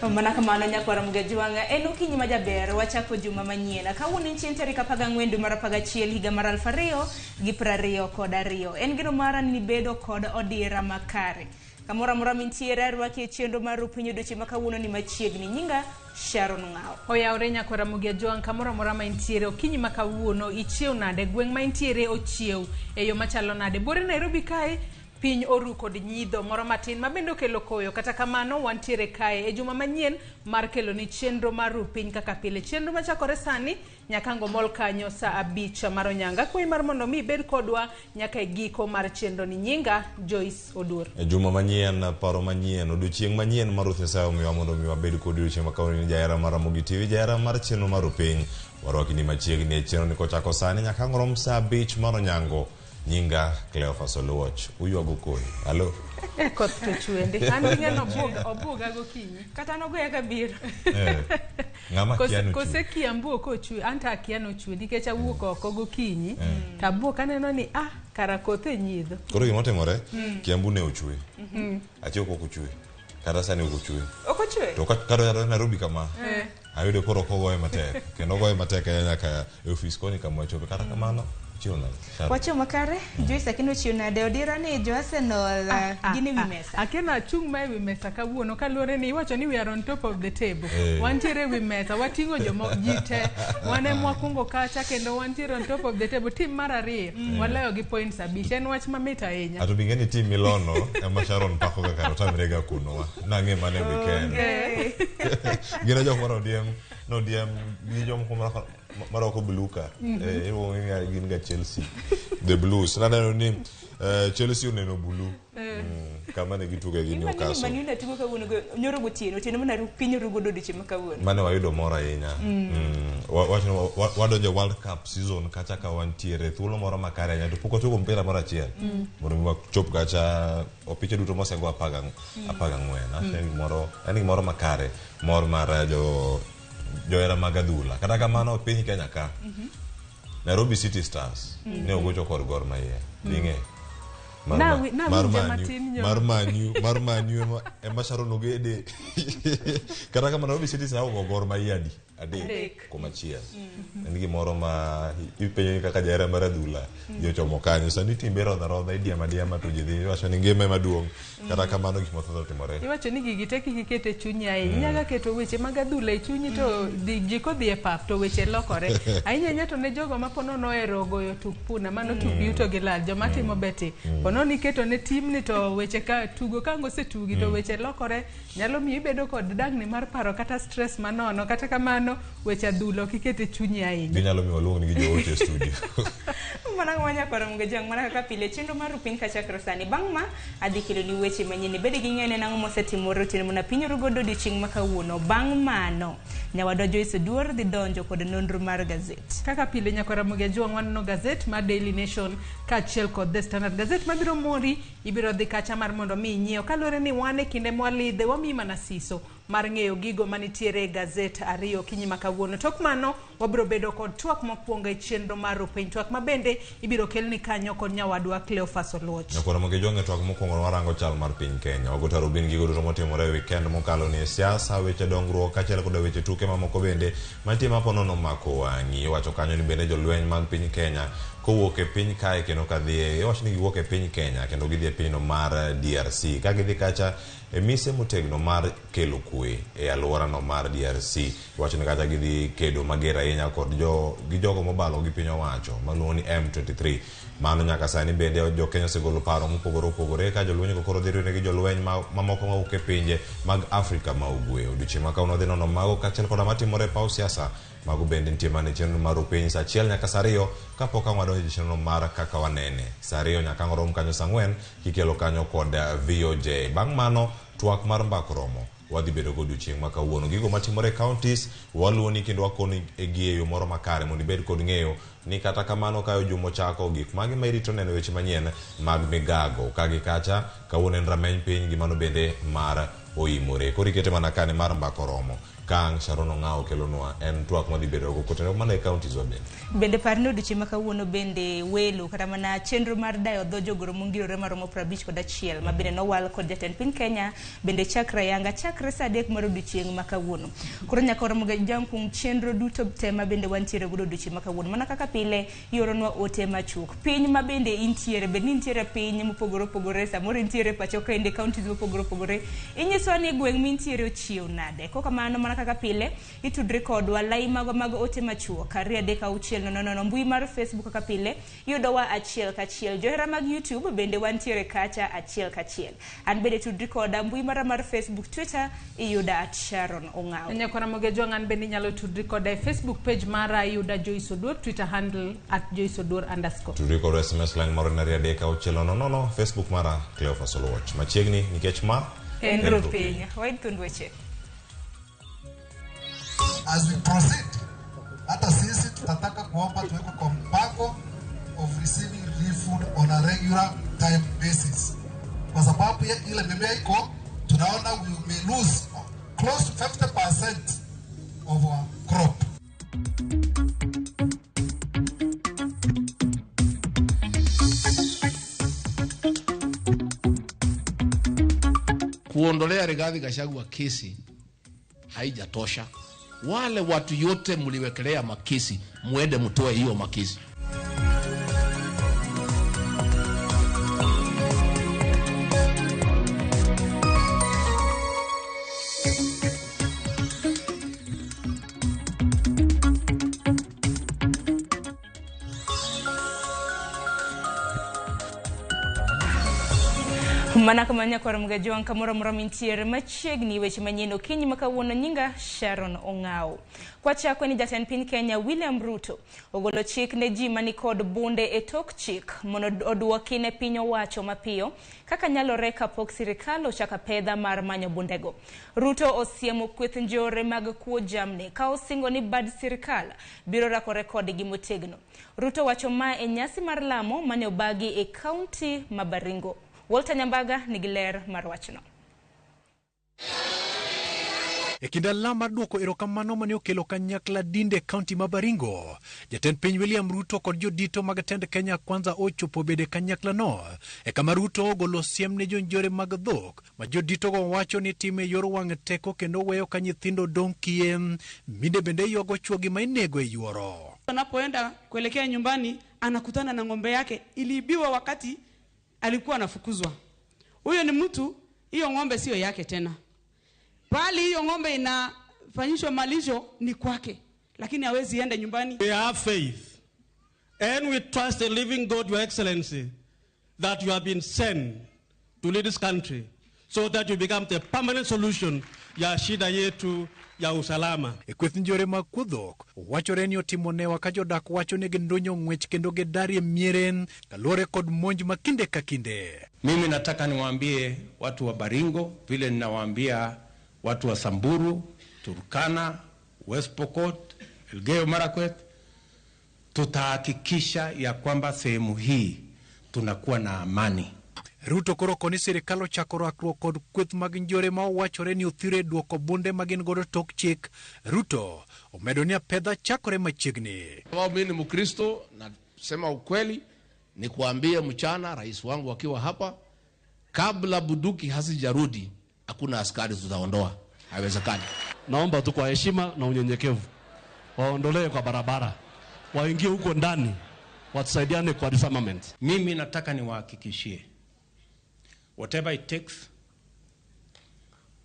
Mana kamano nyakwara Mugajwang'a, en okinyi ma jaber, wachako juma manyien. Kawuono en chieng' tarik 14 dwe mar 11 higa mar 2022. En geno mara ni nibedo kod odira makare. Kamoro amora mintiere arwaki e chenro mar Rupiny odiochieng' ma kawuono ni machiegni. Nyinga Sharon Ng'awo. Oyawre nyakwara Ramogi Ajwang' kamoro amora ma intiere okinyi ma kawuono ichiew nade gweng' ma intiere ochiew e yo machalo nade bore Nairobi kae piny oru kod nyidho moro matin ma bende okelo koyo kata kamano wantiere kae e juma manyien mar keloni chenro mar ru piny kaka pile chenro machakore sani nyaka ngomol kanyo saa 5 mar onyanga akwayi mar mondo mi ibed kodwa nyaka e giko mar chenro ni nyinga Joyce Oduor. E juma manyien, paro manyien, odiochieng' manyien mar Ruoth Nyasaye omiwa mondo mi wabed kod odiochieng' ma kawuono ni jahera mar Ramogi TV, jahera mar chenro mar Rupiny. Warwaki ni machiegni e chenro ni kochako sani nyaka ang' rom saa 5 mar onyango. Nyinga Cleophas Oluoch. Uywago koyo. Alo. E koth to chwe ndi. An gi ng'ano obuoga gokinyi. Kata nogoya kabiro. Eh. Ng'ama kia nochwe. Kose Kiambu ok ochwe, anto akia nochwe nikech awuok oko gokinyi to abuok aneno ni ah kara koth e nyidho. Koro gima otimore, Kiambu ne ochwe. Achiew kok ochwe. Kata sani ok ochwe. Ok ochwe? To ka Nairobi kama, ayudo koro kogoye matek. Kendo ogoye matek ahinya nyaka e ofis koni kama wachope. Kata kamano, ochiew nade? Sharon. Wachiew makare, Joyce Akino ochiew nade? Odira ni jo Arsenal gin e wi mesa. Akeno achung' ma e wi mesa kawuono kaluwore ni iwacho ni we are on top of the table. Wantiere e wi mesa, wating'o jomo ji te. Wan ema wakwongo kacha kendo wantiere on top of the table. Tim mar ariyo, waloyo gi points 5. En wach mamit ahinya. Ato bing'e ni tim milono ema Sharon pako ga kar otamre ga kunowa. Nang'e mana e weekend. Gin e jok mane odiem, nodiem gi jomoko marwako blue ka. Iluongo ni gin ga Chelsea. The Blues. Naneno ni Chelsea oneno blue. Kama ne gituge gi Newcastle. Man United tugo kawuono nyoro gotieno, otieno mana piny orugo odiochieng' ma kawuono. Mane wayudo mor ahinya. Wadonjo World Cup season kacha ka wantiere thuolo moro makare ahinya to pok watugo mpira moro achiel. Mondo mi wachop kacha opiche duto mosego 14. En gimoro makare mor mar johera mag adhula. Kata kamano piny Kenya ka Nairobi City Stars ne ogocho kod Gor Mahia. Ding'e. Mar Manu ema Sharon Ogede. Kata kamano Nairobi City Stars ogo Gor Mahia adi? 3 kuom achiel. En gimoro ma ipenjo ni kaka jahera mar adhula ji ochomo kanyo. Sani timbe rodha rodha idiemo adiema to ji dhi iwacho ni ngima ema duong'. Kata kamano gik mathoth otimore. Iwacho ni gigi te kik iket e chunyi ahinya. Inyalo keto weche mag adhula e chunyi to ji kodhi e pap to weche lokore. Ahinya ahinya to ne jogo ma ponono ohero goyo tuk puna, mano tuk yuto gi lal, joma timo betting. Ponono iketo ne timni to weche ka tugo ka ang' osetugi to weche lokore nyalo miyo ibedo kod dangni mar paro kata stress manono. Kata kamano weche adhula ok iket e chunyi ahinya. Ginyalo miyo waluong ni gi joote e studio. Mana nyakwara Mugajwang' mana kaka pile chenro mar Rupiny kachakre sani. Bang' ma adhi kelo ni weche manyien. Ibed gi ng'eyo ne nang'o mosetimore otieno mana piny orugo odiochieng' ma kawuono. Bang' mano, nyawadwa Joyce Oduor dhi donjo kod nonro mar gazet. Kaka pile nyakwara Mugajwang' waneno gazet mar Daily Nation kaachiel kod The Standard. Gazet mabiro mori ibiro dhi kacha mar mondo mi inyiew. Kaluwore ni wan e kinde mwalidhe wamiyi mana siso mar ng'eyo gigo manitiere e gazet ariyo okinyi ma kawuono. Tok mano wabiro bedo kod twak mokwongo e chenro mar Rupiny, twak ma bende ibiro kelni kanyo kod nyawadwa Cleophas Oluoch. Nyakwara Mugajwang' e twak mokwongo warango chal mar piny Kenya. Wago tarubin gigo duto motimore e weekend mokalo ni e siasa, weche dongruok kaachiel koda weche tuke mamoko bende mantie ma ponono mako wang'i. Iwacho kanyo ni bende jolweny mag piny Kenya kowuok e piny kae kendo kadhi iwacho ni giwuok e piny Kenya kendo gidhi e pinyno mar DRC. Ka gidhi kacha e mise motegno mar kelo kwe e alworano mar DRC. Iwacho ni kacha gidhi kedo mager ahinya kod gi jogo mobalo gi piny owacho maluongo ni M23. Mano nyaka sani bende jo Kenya osegolo paro mopogore opogore ka jolweny go koro dhi riwre gi jolweny mamoko mawuok e pinje mag Afrika ma ugwe. Odiochieng' ma kawuono wadhi nono mago kaachiel koda matimore e paw siasa. Mago bende nitie mana e chenro mar Rupiny saa 1 nyaka saa 2 kapok ang' wadonjo e chenro mar Kaka Wanene. Saa 2 nyaka ang' rom kanyo saa 4 kikelo kanyo kod VOJ. Bang' mano twak mar mbak romo wadhi bedo go odiochieng' ma kawuono. Gigo matimore e counties waluoni kendo wakoni gi e yo moro makare mondo ibed kod ng'eyo ni kata kamano ka juma ochako gik mage ma irito neno weche manyien mag migago. Ka gi kacha kawuono en rameny piny gi mano bende mar oimore. Koro ikete mana kane mar mbak oromo. Ka ang' Sharon Ong'awo kelonwa en twak madhi bedo go kotenore mana e counties wa bende. Bende par ni odiochieng' ma kawuono bende welo kata mana chenro mar dayo dho jogoro mongirore maromo 51 ma bende nowal kod jatend piny Kenya bende chakre ayanga chakre saa 3 mar odiochieng' ma kawuono. Koro nyaka oromo ga jang kuom chenro duto te ma bende wantiere godo odiochieng' ma kawuono. Mana kaka pile ioronwa ote machuok. Piny ma bende intiere, bed ni intiere piny mopogore opogore, samoro intiere pacho kende, counties mopogore opogore, inyisowa ni gweng' mintiere ochiew nade. Kokamano mana kaka pile, itudri kodwa lai magwa mag ote machuok 23600, mbui mar Facebook kaka pile iyudowa achiel kachiel. Johera mag YouTube bende wantiere kacha achiel kachiel. An bende tudri koda mbui mara mar Facebook, Twitter iyuda at Sharon Ong'awo. Nyakora Mogejo an bende inyalo tudri koda e Facebook page mara iyuda Joyce Oduor, Twitter handle at Joyce Oduor underscore. Tudri kod SMS line moro en 23600, Facebook mara Cleophas Oluoch. Machiegni nikech ma En Rupiny. Waid thund weche. As we proceed, hata sisi tutataka kuomba tuwekwe kwa mpango of receiving relief food on a regular time basis, kwa sababu ile mimea iko tunaona we may lose close to 50% of our crop. Kuondolea Rigathi Gachagua kesi haijatosha. Wale watu yote mliwekelea makesi, muende mtoe hiyo makesi. Mana kama nyakwar Mgajwang' kamoro amora mintiere machiegni weche manyien okinyi ma kawuono nyinga Sharon Ong'awo. Kwachako ni jatend piny Kenya William Ruto ogolo chik ne ji manikod bunde e tok chik mondo oduoki ne piny owacho mapiyo kaka nyalore kapok sirikal ochako pedha mar manyo bundego. Ruto osiemo kweth njore mag kuo jamni ka osingo ni bad sirikal biro rakore kodgi motegno. Ruto wacho ma e nyasi mar lamo mane obagi e kaunti ma Baringo. Walter Nyambaga nigi ler mar wachno. E kinde alam mar duoko erokamano mane okelo kanyakla dinde e kaunti ma Baringo, jatend piny William Ruto kod jodito mag tend Kenya Kwanza ochopo bede kanyakla no. E kama Ruto ogolo siem ne jonjore mag dhok ma joditogo wacho ni time yor wang' teko kendo weyo ka nyithindo dong' kiye. Mine bende ywago chuogi ma inego e yuoro. Anapoenda kuelekea nyumbani anakutana na ng'ombe yake iliibiwa wakati alikuwa anafukuzwa. Huyo ni mtu, hiyo ng'ombe sio yake tena. Pali hiyo ng'ombe inafanyishwa malisho ni kwake, lakini hawezi enda nyumbani. We have faith and we trust the living God, Your Excellency, that you have been sent to lead this country so that you become the permanent solution ya shida yetu ya usalama. E kweth njore mag kuo dhok, wachore ni otimo newa ka jodak wacho ni gindonyo ng'wech kendo gidarie miere kaluwore kod monj ma kinde ka kinde. Mimi nataka niwaambie watu wa Baringo vile ninawaambia watu wa Samburu, Turkana, West Pokot, Elgeyo Marakwet, tutahakikisha ya kwamba sehemu hii tunakuwa na amani. Ruto koro koni sirikal ochako rakruok kod kweth mag njore ma owachore ni othire duoko bunde ma gin godo tok chik. Ruto omedo ni apedha chakore machiegni. Sababu mimi ni Mkristo, nasema ukweli, nikuambie mchana rais wangu akiwa hapa, kabla bunduki hazijarudi hakuna askari tutaondoa. Haiwezekani. Naomba tu kwa heshima na unyenyekevu waondolee kwa barabara, waingie huko ndani, watusaidiane kwa disarmament. Mimi nataka niwahakikishie, whatever it takes,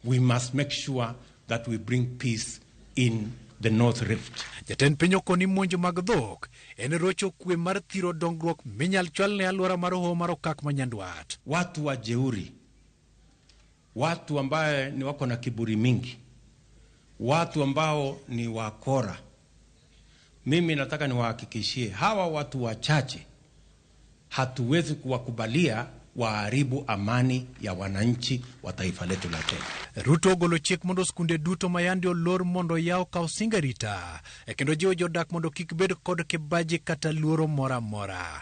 we must make sure that we bring peace in the North Rift. Jatend piny okoni monj mag dhok en rocho kwe mar thiro dongruok minyal chwal ne alwora mar hoho mar okak ma Nyandwat. Watu wa jeuri, watu ambaye ni wako na kiburi mingi, watu ambao ni wakora, mimi nataka niwahakikishie hawa watu wachache hatuwezi kuwakubalia waharibu amani ya wananchi wa taifa letu la Kenya. Ruto ogolo chik mondo skunde duto ma yande olor mondo yaw kaw singa rita, e kendo jiwo jodak mondo kik bed kod kibaji kata luoro moro amora.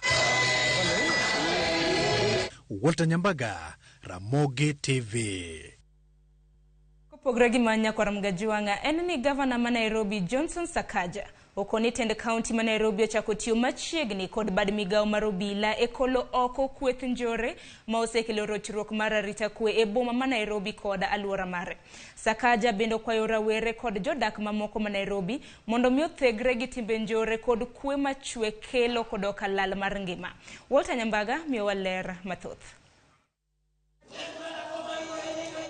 Walter Nyambaga, Ramogi TV. Kopogore gi mano nyakwar Mgajuang'a en ni gavana ma Nairobi Johnson Sakaja okoni tend kaunti ma Nairobi ochako tiyo machiegni kod bad migawo mar obila e kolo oko kweth njore ma osekelo rochruok mar arita kwe e boma ma Nairobi kod alwora mare. Sakaja bende okwayo rawere kod jodak mamoko ma Nairobi mondo mi othegre gi timbe njore kod kwe machwe kelo kodoka lal mar ngima. Walter Nyambaga miyowa ler mathoth.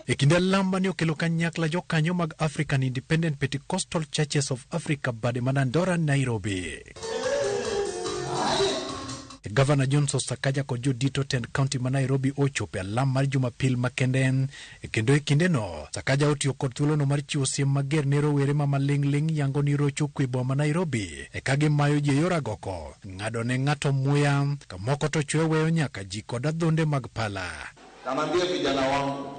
E kinde lamba ne okelo kanyakla jokanyo mag African Independent Pentecostal Churches of Africa bade mana Ndora, Nairobi. Gavana Johnson Sakaja kod jodito tend kaunti ma Nairobi ochopo e alam mar Jumapil makende kendo e kindeno Sakaja otiyo kod thuolono mar chiwo siem mager ne rowere ma maling'ling' yango ni rocho kwe boma ma Nairobi ka gimayo ji e yor agoko, ng'ado ne ng'ato muya kamoko to chwe weyo nyaka ji kod adhonde mag pala. Naambia vijana wangu,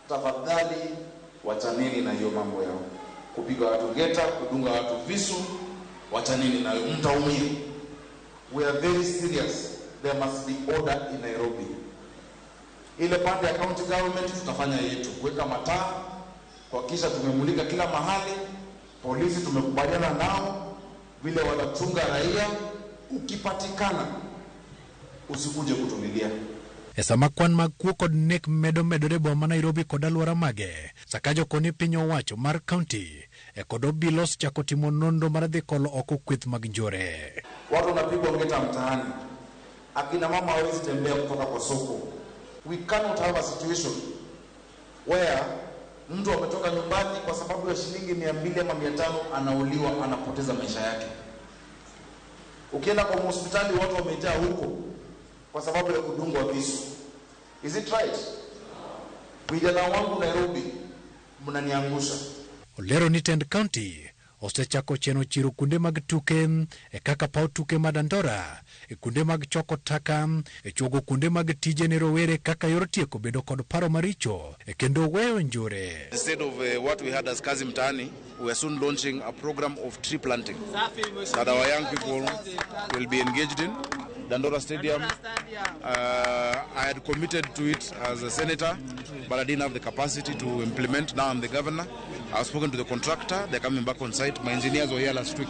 tafadhali wachaneni na hiyo mambo yao, kupiga watu ngeta, kudunga watu visu, wachaneni nayo, mtaumia. We are very serious, there must be order in Nairobi. Ile pande ya county government tutafanya yetu, kuweka mataa, kuhakikisha tumemulika kila mahali. Polisi tumekubaliana nao vile watachunga raia. Ukipatikana usikuje kutulilia. E sama kwan mag kuo kod nek medo medore e boma ma Nairobi kod alwora mage, Sakaja okoni piny owacho mar kaunti e kod obila osechako timo nonro mar dhi kolo oko kweth mag njore. Watu wanapigwa ngeta mtaani, akina mama hawezi tembea kutoka kwa soko. We cannot have a situation where mtu ametoka nyumbani kwa sababu ya shilingi 200 ama 500 anauliwa, anapoteza maisha yake. Ukienda kwa hospitali watu wamejaa huko kwa sababu ya kudungwa visu. Is it right? Vijana wangu Nairobi, mnaniangusha. Olero ni tend county osechako cheno chiro kuonde mag tuke e kaka paw tuke ma Dandora, e kuonde mag choko taka, e chuogo kuonde mag tije ne rowere kaka yor tieko bedo kod paro maricho e kendo weyo njore. Instead of what we had as Kazi Mtaani, we are soon launching a program of tree planting that our young people will be engaged in. Dandora Stadium, I had committed to it as a senator, but I didn't have the capacity to implement. Now I'm the governor. I've spoken to the contractor. They're coming back on site. My engineers were here last week.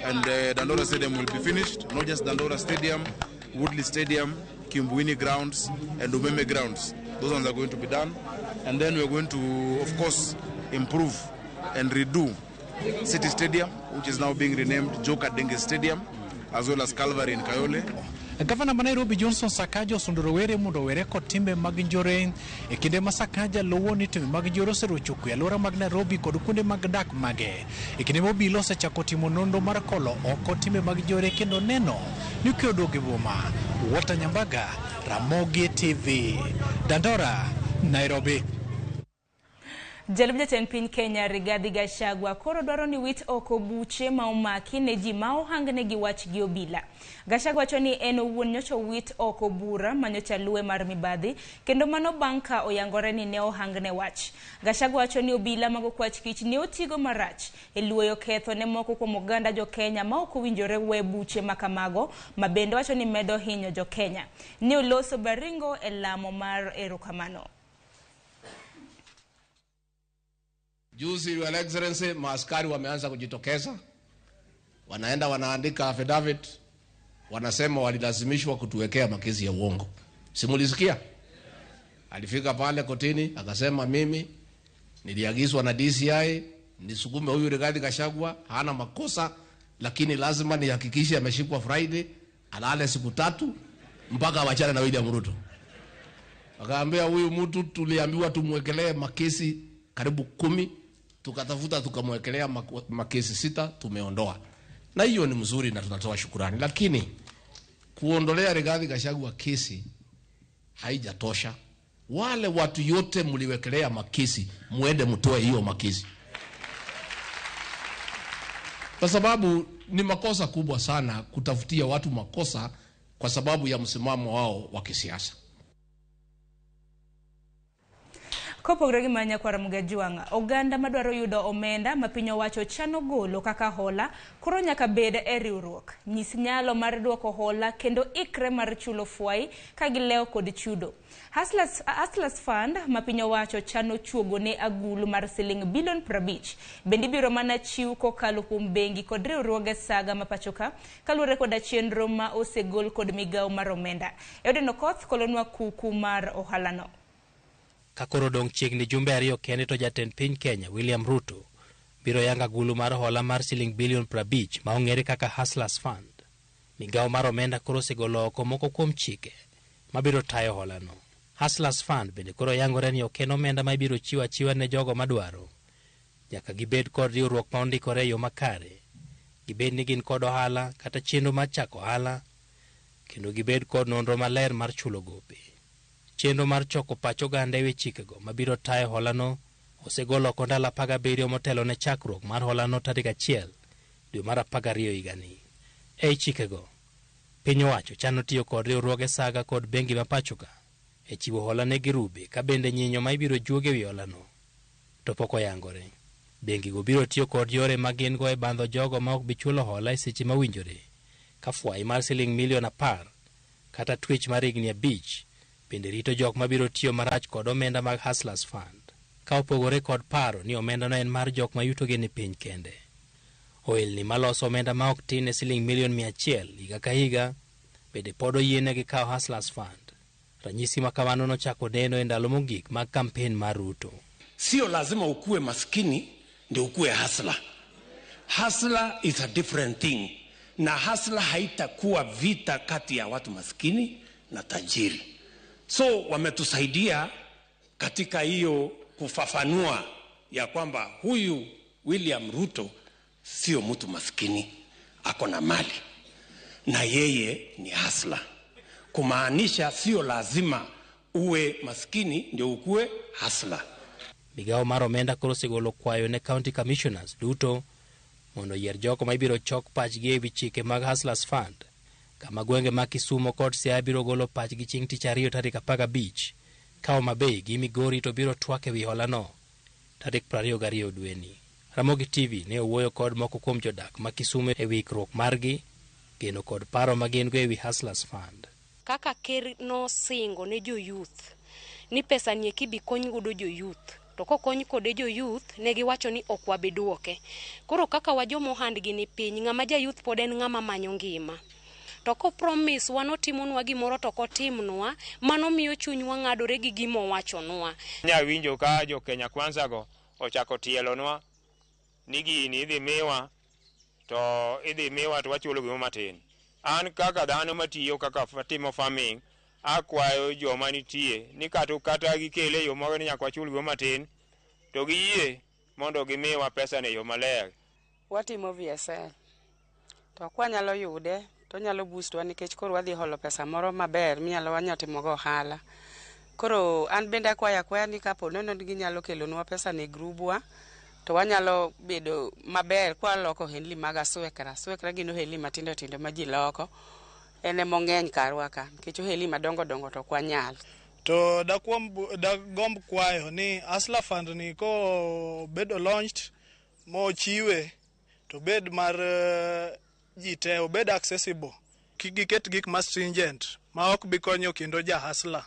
And Dandora Stadium will be finished. Not just Dandora Stadium, Woodley Stadium, Kimbuini grounds, and Umeme grounds. Those ones are going to be done. And then we're going to, of course, improve and redo City Stadium, which is now being renamed Joka Denge Stadium, as well as Calvary in Kayole. Gavana ma Nairobi Johnson Sakaja osundo rowere mondo owere kod timbe mag njore e kinde ma Sakaja luwo ni timbe mag njore oserocho kwe alwora mag Nairobi kod kuonde mag dak mage. E kinde ma obila osechako timo nonro mar kolo oko timbe mag njore kendo neno ni kwe oduogo e boma. Walter Nyambaga, Ramogi TV, Dandora, Nairobi. Jalup jatend piny Kenya Rigathi Gachagua koro dwaro ni wit oko buche ma omaki ne ji ma ohangnegi wach gi obila. Gachagua wacho ni en owuon nyocha owit oko bura ma nyocha luwe mar mibadhi kendo mano bang' ka oyangore ni ne ohangne wach. Gachagua wacho ni obila mag okwach kich ne otigo marach e luoyo ketho ne moko kuom oganda jo Kenya ma ok owinjore we buche ma kamago ma bende wacho ni medo hinyo jo Kenya. Ne oloso Baringo e lamo mar erokamano. Juzi, Your Excellency, maaskari wameanza kujitokeza, wanaenda wanaandika affidavit, wanasema walilazimishwa kutuwekea makesi ya uongo. Simulisikia? Alifika pale kotini akasema, mimi niliagizwa na DCI nisukume huyu Rigathi Gachagua, hana makosa, lakini lazima nihakikishe ameshikwa Friday, alale siku 3 mpaka awachane na William Ruto. Akaambia huyu mtu tuliambiwa tumwekelee makesi karibu 10, tukatafuta tukamwekelea makesi 6, tumeondoa. Na hiyo ni mzuri na tunatoa shukurani, lakini kuondolea Rigathi Gachagua kesi haijatosha. Wale watu yote mliwekelea makesi, muende mtoe hiyo makesi, kwa sababu ni makosa kubwa sana kutafutia watu makosa kwa sababu ya msimamo wao wa kisiasa. Kopogore gi mano nyakwar Mgajwang', oganda madwaro yudo omenda ma piny owacho chano golo kaka hola koro nyaka bed e riwruok. Nyis nyalo mar duoko hola kendo ikre mar chulo fwai ka gilewo kod chudo. Hustlers Fund ma piny owacho chano chuogo ne agulu mar siling bilion 50 bende ibiro mana chiw kokalo kuom bengi kod riwruoge saga ma pachoka kaluwore koda chenro ma osegol kod migawo mar omenda. Euden Okoth kolonwa kuku mar ohalano. Ka koro odong' chiegni jumbe 2 kende to jatend piny Kenya William Ruto biro yango agulu mar hola mar siling bilion 50 ma ong'ere kaka Hustlers Fund. Migawo mar omenda koro osegolo oko moko kuom chike mabiro tayo holano. Hustlers Fund bende koro yangore ni ok en omenda ma ibiro chiwo achiwa ne jogo madwaro. Nyaka gibed kod riwruok ma ondikore e yo makare, gibed ni gin kod ohala kata chenro mar chako ohala, kendo gibed kod nonro maler mar chulo gope. Chenro mar choko pach oganda e wi chikego mabiro tayo holano osegol oko ndalo 17 motelo ne chakruok mar holano tarik 1 dwe mar 12 higani. Ei chikego, piny owacho chano tiyo kod riwruoge saga kod bengi ma pachoka e chiwo hola ne girube ka bende nyinyo ma ibiro juog e wi holano to pok oyangore. Bengigo biro tiyo kod yore ma gin go e bandho jogo ma ok bi chulo hola e seche mowinjore, ka fwai mar siling milion 10 kata twech mar higni 5 bende rito jok mabiro tiyo marach kod omenda mag Hustlers Fund, ka opogore kod paro ni omendano en mar jok ma yutogi ni piny kende. Ohelni maloso omenda ma ok tin ne siling milion 100 higa ka higa bende pod oyienegi kawo Hustlers Fund. Ranyisi ma kamano nochako neno e ndalo mogik mag kampen mar Ruto. Sio lazima ukuwe maskini ndio ukuwe hustler. Hustler is a different thing. Na hustler haitakuwa vita kati ya watu maskini na tajiri. So wametusaidia katika hiyo kufafanua ya kwamba huyu William Ruto sio mtu maskini, ako na mali na yeye ni hustler. Kumaanisha sio lazima uwe maskini ndio ukuwe hustler. Migawo mar omenda koro osegolo kwayo ne county commissioners duto mondo oyier jogo ma ibiro chok pachgi e wi chike mag Hustlers Fund, kama gwenge mag Kisumu kod Siaya biro golo pachgi chieng' tich ariyo tarik 15, ka Homa Bay gi Migori to biro twak e wi holano tarik 22 dweni. Ramogi TV ne owuoyo kod moko kuom jodak ma Kisumu e wi ikruok margi, geno kod paro ma gin go e wi Hustlers Fund. Kaka ker nosingo ne jo youth ni pesa ni eki kony godo jo youth, to kokony kode jo youth ne giwacho ni ok wabi duoke. Koro kaka wa joma ohandgi ni piny, ng'ama ja youth pod en ng'ama manyo ngima. To ko promise wa notimonwa gimoro to kotimnwa, mano miyo chunywa ng'adore gi gima owachonwa. Nya winjo ka jo Kenya Kwanza go ochako tielonwa ni gini idhi miwa to idhi miwa to wachulo gimo matin. An kaka dhano matiyo kaka timo farming, akwayo joma nitie ni kata gikele yo moro ni nyaka wachul gimo matin to giyie mondo gimiwa pesa ne yo maler. Watimo VSL to kwanyalo yude to nyalo boost wa nikech koro wadhi holo pesa moro maber minyalo wanyalo timo go ohala. Koro an bende akwayo akwaya ni kapo nono ginyalo kelonwa pesa ne grubwa to wanyalo bedo maber kwaloko ohelni mag aswekra. Aswekra gin ohelni matindo tindo ma ji loko, en ema ong'eny karwa ka nikech ohelni madongo dongo to ok wanyal. To dagomb kwayo ni Hustler Fund ni kobedo launched mochiwe to bed mar ji te, obed accessible. Kik giket gik ma stringent ma ok bi konyo kendo ja hustler.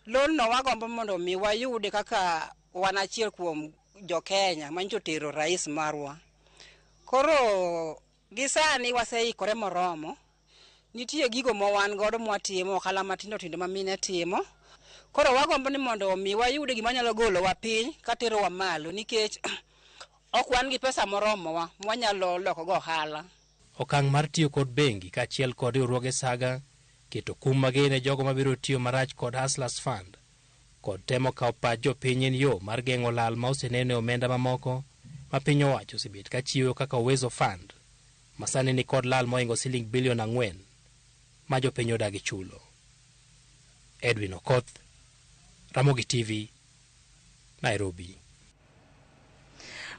Loan no wagombo mondo mi wayude kaka wan achiel kuom jo Kenya manyicho tero rais marwa. Koro gi sani waseikore moromo. Nitie gigo ma wan godo mwatimo, ohala matindo tindo ma mine timo. Koro wagombo ni mondo mi wayude gima nyalo golowa piny katerowa malo nikech ok wan gi pesa moromowa mwanyalo loko go ohala. Okang' mar tiyo kod bengi kaachiel kod riwruoge saga, keto kum mager ne jogo mabiro tiyo marach kod Hustlers Fund, kod temo kawo pach jopiny en yo mar geng'o lal ma oseneno e omenda mamoko ma piny owacho osebet ka chiwo kaka Uwezo Fund, ma sani ni kod lal mohingo siling bilion 4 ma jopiny odagi chulo. Edwin Okoth, Ramogi TV, Nairobi.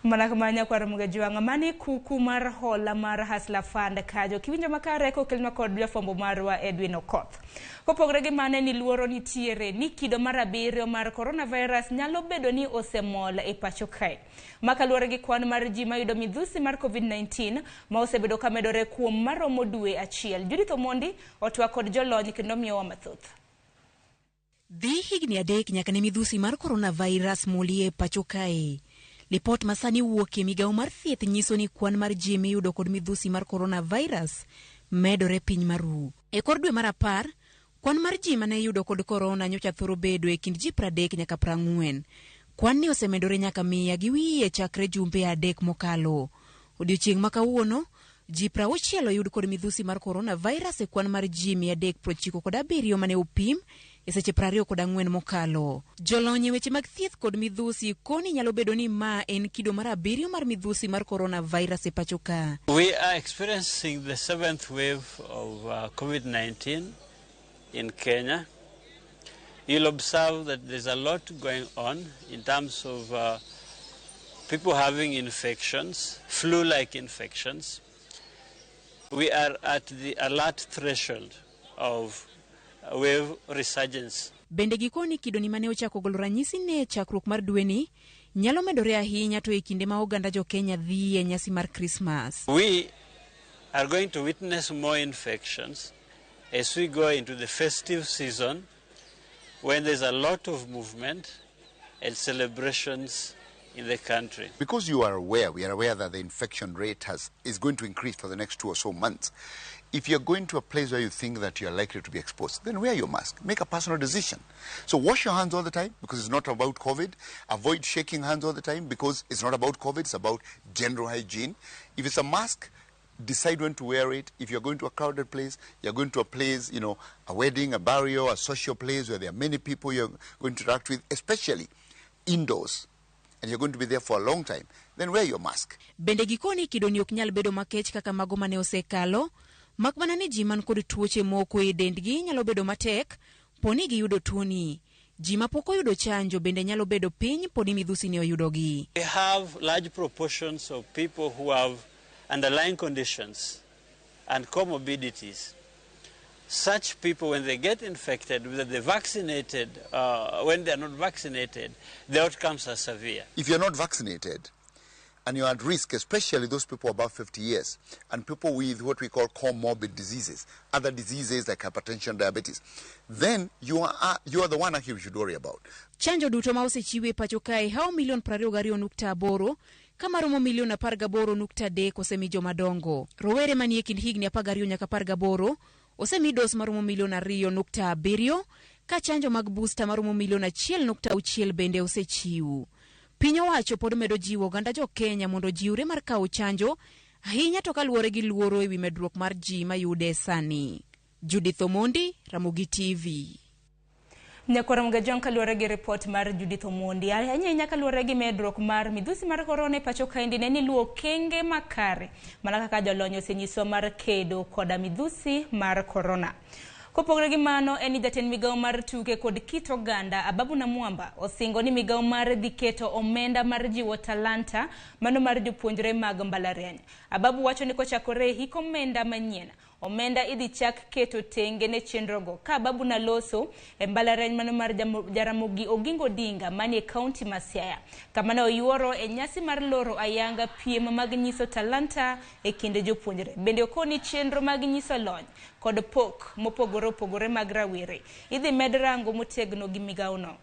Mana kamano nyakwar Mugajwang' mane kuku mar hola mar Hustler Fund kajo kiwinjo makare kokelnwa kod jafwambo marwa Edwin Okoth. Kopogore gi mane ni luoro nitiere ni kido mar 7 mar coronavirus nyalo bedo ni osemol e pacho kae. Makaluwore gi kwan mar ji mayudo midhusi mar COVID-19 ma osebedo ka medore kuom maromo dwe achiel. Judith Omondi otwak kod jolony kendo miyowa mathoth. Dhi higni 3 nyaka ne midhusi mar coronavirus molie pacho kae. Lipot masani wuok e migawo mar thieth nyiso ni kwan mar ji miyudo kod midhusi mar coronavirus medore piny maru. E kor dwe mar 10, kwan mar ji mane iyudo kod corona nyocha thoro bedo e kind ji 30 nyaka 40. Kwan ni osemedore nyaka 100 chakre jumbe 3 mokalo. Odiochieng' ma kawuono, ji 60 oyud kod midhusi mar coronavirus e kwan mar ji 397 mane opim e seche 24 mokalo. Jolony e weche mag thieth kod midhusi koni nyalo bedo ni ma en kido mar 7 mar midhusi mar coronavirus e pacho ka. We are experiencing the 7th wave of COVID-19 in Kenya. You'll observe that there's a lot going on in terms of people having infections, flu-like infections. We are at the alert threshold of wave resurgence. Bende gikoni kidoni mane ochako golo ranyisi ne chakruok mar dweni nyalo medore ahinya to e kinde ma oganda jo Kenya dhi e nyasi mar Christmas. We are going to witness more infections as we go into the festive season, when there's a lot of movement and celebrations in the country. Because you are aware, we are aware that the infection rate is going to increase for the next 2 or so months. If you're going to a place where you think that you're likely to be exposed, then wear your mask. Make a personal decision. So wash your hands all the time because it's not about COVID. Avoid shaking hands all the time because it's not about COVID, it's about general hygiene. If it's a mask, decide when to wear it. If you're going to a crowded place, you're going to a place, you know, a wedding, a burial, a social place where there are many people you're going to interact with, especially indoors, and you're going to be there for a long time, then wear your mask. Bende gikoni kidoni ok nyal bedo makech kaka mago mane osekalo, mak mana ni ji man kod tuoche moko e dendgi nyalo bedo matek poni giyudo tuoni. Ji mapok oyudo chanjo bende nyalo bedo piny poni midhusi ni oyudogi. We have large proportions of people who have underlying conditions and comorbidities. Such people, when they get infected, whether they're vaccinated, when they are not vaccinated, the outcomes are severe. If you're not vaccinated and you're at risk, especially those people above 50 years and people with what we call comorbid diseases, other diseases like hypertension, diabetes, then you are the one actually we should worry about. Chanjo duto ma osechiwe pacho kae hao milion 22.8 kama romo milion 18.3 osemi jomadongo. Rowere manie kind higni 12 nyaka 18 osemi dos maromo milion 2.7 ka chanjo mag booster maromo milion 1.6 bende osechiw. Piny owacho pod medo jiwo oganda jo Kenya mondo jiwre mar kawo chanjo ahinya to kaluwore gi luoro ewi medruok mar ji mayude sani. Judith Omondi, Ramogi TV. Nyakwar Mugajwang' kaluwore gi ripot mar Judith Omondi, ahinya ahinya kaluwore gi medruok mar midhusi mar korona e pacho kaendi ne ni luwo okenge makare mana kaka jolony osenyiswa mar kedo koda midhusi mar korona. Kopogore gi mano en ni jatend migawo mar tuke kod kit oganda Ababu Namwamba osingo ni migawo mar dhi keto omenda mar jiwo talanta mano mar jopuonjre mag mbalariany. Ababu wacho ni kochakore hik omenda manyien, omenda idhi chak keto tenge ne chenrogo. Ka Ababu naloso e mbalariany mano mar Jaramogi Oginga Odinga manie kaunti ma Siaya, kama ne oyuoro e nyasi mar loro ayanga piem mag nyiso talanta e kind jopuonjre. Bende okoni chenro mag nyiso lony kod pok mopogore opogore mag rawere idhi med rango motegno gi migawono.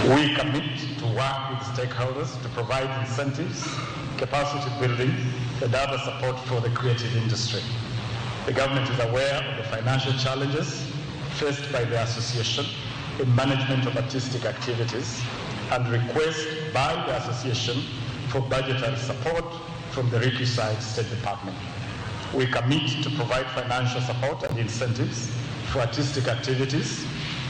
We commit to work with stakeholders to provide incentives, capacity building, and other support for the creative industry. The government is aware of the financial challenges faced by the association in management of artistic activities and request by the association for budgetary support from the requisite State Department. We commit to provide financial support and incentives for artistic activities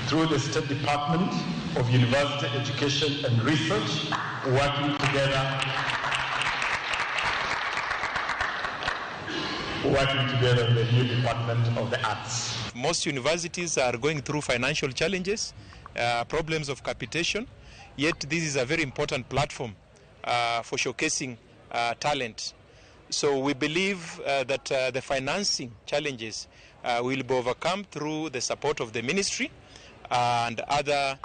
through the State Department of University Education and Research, working together working together with the new Department of the Arts. Most universities are going through financial challenges, problems of capitation, yet this is a very important platform for showcasing talent. So we believe that the financing challenges will be overcome through the support of the ministry and other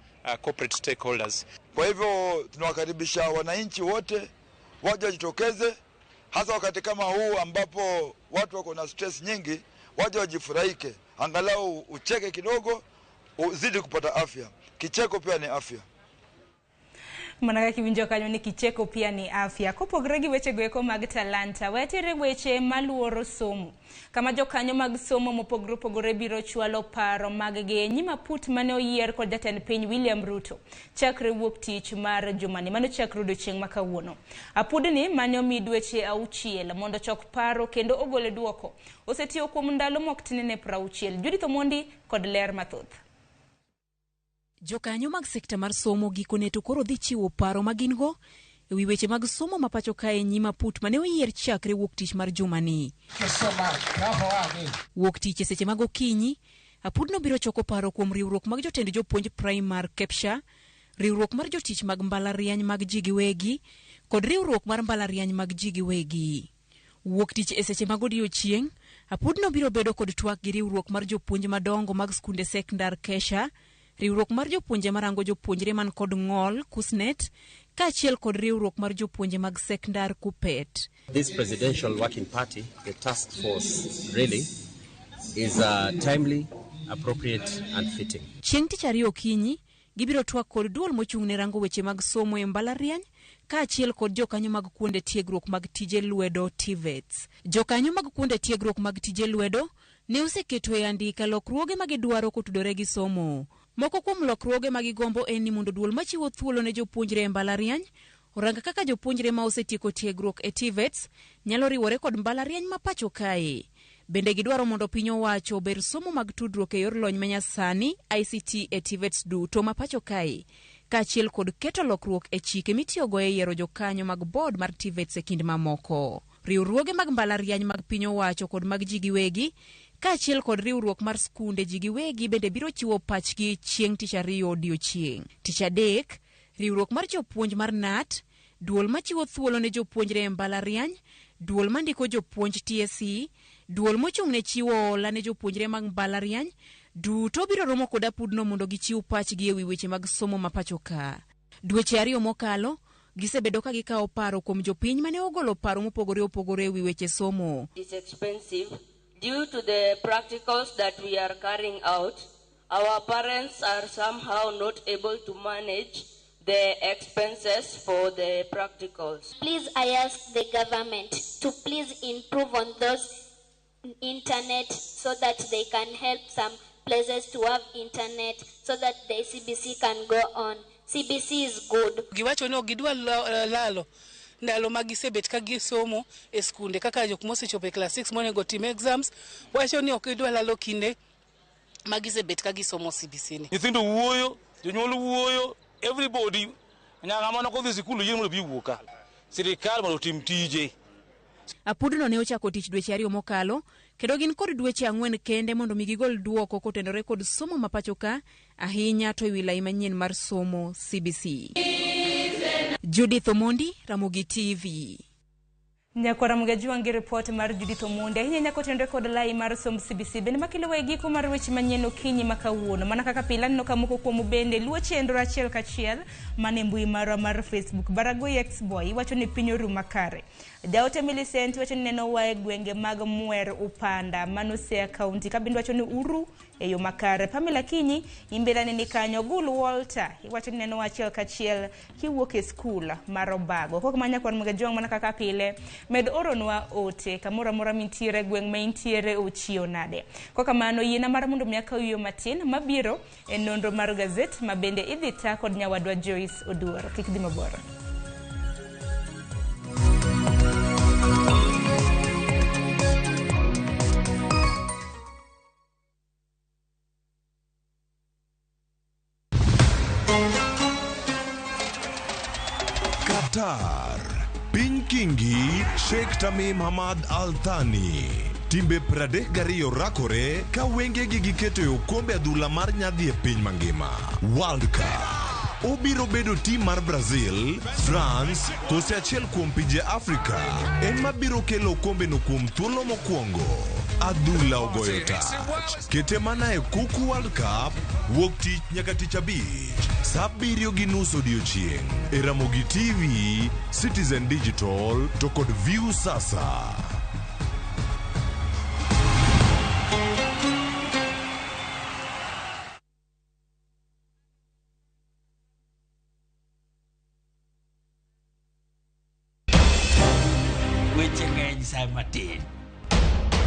corporate stakeholders. Kwa hivyo tunawakaribisha wananchi wote waje wajitokeze, hasa wakati kama huu ambapo watu wako na stress nyingi, waje wajifurahike, angalau ucheke kidogo, uzidi kupata afya. Kicheko pia ni afya. Mana kiwinjo kanyo ni kicheko pia ni afya. Kopogre gi weche goeko mag talanta, wetere weche maluoro somo. Kama jokanyo mag somo mopogore opogore biro chwalo paro mag gi e nyim aput mane oyier kod jatend piny William Ruto chakre wuok tich mar jumani mano chakre odiochieng' ma kawuono. Apudni mane omi dweche 6 mondo chok paro kendo ogol duoko osetiyo kuom ndalo mok tin ne 60. Judith Omondi kod ler mathoth. Jokanyo mag sekta mar somo gikone to koro dhi chiwo paro ma gin go ewi weche mag somo ma pacho kae nyim aput mane oyier chakre wuok tich mar jumani. Wuok tich e seche mag okinyi, apudno biro choko paro kuom riwruok mag jotend jopuonj Primar Kepsha, riwruok mar jotich mag mbalariany mag ji giwegi, kod riwruok mar mbalariany mag ji giwegi. Wuok tich e seche mag odiechieng', apudno biro bedo kod twak gi riwruok mar jopuonj madongo mag skunde sekndar Kesha, riwruok mar jopuonje marango jopuonjre man kod ng'ol Kusnet, kaachiel kod riwruok mar jopuonje mag sekndar Kupet. This presidential working party, the task force, really is timely, appropriate and fitting. Chieng' tich ariyo okinyi, gibiro twak kod duol mochung' ne rango weche mag somo e mbalariany, kaachiel kod jokanyo mag kuonde tiegruok mag tije lwedo TVETs. Jokanyo mag kuonde tiegruok mag tije lwedo ne oseketo e andika lokruoge ma gidwaro kotudore gi somo. Moko kuom lokruoge ma gigombo en ni mondo duol machiwo thuolo ne jopuonjre e mbalariany orang kaka jopuonjre ma osetieko tiegruok e TVETs nyalo riwore kod mbalariany ma pacho kae. Bende gidwaro mondo piny owacho ober somo mag tudruok e yor lony manyasani ICT e TVETs duto ma pacho kae, kaachiel kod keto lokruok e chike mitiyogo e yiero jokanyo mag board mar TVETs e kind mamoko. Riwruoge mag mbalariany mag piny owacho kod mag ji giwegi, kaachiel kod riwruok mar skunde ji giwegi bende biro chiwo pachgi chieng' tich ariyo odiochieng'. Tich adek, riwruok mar jopuonj mar KNUT, duol machiwo thuolo ne jopuonjre e mbalariany, duol mandiko jopuonj TSC, duol mochung' ne chiwo hola ne jopuonjre mag mbalariany, duto biro romo kod apudno mondo gichiw pachgi ewi weche mag somo ma pacho ka. Dweche 2 mokalo, gisebedo ka gikawo paro kuom jopiny mane ogolo paro mopogore opogore ewi weche somo. It's expensive. Due to the practicals that we are carrying out, our parents are somehow not able to manage the expenses for the practicals. Please, I ask the government to please improve on those internet so that they can help some places to have internet so that the CBC can go on. CBC is good. Giwacho ni ok gidwa lalo ndalo ma gisebet ka gisomo e skunde kaka jok mosechopo e class 6 monego tim exams, wacho ni ok gidwa lalo kinde ma gisebet ka gisomo CBC ni. Nyithindo wuoyo, jonyuol wuoyo, everybody nyaka mana kodhi sikul yie mondo bi wuo ka. Sirikal mondo otim tije. Apudno ne ochako tich dweche 2 mokalo, kendo gin kod dweche 4 kende mondo mi gigol duoko kotenore kod somo ma pacho ka, ahinya to ewi lai manyien mar somo CBC. Judith Omondi, Ramogi TV. Nyakwara Ramogi gi report mar Judith Omondi ahinya nyaka otenore kod lai mar somb CBC bende makelo wa e giko mar weche manyien okinyi ma kawuono. Mana kaka pile aneno ka moko kuomu bende luwo chenro achiel kachiel mane mbui marwa mar Facebook. Baragoi X-Boy iwacho ni piny oru makare. Jaote Millicent wacho ni neno wa e gwenge mag Mwer Upanda mano Siaya County. Kabende wacho ni uru e yo makare. Pamela Kinyi imbelane ni kanyo. Gul Walter iwacho ni neno wa achiel kachiel kiwuok e skul mar Obago. Kok ma nyakwar Ramogi mana kaka pile med oronwa ote kamoro amora mintiere gweng' ma intiere ochiew nade. Kokamano yiena mar mondo mi akaw yueyo matin mabiro e nonro mar gazet ma bende idhi ta kod nyawadwa Joyce Oduor. Kik dhi mabor. Qatar. Piny Kingi Sheikh Tamim Hamad Al Thani. Timbe 32 rakore ka wengegi giketo e okombe adhula mar nyadhi e piny mangima. World Cup. Obiro bedo tim mar Brazil, France, kose achiel kuom pinje Afrika ema biro kelo okombeno kuom thuolo mokwongo. Adhula ogoyo tach. Kete mana e Kuku World Cup wuok tich nyaka tich abich saa 7:30 odiochieng' e Ramogi TV, Citizen Digital to kod View Sasa. Weche ng'eny sa matin.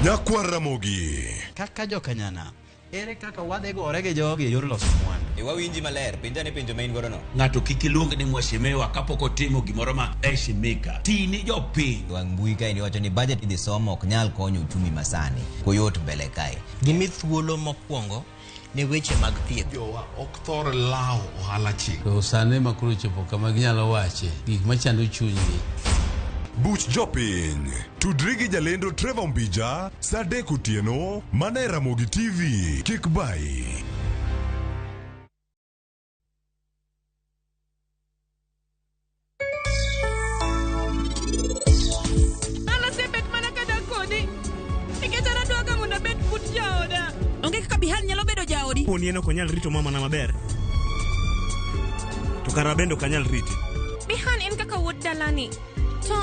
Nyakwar Ramogi. Kaka jokanyana, ere kaka wadhi gore gi jogi e yor loso mwandu? E wawinji maler, penja ne penjo ma in godo no. Ng'ato kik iluong ni mheshimiwa kapok otimo gimoro ma heshimika. Ti ni jopiny. Wang' mbui kae iwacho ni budget idhi somo ok nyal konyo uchumi masani. Koyot mbele kae. Gimi thuolo mokwongo ne weche mag thieth. Jowa ok thor lawo ohala chik. To sani ma koro chopo kama ginyalo wache gik machando chunygi. Buch jopiny. Tudri gi jalendo Trevor Mbija saa 3 otieno mana e Ramogi TV. Kik bayi. An asebet mana kadak kodi nikech an adwaga mondo abed but jaoda. Onge kaka Bihan nyalo bedo jaodi. Poni en ok onyal rito mamana maber, to kara bende ok anyal rite. Bihan en kaka wuod dalani, to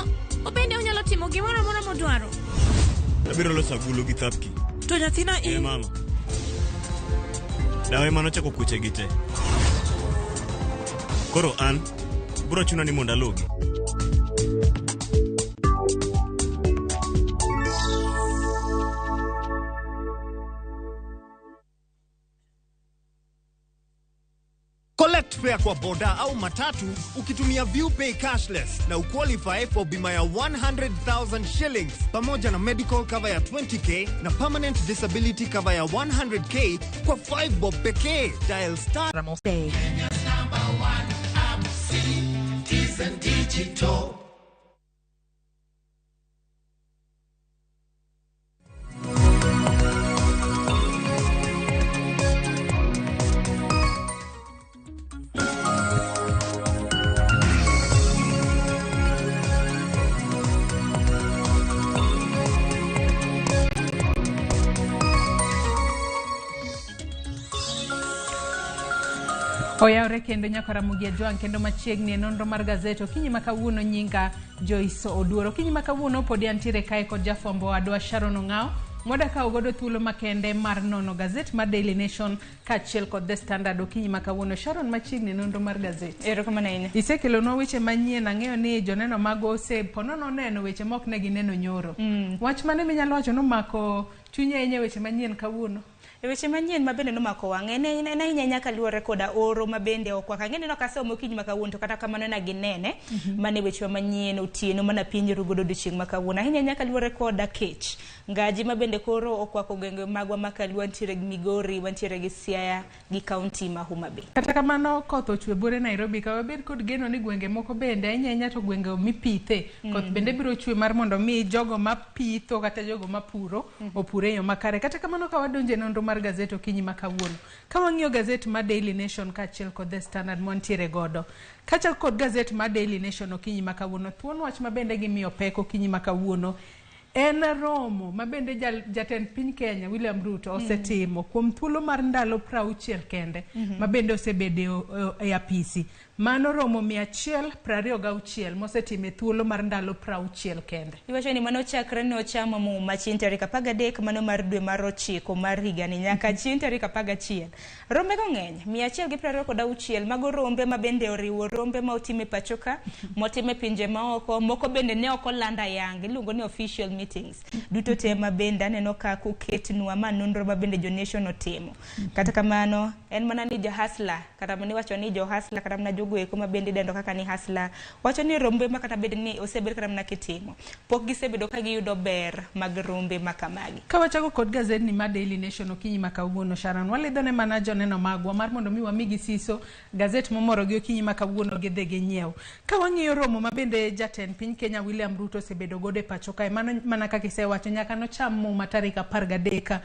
obende onyalo timo gimoro amora modwaro. Abiro loso agulu gi thapki. To nyathina Eh in mama. Dawa ema nochako kuche gi te. Koro an, biro chuna ni mondo alugi. Collect fare kwa boda au matatu ukitumia ViewPay cashless na uqualify for bima ya 100,000 shillings pamoja na medical cover ya 20k na permanent disability cover ya 100k kwa 5 bob pekee. Dial star Citizen Digital. Oyawre kendo nyaka Ramogi Ajwang' kendo machiegni e nonro mar gazet okinyi ma kawuono nyinga Joyce Oduor. Okinyi ma kawuono podi antiere kae kod jafwambo wadwa Sharon Ong'ao mwada kawo godo thuolo makende mar nono gazet mar Daily Nation kaachiel kod The Standard okinyi ma kawuono. Sharon, machiegni e nonro mar gazet. Erokamano ahinya. Isekelonwa weche manyien, ang'eyo ni joneno mago oseponono neno weche mok ne gineno nyoro. Wach mane minyalo wacho nomako chunyi ahinya e weche manyien kawuono? E weche manyien ma bende nomako wang'a en ahinya ahinya kaluwore koda oro ma bende okwako. Ang'e ni nokasomo okinyi ma kawuono to kata kamano na ginene mane weche manyien otieno mana piny rugodo odiochieng' ma kawuono. Ahinya ahinya kaluwore koda kech. Ngaji ma bende koro okwako gwenge magwa ma Kalua, wantiere gi Migori, wantiere gi Siaya gi kaunti ma Homa Bay. Kata kamano koth ochwe buore Nairobi ka wabed kod geno ni gwenge moko bende ahinya ahinya to gwenge mipithe koth bende biro chwe mar mondo mi jogo mapitho kata jogo mapuro opure e yo makare. Kata kamano ka wadonjo e nonro mar gazet okinyi ma kawuono, ka wang'iyo gazet mar Daily Nation kaachiel kod The Standard mwantiere godo, kachako kod gazet mar Daily Nation okinyi ma kawuono, thuon wach ma bende gimiyo pek okinyi ma kawuono en romo ma bende jatend piny Kenya William Ruto osetimo kuom thuolo mar ndalo 60 kende ma bende osebedo e apisi. Mano romo 126 mosetimo e thuolo mar ndalo 60 kende. Iwacho ni mano chakre ne ochamo muma chieng' tarik 13 mano mar dwe mar 9 mar higani nyaka chieng' tarik 11. Rombe go ng'eny 126 mago rombe ma bende oriwo rombe ma otime pacho ka, motime pinje maoko, moko bende ne ok oland ayanga, iluongo ni official meetings. Duto te ma bende aneno ka koketnwa ma nonro ma bende jo Nation otimo. Kata kamano en mana ni jo hustler, kata mana iwacho ni jo hustler kata mana jo jogo eko ma bende idendo kaka ni Hustler wacho ni rombe ma kata bed ni osebed kata mana kitimo pok gisebedo ka giyudo ber mag rombe ma kamagi. Ka wachako kod gazetni mar Daily Nation okinyi ma kawuono, Sharon, walidhone mana joneno magwa mar mondo mi wamigi siso gazet momorogi okinyi ma kawuono gidhi ginyiew. Ka wang'iyo romo ma bende jatend piny Kenya William Ruto osebedo godo e pacho kae, mano mana kaka isewacho nyaka nocham muma tarik 13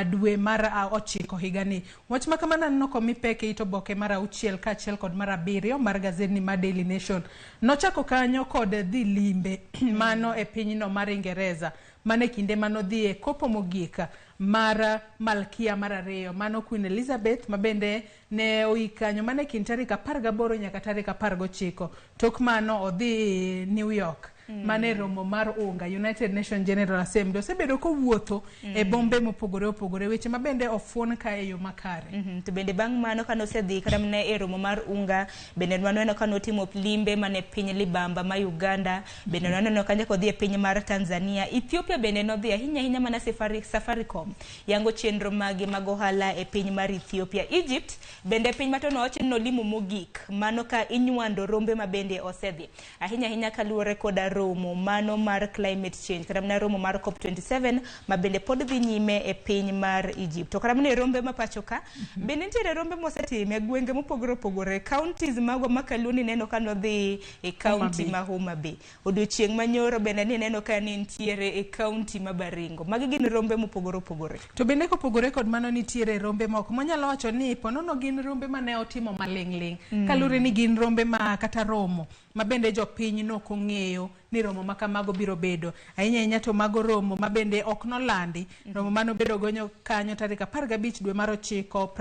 dwe mar 9 higani. Wach ma kamano aneno komi pek e it oboke mar 6 kaachiel kod mar 7 mar gazetni mar Daily Nation. Nochako kanyo kod dhi limbe mano e pinyno mar Ingereza, mane kinde manodhi e kopo mogik mar Malkia mar 2 mano Queen Elizabeth ma bende ne oik kanyo mane kind tarik 18 nyaka tarik 19. Tok mano odhi New York mane romo mar UNGA, United Nations General Assembly. Osebedo kowuotho e bombe mopogore opogore, weche ma bende ofuon ka e yo makare. To bende bang' mano kane osedhi kata mana e romo mar UNGA, bende waneno ka notimo limbe mane piny Libamba ma Uganda, bende waneno kanyo kodhi e piny mar Tanzania, Ethiopia bende nodhi ahinya ahinya mana Safaricom yango chenro mage mag ohala e piny mar Ethiopia. Egypt bende piny ma to nowacho ni nolimo mogik, mano ka inywando rombe ma bende osedhi ahinya ahinya kaluwore koda romo mano mar climate change kata mana romo mar COP27 ma bende pod dhi nyime e piny mar Egypt. To kata mana e rombe ma pacho ka bende nitiere rombe mosetime e gwenge mopogore opogore, counties magwa ma Kaluo ni neno ka nodhi e county ma Homa Bay, odiochieng' manyoro bende ni neno ka ne nitiere e county ma Baringo. Magi gin rombe mopogore opogore. To bende kopogore kod mano nitiere rombe moko manyalo wacho ni ponono gin rombe mane otimo maling'ling', kaluwore ni gin rombe ma kata romo ma bende jopiny nok ong'eyo ni romo ma kamago biro bedo. Ahinya ahinya to mago romo ma bende ok nolandi. Romo mano bedo gonyo kanyo tarik 15 dwe mar 9, 24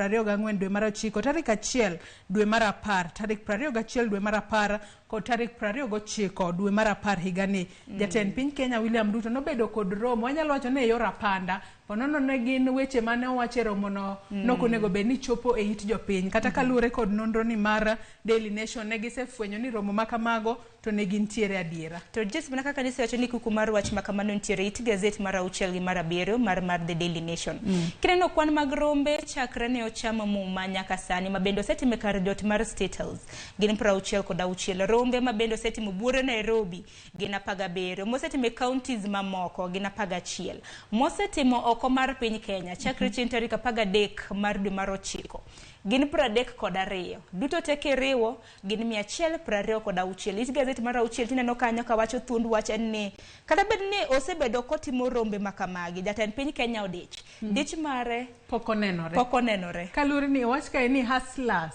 dwe mar 9, tarik 1 dwe mar 10, tarik 21 dwe mar 10 kod tarik 29 dwe mar 10 higani. Jatend piny Kenya William Ruto nobedo kod romo, wanyalo wacho ni e yor apanda, ponono ne gin weche mane owach e romono nok onego bed ni chopo e it jopiny. Kata kaluwore kod nonro ni mar Daily Nation ne gisefwenyo ni romo ma kamago to ne gintiere adiera. To just mana kaka nisewacho ni kuku mar wach ma kamano nitiere it gazet mar 6 gi mar 7 mar The Daily Nation. Kineno kwan mag rombe chakre ne ocham muma nyaka sani ma bende osetime kar jot mar State House gin 66 rombe ma bende osetimo buore Nairobi gin 17 mosetime counties mamoko gin 11 mosetimo oko mar piny Kenya chakre chieng' tarik 13 mar dwe mar 9 gin 32 duto te kiriwo gin 126. It gazet mar 6 tineno kanyo kawacho thuond wach en ni kata bed ni osebedo kotimo rombe ma kamagi, jatend piny Kenya odich. Dich mare pok onenore. Pok onenore. Kaluwore ni owach kae ni hustlers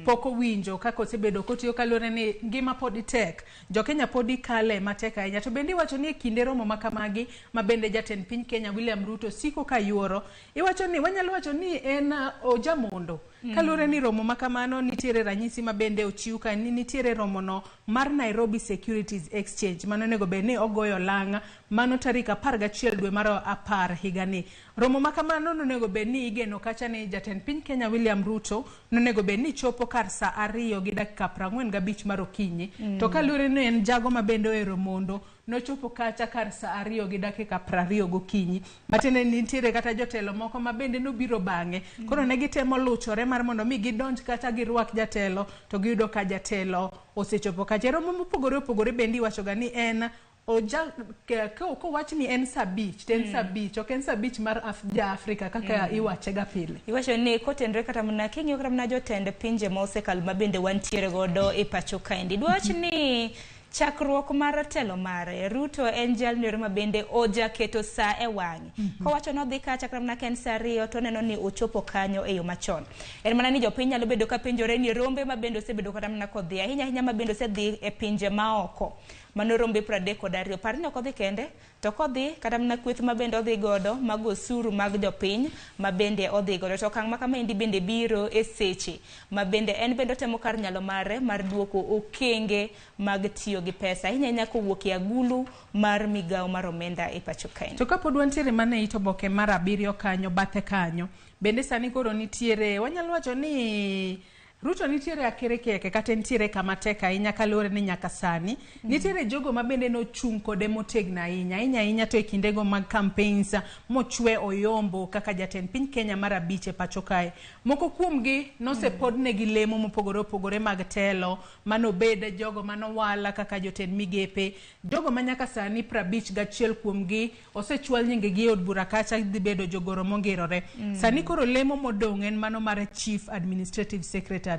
pok owinjo kaka osebedo kotiyo, kaluwore ni ngima pod tek, jo Kenya pod kale matek ahinya. To bende iwacho ni e kinde romo ma kamagi ma bende jatend piny Kenya William Ruto siko ka yuoro, iwacho ni wanyalo wacho ni en ojamondo. Kaluwore ni romo ma kamano nitiere ranyisi ma bende ochiw ka ni nitiere romono mar Nairobi Securities Exchange mano onego bed ni ogoyo lang' mano tarik 11 dwe mar 10 higani. Romo ma kamano nonego bed ni igeno kacha ni jatend piny Kenya William Ruto nonego bed ni chopo kar saa 2:45 mar okinyi. To kaluwore ni en jago ma bende ohero mondo, nochopo kacha kar saa 2:20 gokinyi. Matiende ni nitiere kata jotelo moko ma bende nobiro bang'e. Koro ne gitemo luchore mar mondo mi gidonj kata girwak jatelo, to giyudo ka jatelo osechopo kacha. Romo mopogore opogore bende iwachoga ni en oja kowach ni en saa 5 to en saa 5, ok en saa 5 mar ja-Afrika kaka iwache ga pile. Iwacho ni kotenre kata mana king'iyo kata mana jotend pinje ma osekalo ma bende wantiere godo e pacho kaendi. Dwach ni chakruok mar telo mare Ruto en jalno ma bende ojaketo saa e wang'e. Kowacho nodhi kacha kata mana ka en saa 2 to oneno ni ochopo kanyo e yo machon. En mana ni jopiny nyalo bedo ka penjore ni rombe ma bende osebedo kata mana kodhi ahinya ahinya ma bende osedhi e pinje maoko. Mano rombe 32 par ni ok odhi kende, to kodhi kata mana kweth ma bende odhi godo mag osuru mag jopiny ma bende odhi godo. To okang' ma kamaendi bende biro e seche ma bende en bende otemo kar nyalo mare mar duoko okenge mag tiyo gi pesa ahinya ahinya kowuok e agulu mar migawo mar omenda e pacho kaendi. To kapod wantiere mana e it oboke mar 7 kanyo bathe kanyo, bende sani koro nitiere wanyalo wacho ni Ruto nitiere akirikeke kata nitiere kama tek ahinya kaluwore ni nyaka sani nitiere jogo ma bende nochung' kode motegno ahinya ahinya ahinya to e kindego mag campaigns mochwe oyombo kaka jatend piny Kenya mar abich e pacho kae. Moko kuomgi nosepodnegi lemo mopogore opogore mag telo manobed jogo manowal kaka jotend migepe, jogo ma nyaka sani 51 kuomgi osechwal nyingegi e od bura kacha dhi bedo jogoro mongirore. Sani koro lemo modong' en mano mar Chief Administrative Secretaries.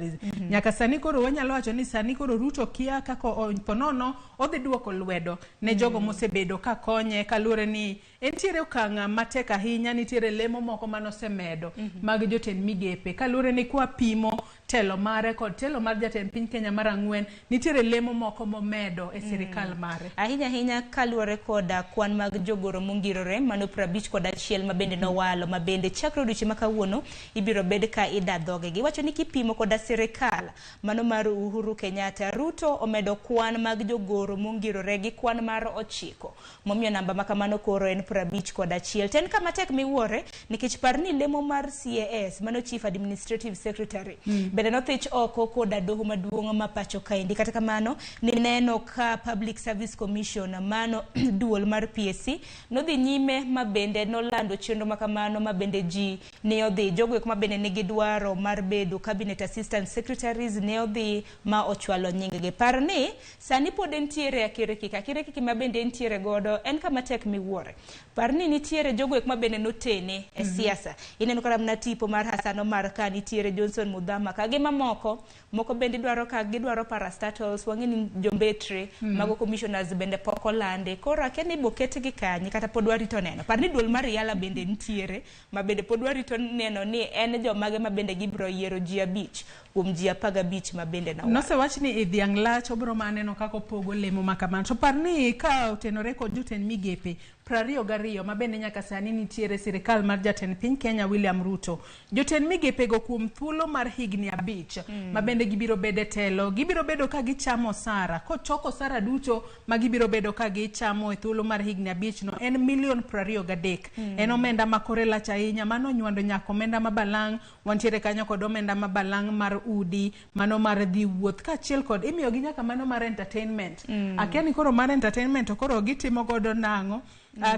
Nyaka sani koro wanyalo wacho ni sani koro Ruto kia kaka ponono odhi duoko lwedo ne jogo mosebedo ka konye kaluwore ni entiere okang' matek ahinya, nitiere lemo moko manosemedo mag jotend migepe kaluwore ni kwapimo telo mare kod telo mar jatend piny Kenya mar ang'wen, nitiere lemo moko momedo e sirikal mare. Ahinya ahinya kaluwore koda kwan mag jogoro mongirore mano 51 ma bende nowalo ma bende chakre odiochieng' ma kawuono ibiro bed ka ida dhogegi. Giwacho ni kipimo koda sirikal mano mar Uhuru Kenyatta, Ruto omedo kwan mag jogoro mongirore gi kwan mar 9 momiyo namba ma kamano koro en 51. To en kama tek miwuore nikech par ni lemo mar CAS mano Chief Administrative Secretary bende nothich oko koda doho maduong' ma pacho kaendi. Kata kamano nineno ka Public Service Commission mano duol mar PSC nodhi nyime ma bende nolando chenro ma kamano ma bende ji ne odhi jogo eko ma bende nigi dwaro mar bedo cabinet assistant secretaries ne odhi ma ochwalo nying gi. Par ni sani pod entiere akirikiki, akirikiki ma bende entiere godo en kama tek miwuore. Par ni nitiere jogo eko ma bende notene e siasa. Ineno kata mana tipo mar Hassan Omar ka nitiere Johnson Muthama ka gi mamoko moko bende dwaro ka gidwaro parastatals, wang'e ni jombetre mago commissioners bende pok olandi. Koro akia ni iboketgi kanye kata pod warito neno. Par ni duol mar Yala bende nitiere ma bende pod warito neno ni en jomage ma bende gibiro yiero ji 5 kuom ji 15 ma bende nowal. Nosewach ni i dhiang' lach obiro mana neno kaka opogo lemo ma kamano. To par ni ka otenore kod jotend migepe 22 ma bende nyaka sani nitiere sirikal mar jatend piny Kenya William Ruto. Jotend migepego kuom thuolo mar higni 5 ma bende gibiro bedo e telo, gibiro bedo ka gichamo osara. Kochok osara duto ma gibiro bedo ka gichamo e thuolo mar higni 5 no en milion 23. En omenda ma kore lach ahinya, mano onywando nyaka omenda ma balang', wantiere kanyo kod omenda ma balang' mar udi, mano mar dhi wuoth kaachiel kod imiyogi nyaka mano mar entertainment. Akia ni koro mar entertainment to koro gitimo godo nang'o?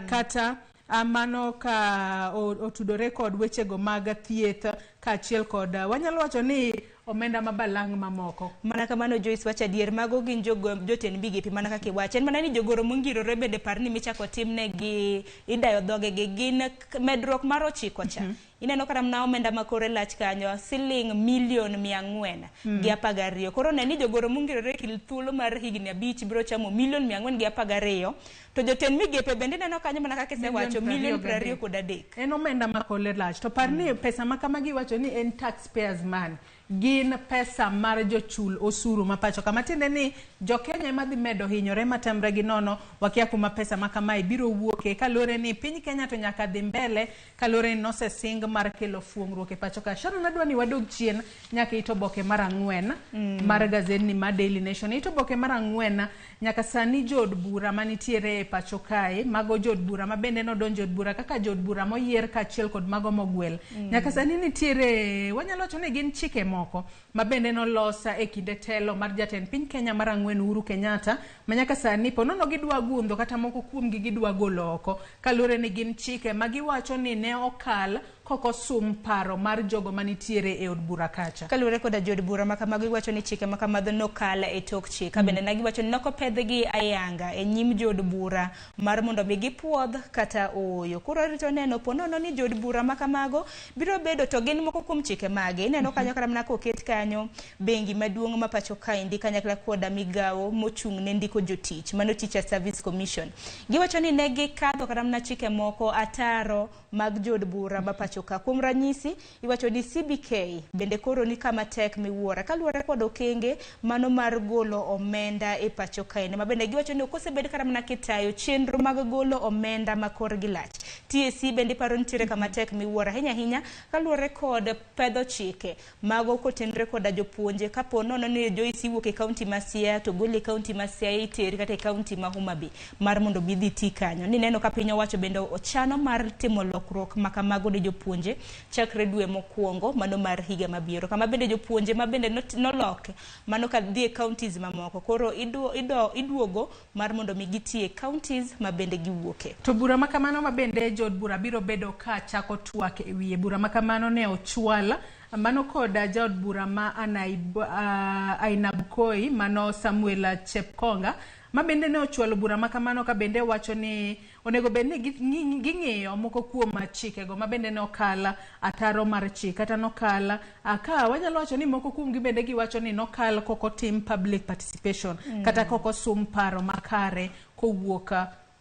Kata mano ka otudore kod wechego mag thieth kaachiel kod wanyalo wacho ni omenda ma balang' mamoko. Mana kamano Joyce wacho adier, mago gin jotend migepe mana kaka iwacho. En mana ni jogoro mongirore bende par ni michako timnegi idayo dhogegi gin medruok mar 9 cha. Ineno kata mana omenda ma kore lach kanyo siling milion 400 gi 12. Koro ne ni jogoro mongirore e thuolo mar higni 5 biro chamo milion 412. To jotend migepe bende ineno kanyo mana kaka isewacho milion 23. En omenda ma kore lach. To par ni pesa ma kamagi iwacho ni en taxpayers money. Gin pesa mar jochul osuru ma pacho kama, tiende ni jokenya ema dhi medo hinyore matamre gi nono, wakia kuma pesa ma kamae biro wuoke kaluwore ni piny Kenya to nyaka dhi mbele kaluwore ni nosesing mar kelo fuong'ruok e pacho ka. Sharon, adwa ni wadog chien nyaka it oboke mar 4 mar gazetni mar Daily Nation. It oboke mar 4 nyaka sani jood bura manitiere e pacho kae, mago jood bura ma bende nodonjo e od bura kaka jood bura moyier kaachiel kod mago mogwel. Nyaka sani nitiere, wanyalo wacho ni gin chike moko ma bende nolosa e kinde telo mar jatend piny Kenya mar 4 Uhuru Kenyatta, ma nyaka sani ponono gidwa gundho kata moko kuomgi gidwa golo oko kaluwore ni gin chike ma giwacho ni ne okal kokosum paro mar jogo manitiere e od bura kacha. Kaluwore koda jood bura ma kamago iwacho ni chike ma kamago nokal e tok chik. Ka bende ne giwacho ni nokopedhgi ayanga e nyim jood bura mar mondo mi gipuodh kata ooyo. Koro arito neno ponono ni jood bura ma kamago biro bedo to gin moko kuom chike mage. Ineno kanyo kata mana koket kanyo bengi maduong' ma pacho kaendi kanyakla koda migawo mochung' ne ndiko jotich mano Teacher Service Commission. Giwacho ni ne gikadho kata mana chike moko ataro mag jood bura ma pacho ka. Kuom ranyisi, iwacho ni CBK bende koro ni kama tek miwuora kaluwore kod okenge mano mar golo omenda e pacho kaendi ma bende giwacho ni ok osebed kata mana kitayo chenro mag golo omenda ma korgi lach. TSC bende paro nitiere kama tek miwuora ahinya ahinya kaluwore kod pedho chike mago kotenre koda jopuonje kapo nono ni Joyce iwuok e kaunti ma Siaya to goli e kaunti ma Siaya iteri kata e kaunti ma Homa Bay mar mondo mi dhi ti kanyo. Nineno ka piny owacho bende ochano mar timo lokruok ma kamago ne jopuonje. jopuonje chakre dwe mokwongo mano mar higa mabiro. Kama bende jopuonje ma bende nolok mano ka dhi e counties mamoko koro iduogo mar mondo mi gitie e counties ma bende giwuoke. To bura ma kamano ma bende jood bura biro bedo ka chako twak e wiye. Bura ma kamano ne ochwal mano kod jaod bura ma Ainabkoi mano Samuel Chepkonga ma bende ne ochwalo bura ma kamano ka bende wacho ni onego bed ni ging'iyo moko kuom chikego ma bende ne okal ataro mar chik kata nokal ka wanyalo wacho ni moko kuomgi bende giwacho ni nokal kokotim public participation kata kokosum paro makare kowuok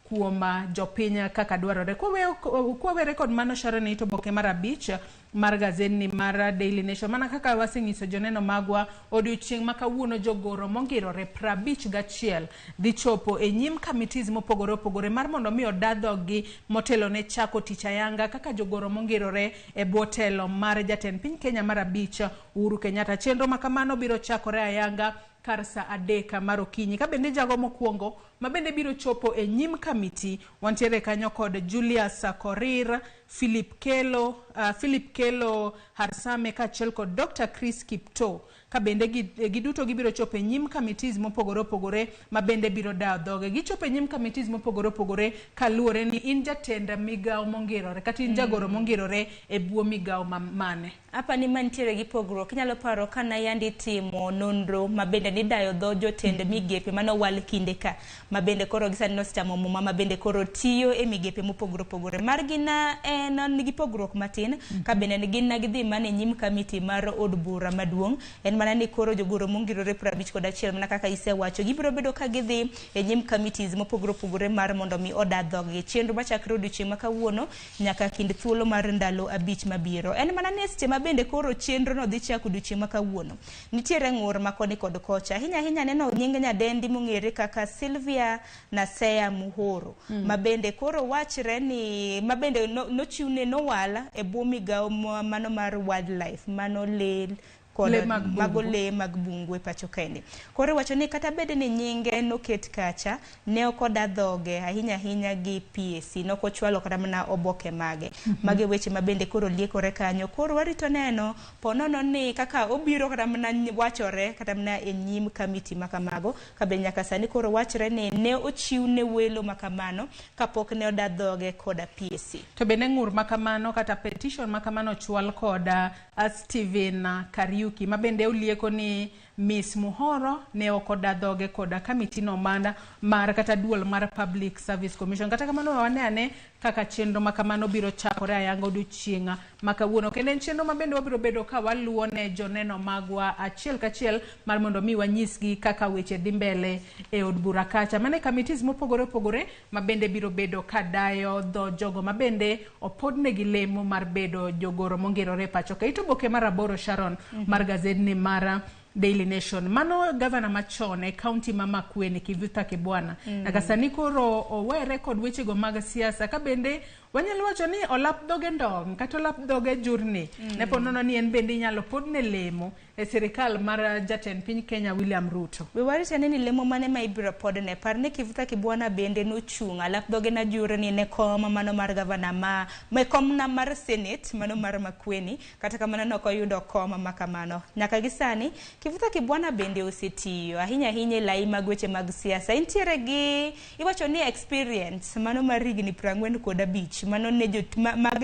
kuom jopiny kaka dwarore. Kwawere kod mano Sharon, ito oboke mar 5 mar gazetni mar Daily Nation. Mana kaka wasenyiso joneno magwa, odiochieng' ma kawuono jogoro mongirore 51 dhi chopo e nyim committees mopogore opogore mar mondo mi oda dhoggi motelo ne chako tich ayanga kaka jogoro mongirore e bwo telo mar jatend piny Kenya mar 5 Uhuru Kenyatta. Chenro ma kamano biro chakore ayanga kar saa 3 mar okinyi. Ka bende jago mokwongo ma bende biro chopo e nyim kamiti wantiere kanyo kod Julius Korir, Philip Kelo Harsame kaachiel kod Dr. Chris Kipto. Ka bende giduto gibiro chopo e nyim committees mopogore opogore ma bende biro dayo dhoge. Gichopo e nyim committees mopogore opogore kaluwore ni in jatend migawo mongirore kata in jagoro mongirore e bwo migawo mane. Apa ni mantiere gi pogruok. Inyalo paro kana yandi timo nonro ma bende nidayo dho jotend migepe mano wal kinde ka ma bende koro gisani nosechamo muma ma bende koro tiyo e migepe mopogore opogore. Margi na en nigi pogruok matin ka bende gin na gidhi mana e nyim kamiti mar od bura maduong'. En mana ni koro jogoro mongirore 51 mana kaka isewacho gibiro bedo ka gidhi e nyim committees mopogore opogore mar mondo mi oda dhoggi. Chenro machakre odiochieng' ma kawuono nyaka kind thuolo mar ndalo 5 mabiro. En mana ni seche ma bende koro chenro no dhi chako odiochieng' ma kawuono nitiere ng'ur ma koni kod kocha. Ahinya ahinya neno nying nyadendi mong'ere kaka Sylvia Nasea Muhoro ma bende koro wachre ni ma bende nochiwne nowal e bwo migawo mano mar wildlife mano lee kod mago lee mag bungu e pacho kaendi. Koro iwacho ni kata bed ni nyinge noket kacha ne ok oda dhoge ahinya ahinya gi PAC nokochwalo kata mana oboke mage. Mage weche ma bende koro liekore kanyo. Koro warito neno ponono ni kaka obiro kata mana wachore kata mana e nyim kamiti makamago ka be nyaka sani koro wachre ni ne ochiwne welo makamano kapok ne oda dhoge koda PAC. To bende ng'ur makamano kata petition makamano ochwal koda Steven Kariuki ma bende olieko ni Miss Muhoro ne ok oda dhoge koda kamiti no mar kata duol mar Public Service Commission. Kata kamano wane ane kaka chenro makamano biro chakore ayanga odiochieng' ma kawuono. Kendo en chenro ma bende wabiro bedo ka waluwo ne joneno magwa achiel kachiel mar mondo mi wanyisgi kaka weche dhi mbele e od bura kacha. Mane committees mopogore opogore ma bende biro bedo ka dayo dho jogo ma bende opodnegi lemo mar bedo jogoro mongirore pacho ka. Ito oboke mar 8 Sharon mar gazetni mar Daily Nation. Mano gavana machon e county ma Makueni Kivutha Kibwana. Nyaka sani koro owere kod wechego mag siasa ka bende wanyalo wacho ni olap dhoge ndong' kata olap dhoge jurni. Ne ponono ni en bende inyalo podne lemo e sirikal mar jatend piny Kenya William Ruto. We warito ni lemo mane ma ibiro podne. Par ni Kivutha Kibwana bende nochung' alap dhoge na jurni ne kom mano mar gavana ma kom na mar Senate mano mar Makueni kata kamano nok oyudo kom ma kamano. Nyaka gi sani Kivutha Kibwana bende osetiyo ahinya ahinya e lai mag weche mag siasa. Intiere gi iwacho ni experience mano mar higni 45 mano ne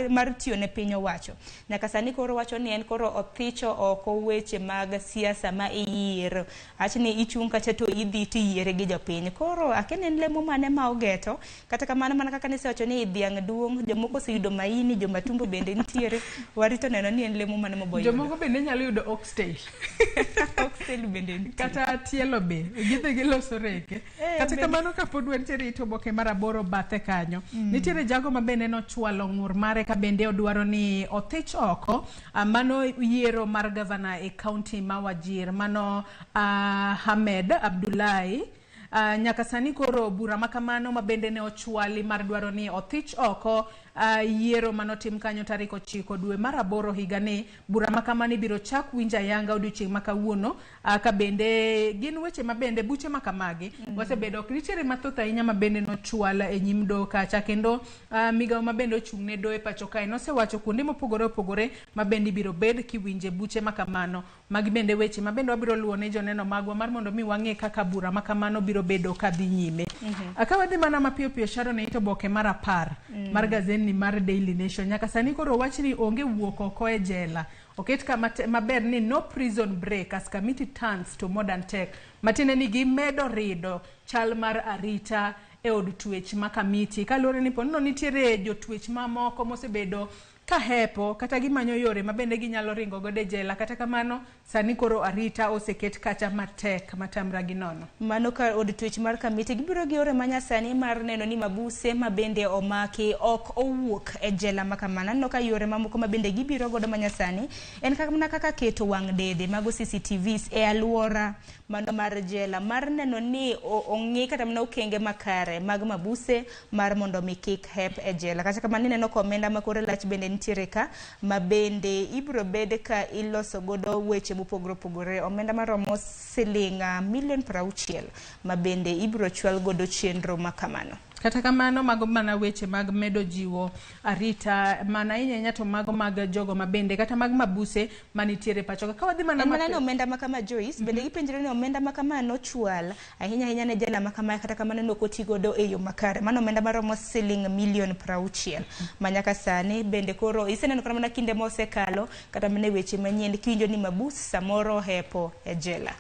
mar tiyo ne piny owacho. Nyaka sani koro wacho ni en koro othicho oko weche mag siasa ma iyiero. Ach ni ichung' kacha to idhi tiyiere gi jopiny. Koro akia en lemo mane ma ogeto. Kata kamano mana kaka nisewacho ni dhiang' duong', jomoko oseyudo maini, jomatumbo bende nitiere. Warito neno ni en lemo mane moboyudo. Jomoko bende nyalo yudo oxtail. Oxtail bende nitie. Kata tielo be. Gidhi giloso reke. Kata kamano kapod wantiere ito oboke mar 8 bathe kanyo. Nitiere jago ma bende nochwalo ng'ur mare ka bende odwaro ni othich oko mano yiero mar gavana e county ma Wajir mano Ahmed Abdullahi. Nyaka sani koro bura makamano ma bende ne ochwali mar dwaro ni othich oko yiero manotim kanyo tarik 9 dwe mar 8 higani. Bura makamano ibiro chak winjo ayanga odiochieng' ma kawuono, ka bende gin weche ma bende buche makamagi wasebedo ok nitiere mathoth ahinya ma bende nochwal e nyim doho kacha, kendo migawo ma bende ochung' ne doho e pacho kae nosewacho kuonde mopogore opogore ma bende ibiro bed kiwinje buche makamano. Magi bende weche ma bende wabiro luwo ne joneno magwa mar mondo mi wang'e kaka bura makamano biro bedo kadhi nyime. Ka wadhi mana mapiyo piyo, Sharon, e it oboke mar 10 mar gazetni mar Daily Nation, nyaka sani koro wach ni onge wuok oko e jela. Oket ka maber ni no prison break as committee turns to modern tech, matiende ni gimedo rido chal mar arita e od twech ma Kamiti, kaluwore ni ponono nitiere jotwech mamoko mosebedo ka hepo kata gimanyo yore ma bende ginyalo ringo godo e jela. Kata kamano sani koro arita oseket kacha matek matamra gi nono. Mano ka od twech mar Kamiti gibiro gi yore manyasani mar neno ni mabuse ma bende omaki ok owuok e jela ma kamano. Aneno ka yore mamoko ma bende gibiro godo manyasani en mana kaka keto wang' dede mago CCTVs e aluora mano mar jela mar neno ni ong'i kata mana okenge makare mag mabuse mar mondo mi kik hep e jela. Kata kamano ineno ka omenda ma kore lach bende nitiere ka ma bende ibiro bed ka iloso godo weche mopogore opogore. Omenda maromo siling milion 60 ma bende ibiro chwal godo chenro ma kamano. Kata kamano mago mana weche mag medo jiwo arita mana ahinya ahinya to mago mag jogo mabende kata mag mabuse manitiere pacho ka. Wadhi mana En mana ni omenda ma kama Joyce, bende gipenjre ni omenda ma kama nochwal ahinya ahinya ne jela ma kama, kata kamano ne ok oti godo e yo makare. Mano omenda maromo siling milion 60 ma nyaka sani bende koro iseneno kata mana kinde mosekalo kata mana e weche manyien kiwinjo ni mabus samoro hepo e jela.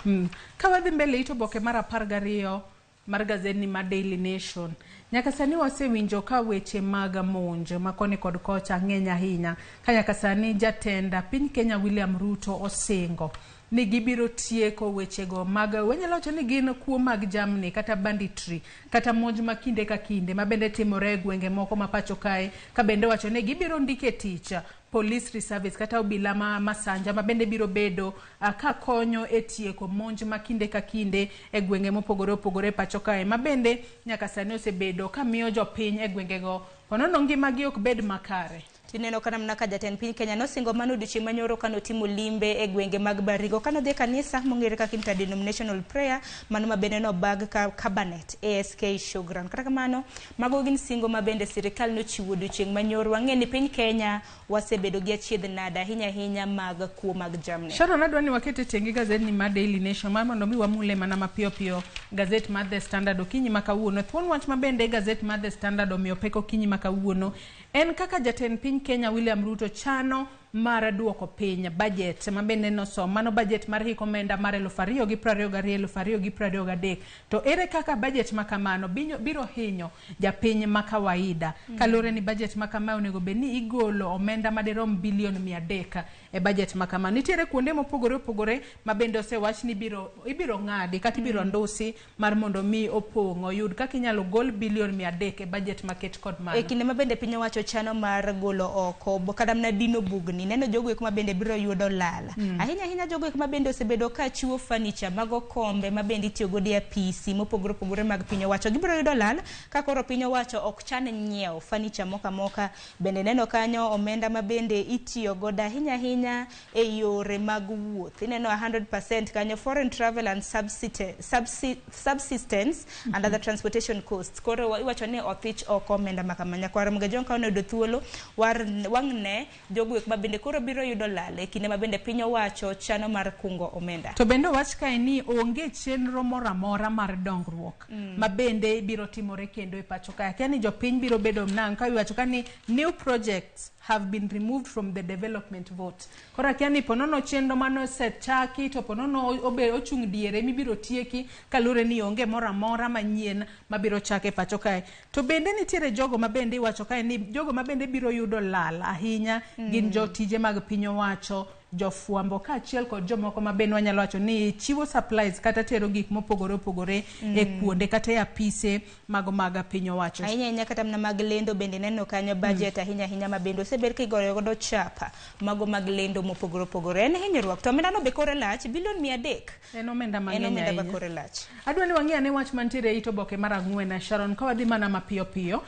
Ka wadhi mbele it oboke mar 12 mar gazetni mar Daily Nation, nyaka sani wasewinjo ka weche mag monj ma koni kod kocha ng'eny ahinya, ka nyaka sani jatend piny Kenya William Ruto osingo ni gibiro tieko wechego mag wanyalo wacho ni gin kuo mag jamni kata banditry kata monj ma kinde ka kinde ma bende timore e gwenge moko ma pacho kae, ka bende wacho ni gibiro ndike tich police reservice kata obila ma masanja ma bende biro bedo ka konyo e tieko monj ma kinde ka kinde e gwenge mopogore opogore e pacho kae, ma bende nyaka sani osebedo ka miyo jopiny e gwengego ponono ngimagi ok bed makare. Tineno kata mana ka jatend piny Kenya nosingo mano odiochieng' manyoro kanotimo limbe e gwenge mag Baringo kanodhi e kanisa mong'ere kaka Interdenominational Prayer mano ma bende nobag ka Kabanet ASK Showground. Kata kamano mago gin singo ma bende sirikal nochiwo odiochieng' manyoro. Wang'e ni piny Kenya wasebedo gi achiedh nade ahinya ahinya mag kuo mag jamni. Sharon, adwa ni wakete tenge gazetni mar Daily Nation mar mondo mi wamule mana mapiyo piyo gazet mar The Standard okinyi ma kawuono. Thuon wach ma bende gazet mar The Standard omiyo pek okinyi ma kawuono en kaka jatend piny Kenya William Ruto chano mar duoko piny budget ma bende nosom, mano budget mar hik omenda mar 2022 2023. To ere kaka budget ma kamano biro hinyo japiny ma kawaida? Kaluwore ni budget ma kama onego bed ni igolo omenda madirom bilion 300 e budget ma kama. Nitiere kuonde mopogore opogore ma bende osewach ni ibiro ng'adi kata ibiro ndusi mar mondo mi opong' oyud kaka inyalo gol bilion 300 e budget maket kod mano. E kinde ma bende piny owacho chano mar golo oko kata mana dino bugni, neno jogo eko ma bende biro yudo lal. Ahinya ahinya jogo eko ma bende osebedo ka chiwo furniture mago kombe ma bende itiyo godo e apisi mopogore opogore mag piny owacho gibiro yudo lal ka koro piny owacho ok chan nyiewo furniture moko amoka. Bende neno kanyo omenda ma bende itiyo godo ahinya ahinya e yore mag wuoth. Ineno 100% kanyo foreign travel and subsistence and other transportation costs. Koro iwacho ni othich oko omenda ma kama. Nyakwar Mgejong ka onoyudo thuolo wang'ne jogo eko ma bende koro biro yudo lal e kinde ma bende piny owacho chano mar kungo omenda. To bende owach kae ni onge chenro moro amora mar dongruok ma bende biro timore kendo e pacho kae. Akia ni jopiny biro bedo nang' ka iwacho ka ni new projects have been removed from the development vote. Koro akia ni ponono chenro mane osechaki to ponono ochung' diere mibiro tieki kaluwore ni onge moro amora manyien mabiro chake e pacho kae. To bende nitiere jogo ma bende iwacho kae ni jogo ma bende biro yudo lal ahinya gin jotije mag piny owacho, jofwambo kaachiel kod jomoko ma bende wanyalo wacho ni chiwo supplies kata tero gik mopogore opogore e kuonde kata e apise mago mag piny owacho. Ahinya ahinya kata mana mag lendo bende neno kanyo budget ahinya ahinya ma bende osebed kigoyo godo chapa mago mag lendo mopogore opogore. En hinyruok to omenda no be kore lach, bilion 300. En omenda En mang'eny omenda ma ahinya. kore lach. Adwa ni wang'i ane wach mantiere e it oboke mar 4, Sharon, ka wadhi mana mapiyo piyo.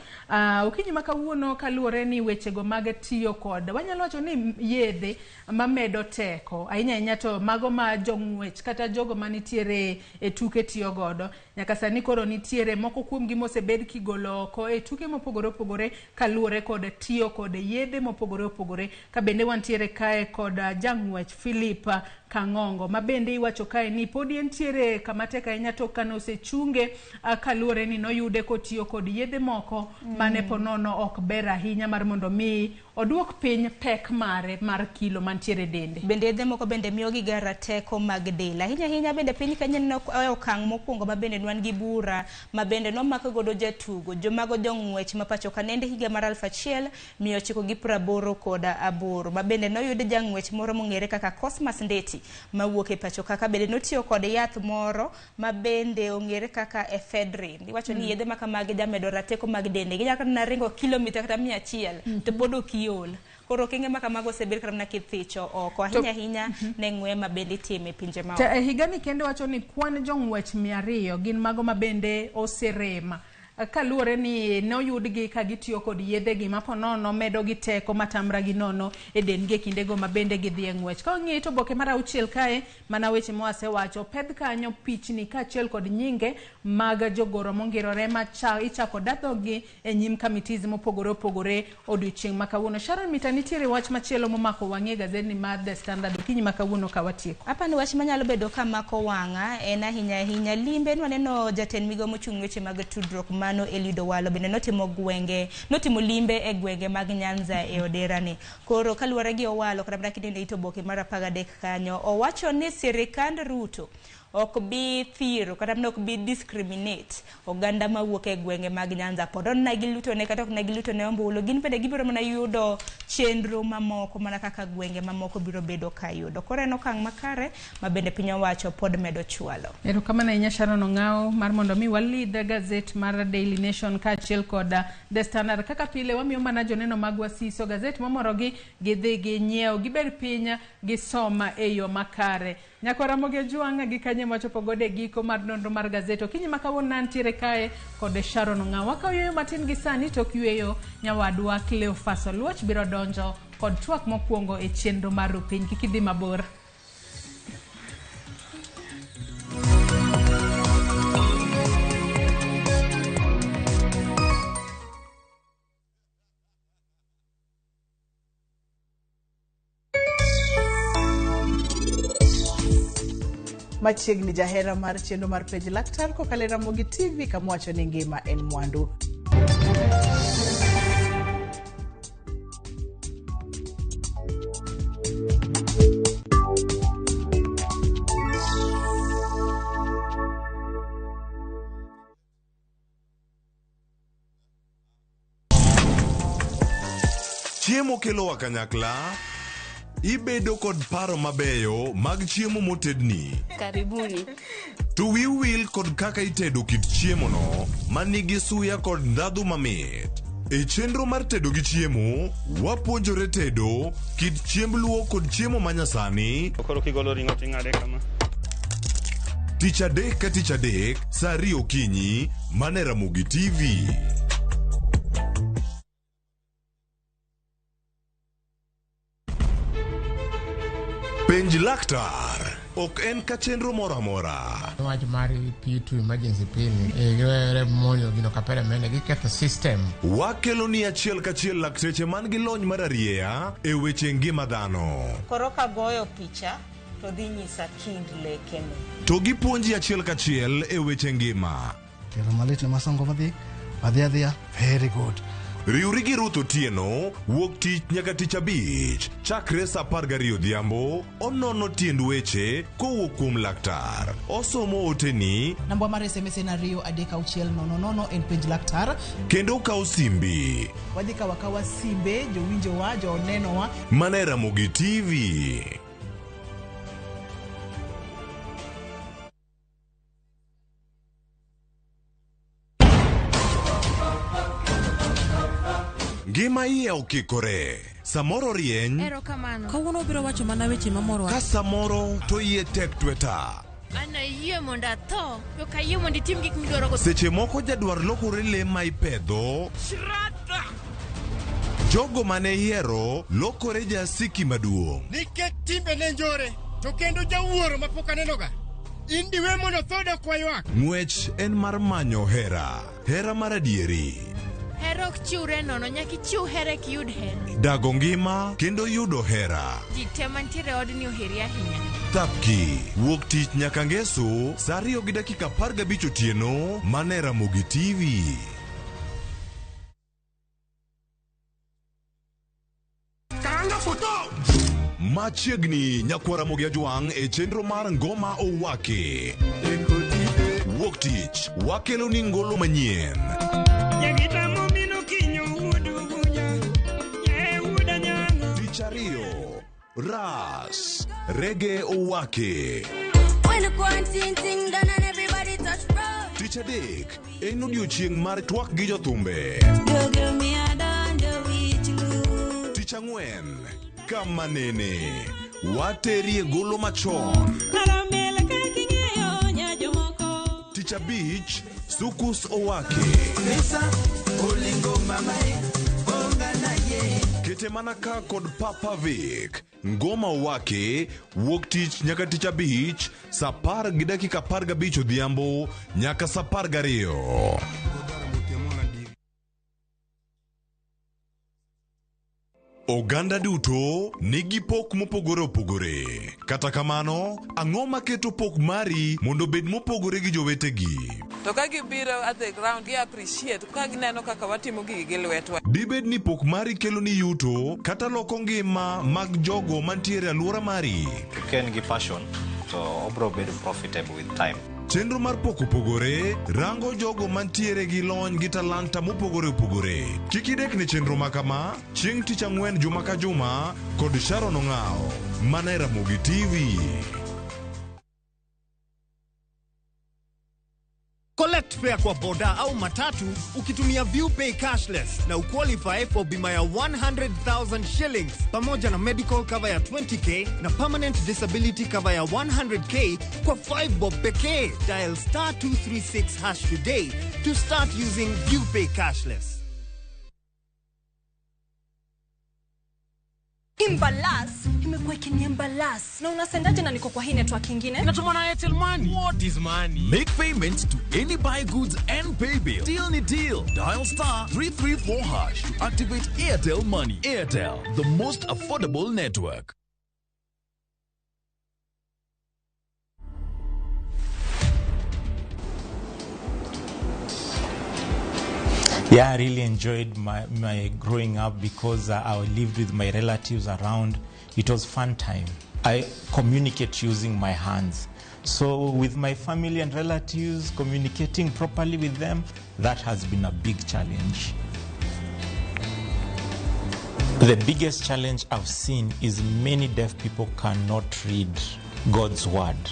Okinyi ma kawuono kaluwore ni wechego mag tiyo kod wanyalo wacho ni yedhe mamedo teko ahinya ahinya to mago ma jong'wech kata jogo manitiere e tuke tiyo godo. Nyaka sani koro nitiere moko kuomgi mosebed kigolo oko e tuke mopogore opogore kaluwore kod tiyo kod yedhe mopogore opogore. Ka bende wantiere kae kod jang'wech Philip Kang'ongo ma bende iwacho kae ni podi entiere kama tek ahinya tok kane osechunge kaluwore ni noyude kotiyo kod yedhe moko mane ponono ok ber ahinya mar mondo mi oduok piny pek mare mar kilo mantiere e dende. Bende yedhe moko bende miyo giga rateko mag del. Ahinya ahinya bende piny Kenya neno e okang' mokwongo ma bende nwan gi bura ma bende nomak godo jatugo jomago jong'wech ma pacho ka nende higa mar 1988 ma bende noyud jang'wech moro mong'ere kaka Cosmas Ndeti mawuok e pacho kaka bende notiyo kod yath moro ma bende ong'ere kaka ephedrine. Iwacho ni yedhe ma kamagi jamedo rateko mag dende. Ginyalo kata mana ringo kilomita kata 100 to pod ok iol. Koro okenge ma kamago osebed kata mana kithicho oko ahinya ahinya ne ng'we ma bende itime e pinje ma To oko. e higani kendo wacho ni kwan jong'wech 200 gin mago ma bende oserem kaluwore ni noyudgi ka gitiyo kod yedhegi ma ponono medo gi teko matamra gi nono e dendgi e kindego ma bende gidhi e ng'wech. Ka wang'iyo it oboke mar 6 kae, mana weche mwasewacho, opedh kanyo pichni kaachiel kod nyinge mag jogoro mongirore ma ichako dadhogi e nyim committees mopogore opogore odiochieng' ma kawuono. Sharon Mita, nitiere wach machielo momako wang'i e gazetni mar The Standard okinyi ma kawuono ka watieko. Apani wach manyalo bedo ka mako wang'a en ahinya ahinya limbe nwaneno jatend migawo mochung' weche mag tudruok mano Eliud Owalo bende notimo gwenge notimo limbe e gwenge mag Nyanza e Odera ni. Koro kaluwore gi Owalo kata mana kineno it oboke mar 13 kanyo owacho ni sirikand Ruto ok bi thiro kata mana ok bi discriminate oganda mawuok e gwenge mag Nyanza. Pod na gilutone kata ok ne gilutone ombulu, gin bende gibiro mana yudo chenro mamoko mana kaka gwenge mamoko biro bedo ka yudo. Koro en okang' makare ma bende piny owacho pod medo chwalo. Erokamano ahinya Sharon Ong'awo mar mondo mi walidh gazet mar Daily Nation kaachiel kod The Standard. Kaka pile wamiyo mana joneno magwa siso gazet momorogi gidhi ginyiew gibed piny gisoma e yo makare. Nyakwa Ramogi Ojwang' gi kanye mwachopo godo e giko mar nonro mar gazet. Okinyi ma kawuono nantiere kae kod Sharon Ong'awo. Wakawo yueyo matin gi sani tok yueyo nyawadwa Cleophas Oluoch biro donjo kod twak mokwongo e chenro mar Rupiny. Kik idhi mabor. Machiegni jahera mar chenro mar Penj Laktar kokalo e Ramogi TV kama wacho ni ngima en mwandu. Chiemo kelowa kanyakla, ibedo kod paro mabeyo mag chiemo motedni. Karibuni. To wiu wil kod kaka itedo kit chiemono manigi suya kod ndhadhu mamit. E chenro mar tedo gi chiemo, wapuonjore tedo kit chiemb luo kod chiemo manyasani. Koro kigolo ring'o ting'ade kama. Tich adek ka tich adek, saa 2 okinyi, mana e Ramogi TV. Penj laktar ok en ka chenro moro amora. Wach mar P2 emergency pill ni giwere monjo gino kapere mene giketho system. Wakelo ni achiel kachiel lakteche man gi lony mar arieya e weche ngima dhano. Koro kagoyo picha to dhi nyisa kind lekene. To gipuonji achiel kachiel e weche ngima. Tielo malit ne masongo madhi adhi adhiya very good. Riwri gi Ruth Otieno wuok tich nyaka tich abich chakre saa 12 odhiambo onono tiend weche kowuok kuom laktar. Osomo oteni Namba mar SMS en 2 3 6 0 0 en Penj Laktar. kendo okawo simbi. Wadhi kawo akawa simbe jowinjowa, jonenowa. Mana e Ramogi TV. Ngima iye okikore. Samoro rieny, Erokamano. Kawuono obiro wacho mana weche mamorowa. ka samoro to iye tek tweta. An ayie mondo atho, to ok ayie mondo itim gik midwarogo. Seche moko jadwar lokore le ma ipedho. Jogo mane ihero lokore jasiki maduong'. Nikech timbene njore, to kendo jawuoro mapok anenoga. In diwe mondo tho dok waywak. Ng'wech en mar manyo hera, hera mar adieri. Hera ok chiwre nono, nyaka ichiw hera eka iyud hera. Dago ngima kendo yudo hera. Ji te mantiere e odni oheri ahinya. Thapki, wuok tich nyaka ngeso, saa 2:15 otieno, mana e Ramogi TV. Karanga foto! Machiegni nyakwar Ramogi Ajwang' e chenro mar Ngoma Owaki. Wuok tich, wakelo ni ngolo manyien. Nyagitamo mino kinyo wuod Ugunja, e wuod Anyango. Tich ariyo, Ras, Rege Owaki. When the quarantine thing done and everybody touch road. Tich adek, en odiochieng' mar twak gi jothumbe. Jogo mi adonjo wich lu. Tich ang'wen, kama nene, waterie golo machon. Karamel kaka ing'eyo nya jomoko. Tich abich, Sukus Owaki. Kete mana ka kod Papa Vic. Ngoma Owaki, wuok tich nyaka tich abich, saa 10:15 odhiambo nyaka saa 12. Oganda duto nigi pok mopogore opogore. Kata kamano, ang'o maketo pok mari mondo obed mopogore gi jowetegi? To ka gibiro at the ground, gi appreciate ka gineno kaka watimo gigi gi lwetwa. Dibed ni pok mari kelo ni yuto kata loko ngima mag jogo mantiere e alwora mari? Ka en gi passion to obro bedo profitable with time. Chenro mar pok opogore rango jogo mantiere gi lony gi talanta mopogore opogore. Kik idek ne chenro ma kama chieng' tich ang'wen juma ka juma kod Sharon Ong'awo mana e Ramogi TV. Collect fare kwa boda au matatu ukitumia ViewPay cashless na uqualify for bima ya 100,000 shillings pamoja na medical cover ya 20k na permanent disability cover ya 100k kwa 5 bob pekee. Dial star 236 hash today to start using ViewPay cashless. Imbalas imekuwa ikiniembalas na unasendaje na niko kwa hii network ingine? Natuma na Airtel Money. What is money? Make payments to any buy goods and pay bill. Deal ni deal. Dial star 334 hash to activate Airtel Money. Airtel, the most affordable network. Yeah, I really enjoyed my growing up because I lived with my relatives around. It was fun time. I communicate using my hands. So with my family and relatives, communicating properly with them, that has been a big challenge. The biggest challenge I've seen is many deaf people cannot read God's word.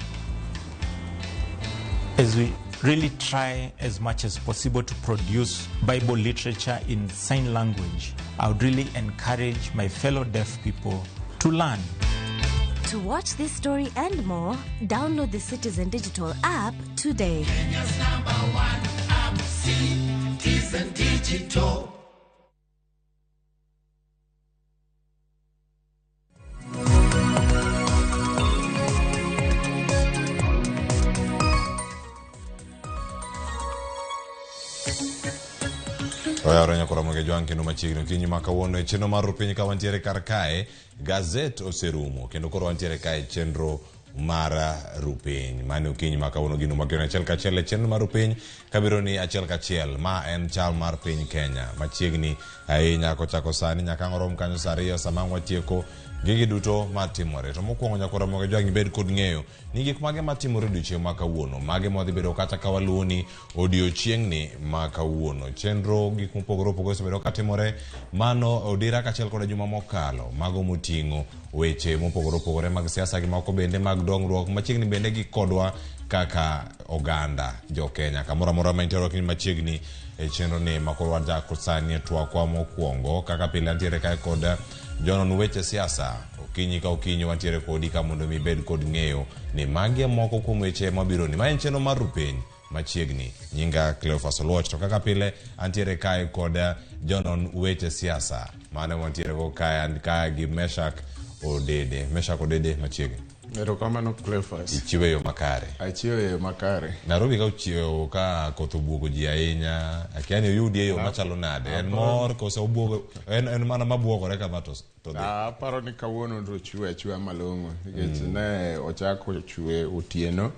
As we really try as much as possible to produce Bible literature in sign language, I would really encourage my fellow deaf people to learn. To watch this story and more, download the Citizen Digital app today. Kenya's number one app, Citizen Digital. Oyawore nyakora Ramogi Ajwang' kendo machiegni okinyi ma kawuono e chenro mar piny ka wantiere kar kae gazet oserumo kendo koro wantiere kae e chenro mar rupiny. Mani okinyi ma kawuono gino makelo achiel kachiel e chenro mar rupiny kabiro ni achiel kachiel ma en chal mar piny Kenya machiegni ahinya kochako sani nyaka ang' orom kanyo saa 2 sama ang' watieko gigi duto matimore. To mokwongo nyakora Ramogi Ajwang' ibed kod ng'eyo ni gik mage matimore odiochieng' ma kawuono, mage mwadhi bedo kata ka waluwoni odiochieng'ni ma kawuono. Chenro gik mopogore opogore osebedo katimore mano odira kaachiel koda juma mokalo, mago moting'o weche mopogore opogore mag siasa gi moko bende mag dongruok machiegni bende gi kodwa kaka oganda jo Kenya. Kamoro amora ma intiere ni machiegni e chenro ni ma koro wachako sani e twakwa mokwongo. Kaka pile antiere kae kod jonon weche siasa. Okinyi ka okinyi wantiere kodi ka mondo mi ibed kod ng'eyo ni magi e moko kuom weche mabiro ni. Ma en chenro mar Rupiny machiegni. Nyinga Cleophas Oluoch to kaka pile antiere kae kod jonon weche siasa. Mano wantiere go kae an kae gi Meshak Odede. Meshak Odede machiegni. Erokamano Cleophas. Ichiwe yo makare. Achiwe yo makare. Nairobi ka ochiewo ka koth obwogo ji ahinya, akia ni oyudi e yo machalo nade. En mor koso obwogo en mana mabwogore kama to dhi. Aparo ni kawuono to ochwe achweya malong'o nikech ne ochako chwe otieno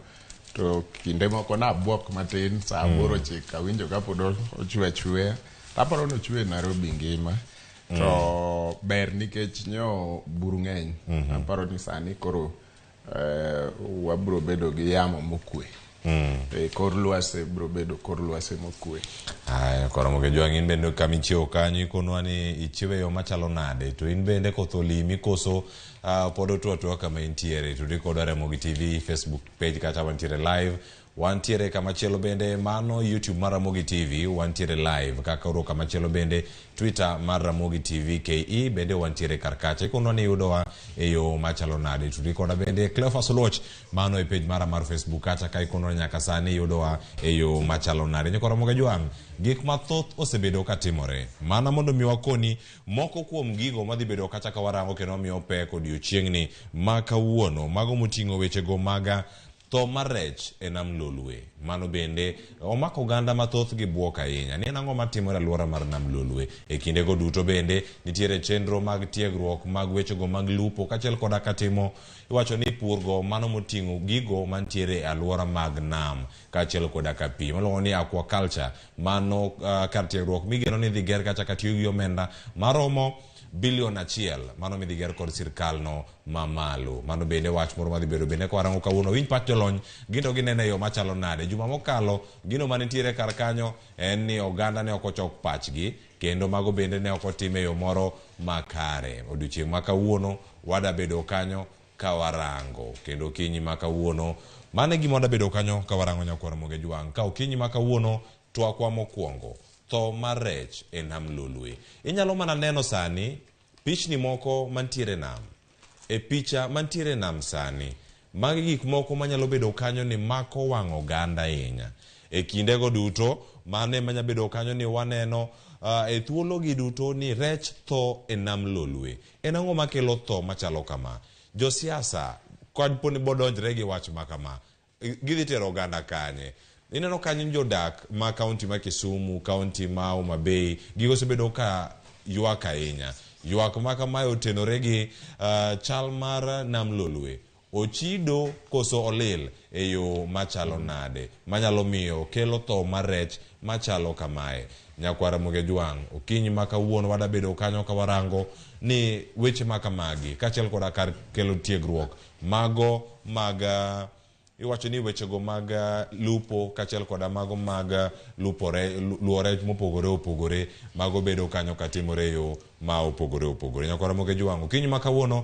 to kinde moko nabuok matin saa 8:30 awinjo kapod ochwe achweya. Aparo ni ochwe Nairobi ngima. To ber nikech nyo buru ng'eny. Aparo ni sani koro wabro bedo gi yamo mokwe. Kor lwasi bro bedo kor lwasi mokwe. Aya, koro moke jwang' in bende kama ichiewo kanyo ikonwa ni ichiewo e yo machalo nade to in bende koth olimi koso pod otwo atwoa kama intiere. Tudri kodwa Ramogi TV Facebook page kacha wantiere live. Wantiere kamachielo bende mano YouTube mar Ramogi TV wantiere live. Kaka oro kamachielo bende Twitter mar Ramogi TV KE bende wantiere kar kacha. Ikonwa ni yudowa e yo machalo nade. Tudri koda bende Cleophas Oluoch mano e page mara mar Facebook kacha ka ikonwa nyaka sani yudowa e yo machalo nade. Nyikwa Ramogi Jwang', gik mathoth osebedo katimore. Mana mondo mi wakoni moko kuom gigo madhi bedo kacha ka warango kendo miyo pek odiochieng'ni ma kawuono. Mago moting'o wechego maga tho mar rech e nam Lolwe. Mano bende omako oganda mathoth gi buok ahinya. Ni en ang'o matimore alwora mar nam Lolwe? E kindego duto bende nitiere chenro mag tiegruok mag wechego mag lupo kaachiel koda katimo iwacho ni purgo mano moting'o gigo mantiere e alwora mag nam kaachiel koda ka pi. Maluongo ni aquaculture. Mano kar tiegruok migeno ni idhi ger kacha katiyo gi omenda maromo bilion 1 mano midhi ger kod sirkal no mamalo. Mano bende wach moro madhi bedo bende kwarango kawuono. Winj pach jolony gin to ginene e yo machalo nade. Juma mokalo gino manitiere kar kanyo en ni oganda ne ok ochok pachgi kendo mago bende ne ok otim e yo moro makare. Odiochieng' ma kawuono wada bedo kanyo ka warango kendo okinyi ma kawuono mano e gima wada bedo kanyo ka warango nyakwar Ramogi Jwang'. Ka okinyi ma kawuono twakwa mokwongo tho mar rech e nam Lolwe. Inyalo mana neno sani pichni moko mantiere nam. E picha mantiere nam sani, magi gik moko manyalo bedo kanyo ni mako wang' oganda ahinya. E kindego duto, mano ema nyalo bedo kanyo ni waneno e thuologi duto ni rech tho e nam Lolwe. En ang'o makelo tho machalo kama? Josiasa kapo ni bodonjre gi wach ma kama, gidhi tero oganda kanye? Ineno kanyo jodak ma kaunti ma Kisumu, kaunti ma Homa Bay, gigo osebedo ka ywak ahinya. Ywak ma kamae otenore gi chal mar nam Lolwe. Ochido koso olil e yo machalo nade manyalo miyo kelo tho mar rech machalo kamae. Nyakwar Ramogi Jwang', okinyi ma kawuono wada bedo kanyo ka warango ni weche ma kamagi kaachiel koda kar kelo tiegruok mago mag iwacho ni wechego mag lupo kaachiel koda mago mag luwo rech mopogore opogore mago bedo kanyo katimore e yo ma opogore opogore. Nyakwar Ramogi Jwang', okinyi ma kawuono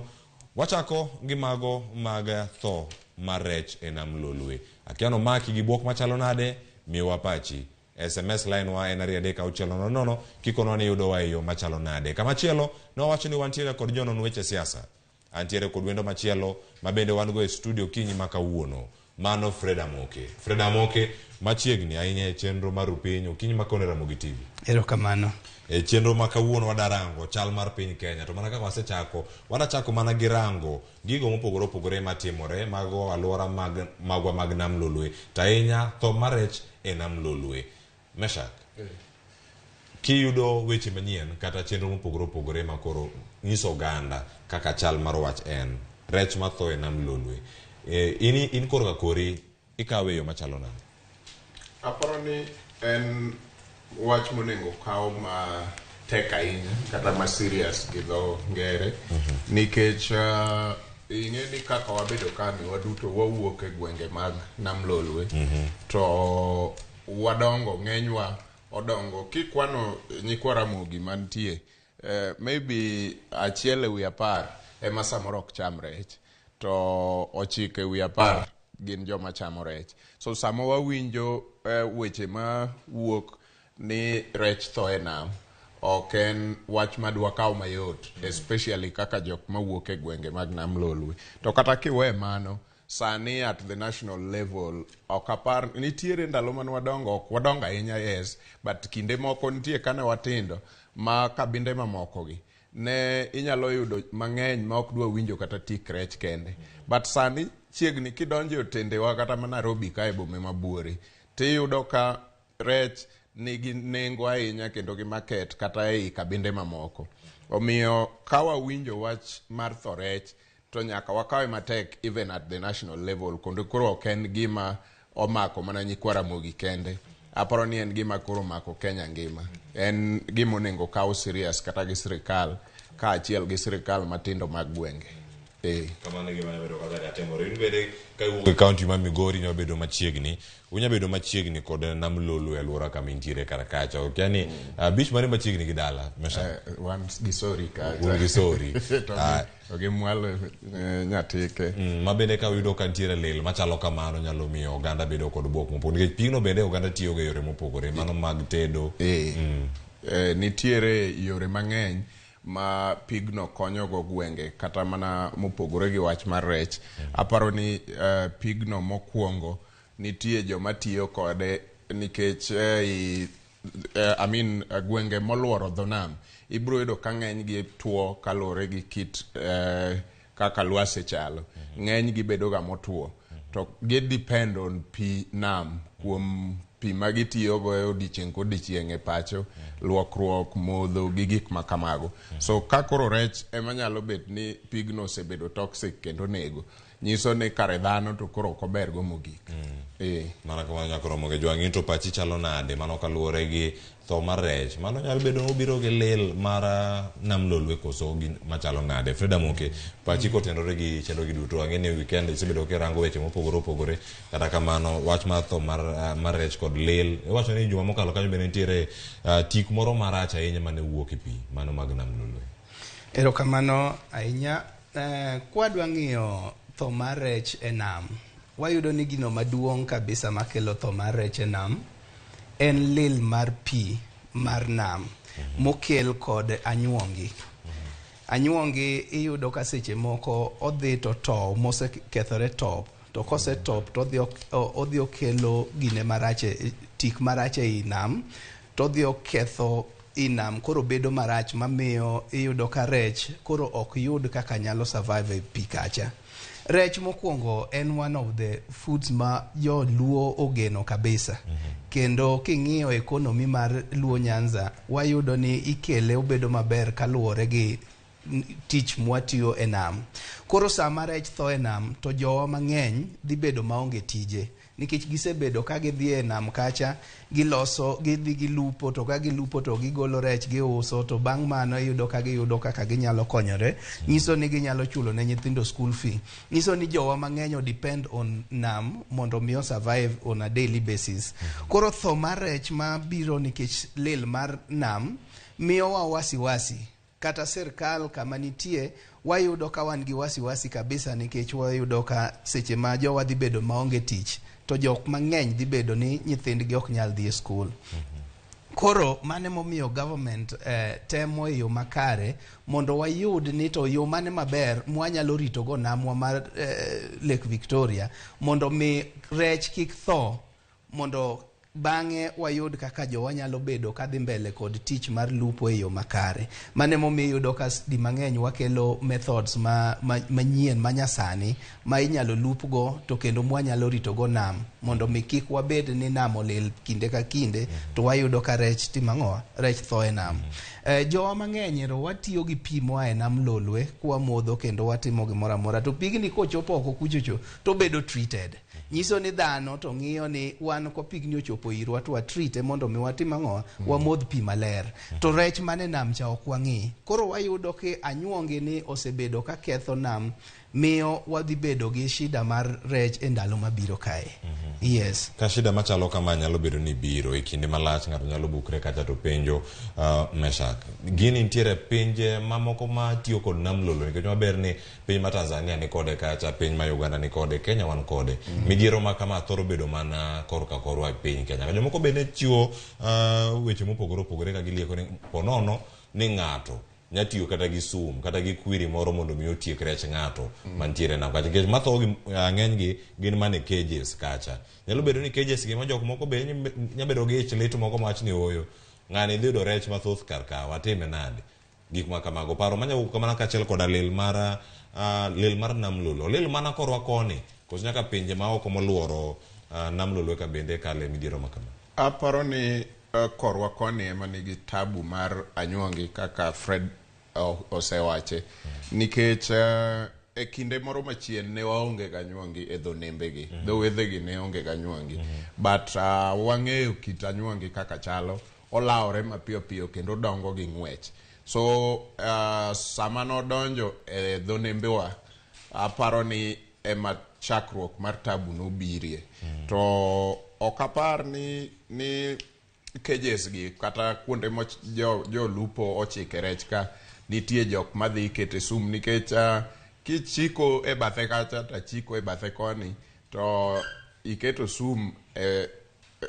wachako gi mago mag tho mar rech e nam Lolwe. Akia no maki gi buok machalo nade, miwa pachi. SMS line wa en 23600 kikonwa ni yudowa e yo machalo nade. Kamachielo nowacho ni wantiere kod jonon weche siasa. Antiere kod wendo machielo ma bende wan go e studio kinyi ma kawuono. Mano Fred Amoke. Fred Amoke machiegni ahinya e chenro mar Rupiny okinyi ma kawuono e Ramogi TV. Erokamano. E chenro ma kawuono wadarango chal mar piny Kenya to mana kaka wasechako wadachako mana gi rango gigo mopogore opogore matimore mago alwora magwa mag nam Lolwe to ahinya tho mar rech e nam Lolwe. Meshak, kiyudo weche manyien kata chenro mopogore opogore ma koro nyiso oganda kaka chal mar wach en rech matho e nam Lolwe, in korka kori ikawe e yo machalo nade? Aparo ni en wach monego kaw ma tek ahinya kata ma serious gi dho ngere nikech ing'e ni kaka wabedo kani waduto wawuok e gwenge mag nam Lolwe to wadongo ng'enywa odongo kikwano nyikwa Ramogi mantie maybe 1 e wi 10 ema samoro ok cham rech to 9 e wi 10 gin joma chamo rech. So sama wawinjo weche ma wuok ni rech tho e nam, ok en wach madwa kawo mayot, especially kaka jok mawuok e gwenge mag Nam Lolwe. To kata kiwe mano, sani at the national level ok apar nitiere ndalo mane wadongo, ok wadongo ahinya, yes, but kinde moko nitie kane watindo ma kabinde mamoko gi ne inyalo yudo mang'eny ma ok dwa winjo kata tik rech kende. But sani chiegni kidonjo e otendewa kata ma Nairobi ka e boma ma buore, tiyudo ka rech nigi nengo ahinya kendo gi market kata ei kabinde mamoko. Omiyo ka wawinjo wach mar tho rech to nyaka wakawe matek even at the national level, kendo koro ok en gima omako mana nyikwa Ramogi kende. Aparo ni en gima koro omako Kenya ngima. En gima onego kaw serious kata gi sirikal kaachiel gi sirikal matindo mag gwenge. Kamano e gima nyalo bedo kaka jatimore. In bende ka iwuok e kaunti ma Migori inyalo bedo machiegni, unya bedo machiegni kod Nam Lolwe alwora kama intiere kar kacha. Ok yani beach mane machiegni gi dala? Mesha. Wan gi Sori kacha. Un gi Sori. To gi mwalo Nyatike. Ma bende ka uyudo ka nitiere lil machalo kamano nyalo miyo oganda bedo kod buok mopogore. Nikech pigno bende oganda tiyogo e yore mopogore, mano mag tedo. Nitiere yore mang'eny ma pigno konyogo gwenge kata mana mopogore gi wach mar rech. Aparo ni pigno mokwongo nitie joma tiyo kode nikech I mean, gwenge moluoro dho nam ibiro yudo ka ng'eny gi tuo kaluwore gi kit kaka lwasi chalo. Ng'eny gi bedo ga motuo to gi depend on pi nam kuom pi ma gitiyogo e odiechieng' kodiechieng' e pacho, luokruok, modho gi gik ma kamago. So ka koro rech ema nyalo bet ni pigno osebedo toxic kendo nego, nyiso ni kare dhano to koro ok ober go mogik. Mana kamano nyaka romo gi jwang' to pachi chalo nade mano kaluwore gi tho mar rech mano nyalo bedo ni obiro gi lil mar Nam Lolwe koso gi machalo nade? Freda Moke, pachi kotenore gi chenro gi duto, ang'e ni weekend isebedo kirango weche mopogore opogore, kata kamano wach mar tho mar rech kod lil iwacho ni juma mokalo kanyo bende nitiere tik moro marach ahinya mane wuok e pi mano mag Nam Lolwe. Erokamano ahinya. Kwadwa ng'iyo tho mar rech e nam, wayudo ni gino maduong' kabisa makelo tho mar rech e nam en lil mar pi mar nam mokel kod anyuongi. Anyuongi iyudo ka seche moko odhi to tow mosekethore top, to kosetop to odhi okelo gine marach, tik marach ei nam, to odhi oketho i nam, koro bedo marach mamiyo iyudo ka rech koro ok yud kaka nyalo survive e pi kacha. Rech mokwongo en one of the foods ma joluo ogeno kabisa. Kendo king'iyo economy mar Luo Nyanza, wayudo ni ikele obedo maber kaluwore gi tich mwatiyo e nam. Koro sama rech tho e nam, to jowa mang'eny dhi bedo maonge tije. Nikech gisebedo ka gidhi e nam kacha, giloso, gidhi gilupo, to ka gilupo to gigolo rech giuso, to bang' mano iyudo ka giyudo kaka ginyalo konyore. Nyiso ni ginyalo chulo ne nyithindo school fee. Nyiso ni jowa mang'eny o depend on nam mondo mi o survive on a daily basis. Koro tho mar rech mabiro nikech lil mar nam miyowa wasiwasi. Kata sirkal kama nitie wayudo ka wan gi wasiwasi kabisa, nikech wayudo ka seche ma jowa dhi bedo maonge tich to jok mang'eny dhi bedo ni nyithindgi ok nyal dhi e skul. Koro mane momiyo government temo e yo makare mondo wayud ni to yo mane maber mwanyalo ritogo namwa mar Lake Victoria mondo mi rech kik tho, mondo bang'e wayud kaka jowa nyalo bedo kadhi mbele kod tich mar lupo e yo makare. Mane momiyo iyudo ka di mang'eny wakelo methods manyien manyasani ma inyalo lupgo to kendo mwanyalo ritogo nam mondo mi kik wabed ni nam olil kinde ka kinde to wayudo ka rech timo ang'o? Rech tho e nam. Jowa mang'eny ero watiyo gi pi moa e nam Lolwe kwamodho kendo watimo gimoro amora, to pigni kochopo oko kuchocho to obedo treated. Nyiso ni dhano to ng'iyo ni wan ko pigni ochopo irwa to watreate mondo mi watim ang'o? Wamodh pi maler. To rech mane nam cha ok wang'i. Koro wayudo ki anyuongi ni osebedo ka ketho nam miyo wadhi bedo gi shida mar rech e ndalo mabiro kae. Yes. Ka shida machalo kama nyalo bedo ni biro e kinde malach, ng'ato nyalo bukre kacha to penjo Meshak. Gini nitiere pinje mamoko ma tiyo kod nam lolwe nikech maber ni piny ma Tanzania ni kode kacha, piny ma Uganda ni kode, Kenya wan kode. Midhiero ma kama thoro bedo mana korka korwa e piny Kenya. Ka Jomoko bende chiwo weche mopogore opogore ka gilieko ni ponono ni ng'ato nya tiyo kata gi sum kata gi kwiri moro mondo mi otiek rech ng'ato mantiere e nam kacha nikech matho gi ng'eny gi gin mana e cages kacha nyalo bedo ni cages gi ma jok moko be nya bedo gi ich lit moko mawach ni ooyo ng'ani dhi yudo rech mathoth kar ka watime nade gik ma kamago paro manya wuok kamano kaachiel koda lil mar lil mar nam lolwe olil mana korwa koni koso nyaka pinje ma oko moluoro nam lolwe ka bende kale midhiero ma kama Aparo ni korwa koni ema nigi tabu mar anyuongi kaka Fred osewache nikech e kinde moro machien ne waonge gi anyuongi e dho nembegi dho wedhegi ne onge gi anyuongi but wang'eyo kit anyuongi kaka chalo olawore mapiyo piyo kendo dongo gi ng'wech so sama nodonjo e dho nembewa aparo ni ema chakruok mar tabu nobirie to ok apar ni cages gi kata kuonde ma jolupo ochike rech ka nitie jok madhi kete sum nikech kichiko e bathe kacha tachiko e bathe koni to iketo sum e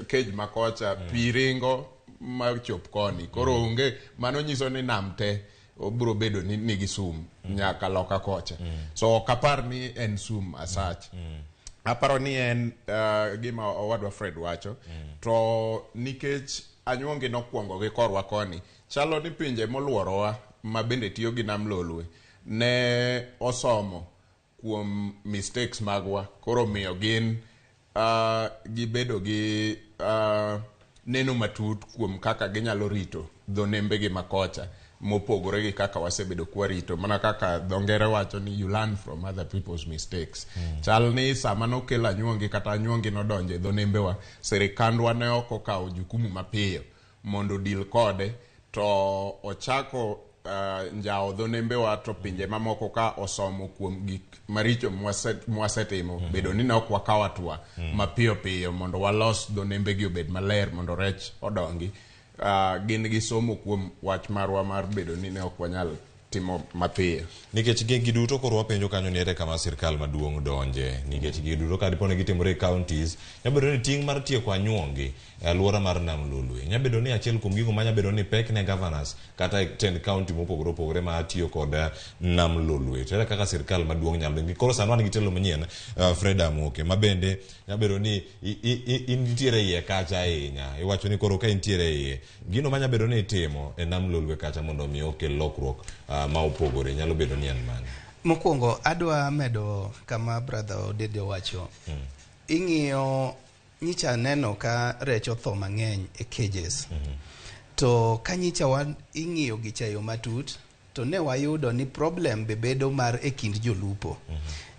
cage ma kocha pi ringo machop koni koro onge mano nyiso ni nam te obiro bedo ni nigi sum nyaka loka kocha so ok apar ni en sum as such aparo ni en gima owadwa Fred wacho to nikech anyuongi nokwongo gi korwa koni chalo ni pinje moluorowa ma bende tiyo gi nam lolwe ne osomo kuom mistakes magwa koro miyo gin gibedo gi neno matut kuom kaka ginyalo rito dho nembegi makocha mopogore gi kaka wasebedo kwarito mana kaka dho ngere wacho ni you learn from other people's mistakes chal ni sama nokel anyuongi kata anyuongi nodonjo e dho nembewa sirikandwa ne ok okawo jukumu mapiyo mondo deal kode to ochako njawo dho nembewa to pinje mamoko ka osomo kuom gik maricho mwasetimo bedo ni ne ok wakawo hatua mapiyo piyo mondo walos dho nembegi obed maler mondo rech odongi gin gi somo kuom wach marwa mar bedo ni ne ok wanyal timo mapiyo nikech gigi duto koro wapenjo kanyo ni ere kama sirkal maduong' donje nikech gigi duto ka dipo ni gitimore e counties nyalo bedo ni ting' mar tieko anyuongi e alwora mar nam lolwe nyalo bedo ni achiel kuom gigo manya bedo ni pek ne governors kata e tend county mopogore opogore ma tiyo kod nam lolwe to ere kaka sirkal maduong' nyalo donjo koro sani wan gi telo manyien Fred Amoke ma bende nyalo bedo ni in nitiere iye kacha ahinya iwacho ni koro ka intiere iye gino manya bedo ni itimo e nam lolwe kacha mondo mi okel lokruok ma opogore nyalo bedo ni en mane Mokwongo adwa medo kama brother Odede owacho. Ing'iyo nyicha neno ka rech otho mang'eny e cages. To ka nyicha ing'iyo gicha e yo matut to ne wayudo ni problem be bedo mar e kind jolupo.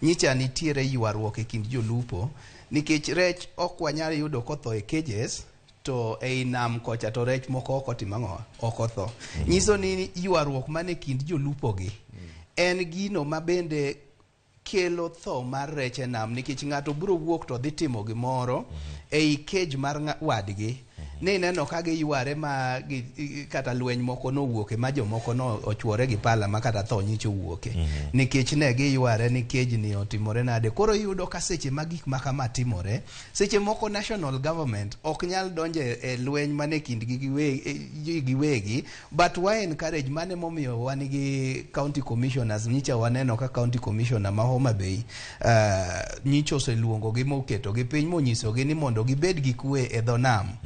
Nyicha nitiere ywaruok e kind jolupo nikech rech ok wanyal yudo kotho e cages to ei nam kocha to rech moko ok otimo ang'o ok otho. Nyiso ni ywaruok man e kind jolupo gi en gino ma bende kelo tho mar rech e nam nikech ng'ato biro wuok to dhi timo gimoro ei cage mar wadgi ni neno ka giyware ma kata lweny moko nowuoke ma jomoko no ochuore gi pala ma kata tho nyicho owuoke nikech ne giyware ni cage ni otimore nade. Koro iyudo ka seche ma gik ma kama timore seche moko national government ok nyal donjo e lweny mane kindgi giwegi but wa encourage mane momiyo wan gi county commissioners. Nyicha waneno ka county commissioner ma Homa Bay nyicha oseluongo gi moketo gi piny monyisogi ni mondo gibed gi kwe e dho nam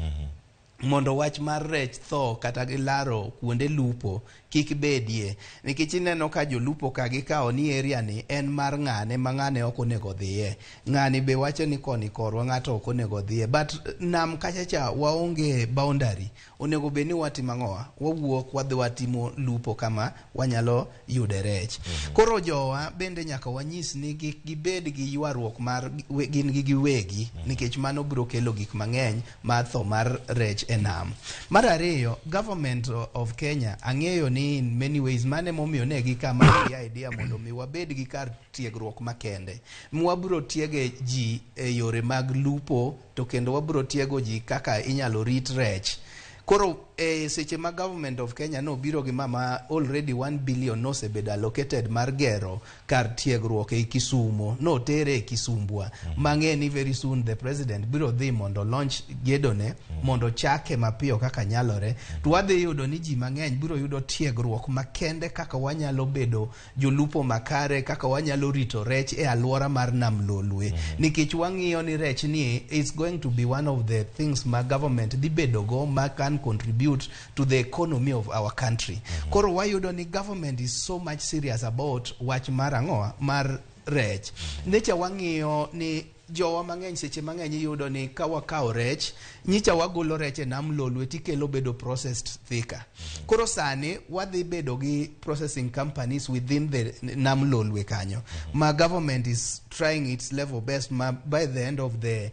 mondo wach mar rech tho kata gilaro kuonde lupo kik bedie nikech ineno ka jolupo ka gikawo ni area ni en mar ng'ane ma ng'ane ok onego dhiye ng'ani be wacho ni koni korwa ng'ato ok onego dhiye but nam kacha cha waonge boundary onego bed ni watimo ang'owa wawuok wadhi watimo lupo kama wanyalo yude rech koro jowa bende nyaka wanyis ni kik gibed gi ywaruok mar gin gi giwegi nikech mano biro kelo gik mang'eny mar tho mar rech rech e nam. Mar ariyo, government of Kenya ang'eyo ni in many ways mane momiyo ne gikama gi idea mondo mi wabed gi kar tiegruok makende mwabro tiege ji e yore mag lupo, to kendo wabro tiego ji kaka inyalo rit rech. Koro e seche ma government of Kenya nobiro gi mama, already 1 billion nosebedo allocated mar gero kar tiegruok ei Kisumo, notere e Kisumbwa. Mang'e ni very soon the president biro dhi mondo launch gedone mondo chake mapiyo kaka nyalore. To wadhi yudo ni ji mang'eny biro yudo tiegruok makende kaka wanyalo bedo jolupo makare, kaka wanyalo rito rech e alwora mar Nam Lolwe. Nikech wang'iyo ni rech ni is going to be one of the things ma government dhi bedo go ma can contribute to the economy of our country. Koro wayudo ni government is so much serious about wach mar ang'o mar rech. Necha wang'iyo ni jowa mang'eny, seche mang'eny iyudo ni ka wakawo rech, nyicha wagolo rech e Nam Lolwe tikelo bedo processed Thika. Koro sani wadhi bedo gi processing companies within the Nam Lolwe kanyo ma government is trying its level best ma by the end of the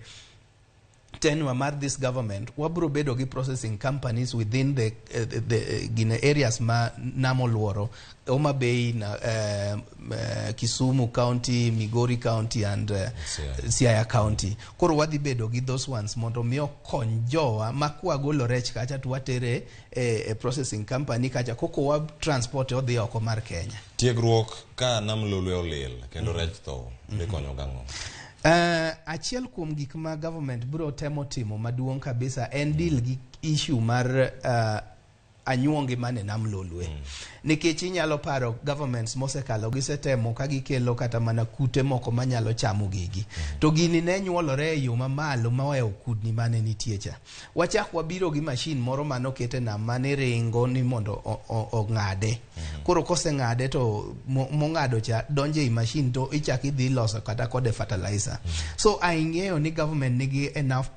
tenure mar this government wabro bedo gi processing companies within the gine areas ma nam oluoro: Homa Bay na, Kisumu County, Migori County and Siaya County. Koro wadhi bedo gi those ones mondo mi okony jowa ma kwagolo rech kacha to watere e processing company kacha koko wa transport odhi oko mar Kenya. Tiegruok ka Nam Lolwe olil kendo rech tho dhi konyo gang'o? Achiel kuom gik ma government biro temo timo maduong' kabisa en deal gi issue mar anyuongi mane Nam Lolwe. Nikech inyalo paro governments mosekalo gisetemo ka gikelo kata mana kute moko manyalo chamo gigi. To gini ne nyuolore e yo mamalo mohewo kudni mane nitie cha. Wachak wabiro gi machine moro manoket e nam mane ringo ni mondo ong'ade. Koro koseng'ade to mong'ado cha donjo ei machine to ichak idhi loso kata kode fertilizer. So aing'eyo ni government nigi enough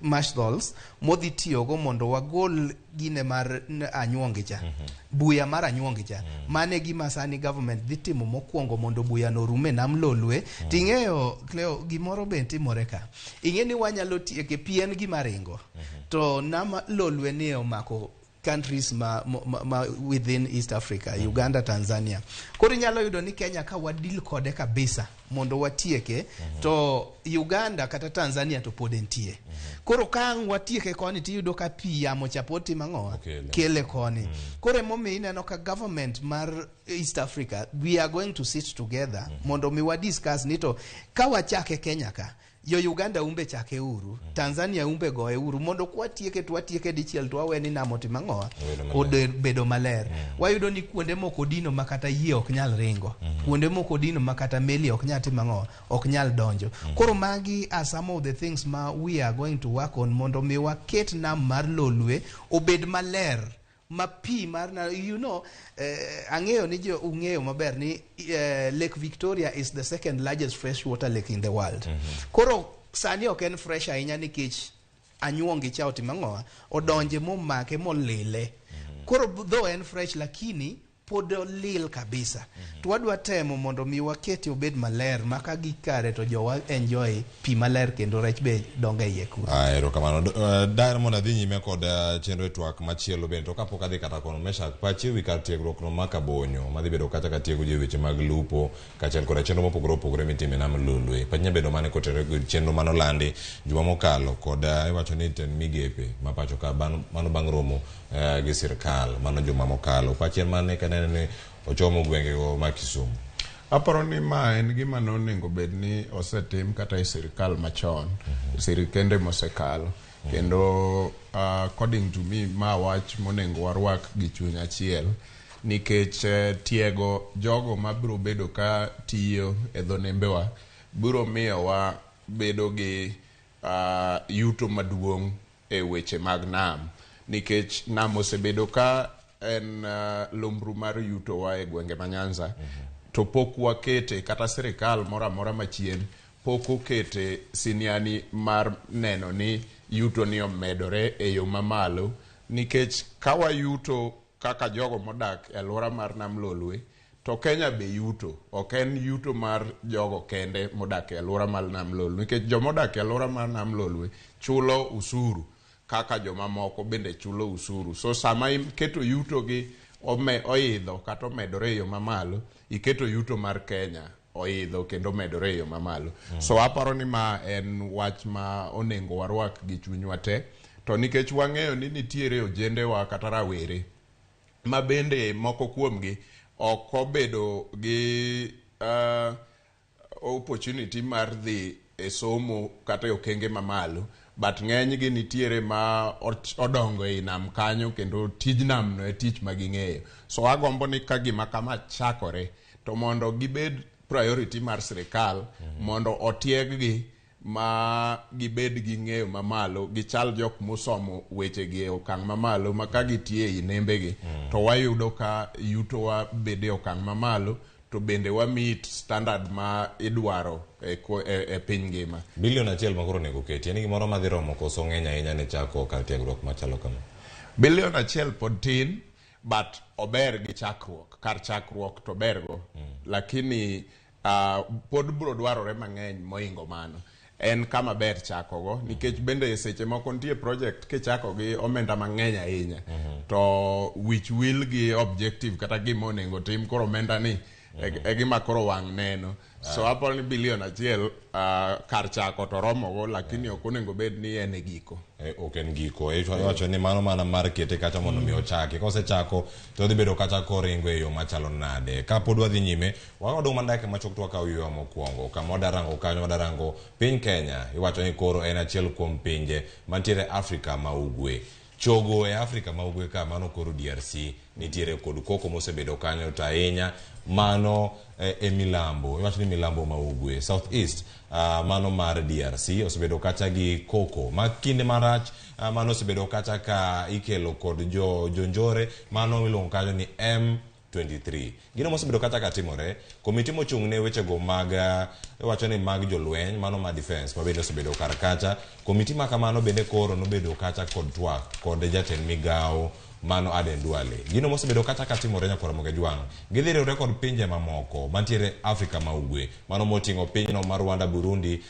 marshals modhi tiyogo mondo wagol gine mar anyuongi cha, buya mar anyuongi cha. Mane gima sani government dhi timo mokwongo mondo buya no orum e Nam Lolwe. Ting'eyo, Cleo, gimoro be timore ka. Ing'e ni wanyalo tieke pi en gima ringo to Nam Lolwe ni omako countries ma within East Africa, Uganda, Tanzania. Koro inyalo yudo ni Kenya ka wadeal kode kabisa mondo watieke, to Uganda kata Tanzania to pod entie. Koro ka ang' watieke koni, tiyudo ka pi yamo cha pod timo ang'o? Okele. Kele koni. Koro emomiyo ineno ka government mar East Africa, we are going to sit together mondo mi wa discuss ni to ka wachake Kenya ka, yo Uganda umbe chake uru, Tanzania umbe goye uru, mondo kwatieke to watieke dichiel to wawe ni nam otimo ang'o? Obedo maler. Obedo maler. Wayudo ni kuonde moko dino ma kata yie ok nyal ringo, kuonde moko dino ma kata meli ok nyal timo ang'o, ok nyal donjo. Koro magi are some of the things ma we are going to work on mondo mi waket nam mar Lolwe obed maler ma pi mar na, ang'eyo ni jo ung'eyo maber ni Lake Victoria is the second largest freshwater lake in the world. Koro sani ok en fresh ahinya nikech anyuongi cha otimo ang'o? Odonje momake molile. Koro though en fresh, lakini pod olil kabisa. To wadwa temo mondo mi wakete obed maler ma ka gikare to jowa enjoy pi maler kendo rech be dongo e iye kuro. Ah, erokamano. Daher mondo adhi nyime kod chenro e twak machielo bende, to kapok adhi kata kono, Meshak, pachi ewi kar tiegruok no ma Kabonyo madhi bedo kacha ka tiego ji e weche mag lupo kaachiel koda chenro mopogore opogore mitimo e Nam Lolwe. Pachi nya bedo mane kotenore kod chenro manolandi juma mokalo kod iwacho ni tend migepe ma pacho ka mano bang' romo gi sirkal mano juma mokalo. Pachi en mane kaneno ni ochomo gwengego ma Kisumu? Aparo ni ma en gima nonego bed ni osetim kata e sirikal machon, sirikende mosekalo. Kendo according to me, ma wach monego warwak gi chuny achiel nikech tiego jogo mabiro bedo ka tiyo e dho nembewa biro miyowa bedo gi yuto maduong' e weche mag nam, nikech nam osebedo ka en lumbru mar yutowa e gwenge ma Nyanza, to pok wakete kata sirikal moro amora machien pok okete siniani mar neno ni yuto ni omedore e yo mamalo, nikech ka wayuto kaka jogo modak e alwora mar Nam Lolwe to Kenya be yuto. Ok en yuto mar jogo kende modak e alwora mar Nam Lolwe, nikech jomodak e alwora mar Nam Lolwe chulo usuru. kaka jomamoko bende chulo usuru. So sama iketo yuto gi oidho kata omedore e yo mamalo, iketo yuto mar Kenya oidho kendo omedore e yo mamalo. So aparo ni ma en wach ma onego warwak gi chunywa te, to nikech wang'eyo ni nitiere ojendewa kata rawere ma bende moko kuomgi ok obedo gi opportunity mar dhi e somo kata e okenge mamalo, but ng'enygi nitiere ma odongo ei nam kanyo kendo tij nam no e tich ma ging'eyo. So agombo ni ka gima kama chakore to mondo gibed priority mar sirikal mondo otieggi ma gibed gi ng'eyo mamalo, gichal jok mosomo wechegi e okang' mamalo ma ka gitiyo ei nembegi to wayudo ka yutowa bedo e okang' mamalo, to bende wa meet standard ma idwaro e piny ngima. Bilion 1 ma koro onego keti en gimoro madhi romo koso ng'eny ahinya ne chako kar tiegruok machalo kama? Bilion 1 pod tin, but ober gi chakruok, kar chakruok to bergo, lakini pod biro dwarore mang'eny moingo mano. En kama ber chakogo nikech bende seche moko nitie project kichako gi omenda mang'eny ahinya to wich wil gi objective kata gima onego tim, koro omenda ni e gima koro wang' neno. So aparo ni bilion 1 kar chako to romogo, lakini ok onego bed ni en e giko. Ok en giko. Iwacho ni mano mana mar kete kacha mondo mi ochaki. Kosechako to odhi bedo kacha koringo e yo machalo nade. Kapod wadhi nyime, wadong' mana dakika machuok to wakawo yweyo mokwongo. Kama wadarango kanyo, wadarango piny Kenya. Iwacho ni koro en achiel kuom pinje mantiere Afrika ma Ugwe. Chogo e Afrika ma Ugwe ka mano koro DRC nitiere kod koko mosebedo kanyo to ahinya mano e milambo. Iwacho ni milambo ma Ugwe, South East, mano mar DRC osebedo kacha gi koko ma kinde marach, mano osebedo kacha ka ikelo kod jonjore mano iluongo kanyo ni M23. Gino mosebedo kacha ka timore, komiti mochung' ne wechego mag iwacho ni mag jolweny mano ma defense ma bende osebedo kar kacha. Komiti ma kamano bende koro nobedo kacha kod twak kod jatend migawo mano Aden Duale. Gino mosebedo kacha ka timore nyakwar Ramogi Jwang', gidhi riwre kod pinje mamoko mantiere Afrika ma Ugwe, mano moting'o pinyno mar Rwanda, Burundi,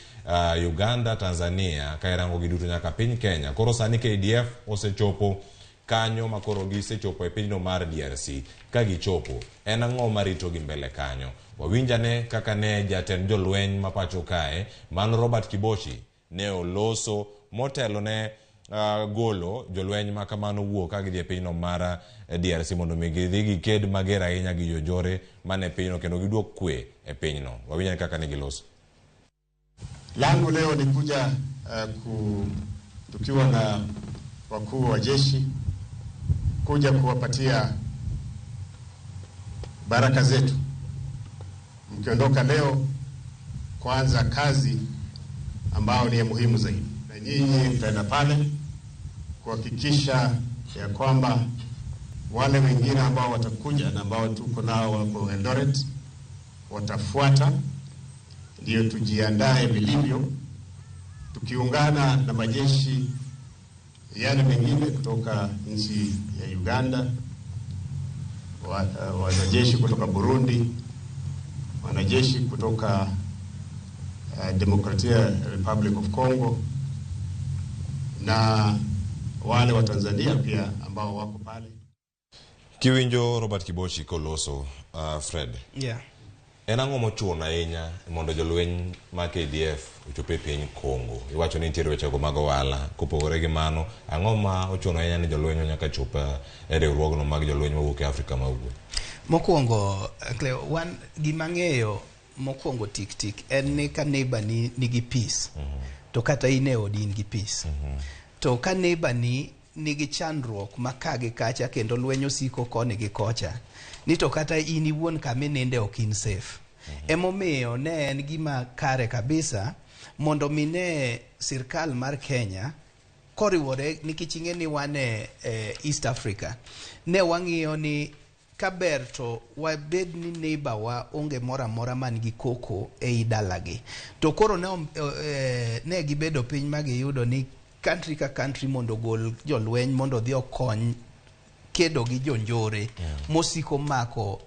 Uganda, Tanzania, ka irango gi duto nyaka piny Kenya. Koro sani KDF osechopo kanyo ma koro gisechopo e pinyno mar DRC. Ka gichopo, en ang'o marito gi mbele kanyo? Wawinjane kaka ne jatend jolweny ma pacho kae, mano Robert Kibochi, ne oloso motelo ne golo jolweny ma kamano wuok ka gidhi e pinyno mar DRC mondo mi gidhi giked mager ahinya gi jonjore mane pinyno kendo giduok kwe e pinyno. Wawinjane kaka ne giloso. Langu leo ni kuja tukiwa na wakuu wa jeshi kuja kuwapatia baraka zetu. Mkiondoka leo kuanza kazi ambao ni muhimu zaidi, na nyinyi mtaenda pale kuhakikisha ya kwamba wale wengine ambao watakuja na ambao tuko nao wako Eldoret watafuata, ndio tujiandae vilivyo tukiungana na majeshi yale mengine kutoka nchi ya Uganda, wanajeshi kutoka Burundi, wanajeshi kutoka Demokratia Republic of Congo na wale wa Tanzania pia ambao wako pale. Kiwinjo Robert Kibochi koloso, Fred. Yeah. En ang'o mochuno ahinya mondo jolweny ma KDF ochop e piny Congo? Iwacho ni nitiere wechego mag ohala. Kopogore gi mano, ang'o ma ochuno ahinya ni jolweny nyaka chop e riwruogno mag jolweny mawuok e Afrika ma Ugwe? Mokwongo, Cleo, wan gima ng'eyo mokwongo tik tik en ni ka neighbor ni nigi peace, to kata in e odi in gi peace. To ka neighbor ni nigi chandruok ma ka gi kacha kendo lweny osiko koni gi kocha, ni to kata in iwuon kama ininde ok in safe. Emomiyo ne en gima kare kabisa mondo mi ne sirkal mar Kenya koriwore, nikech ing'e ni wan e East Africa, ne wang'iyo ni kaber to wabed ni neighbor wa onge moro amora man gi koko ei dalagi. To koro ne gibedo piny ma giyudo ni country ka country mondo ogol jolweny mondo odhi okony kedo gi jonjore mosiko mako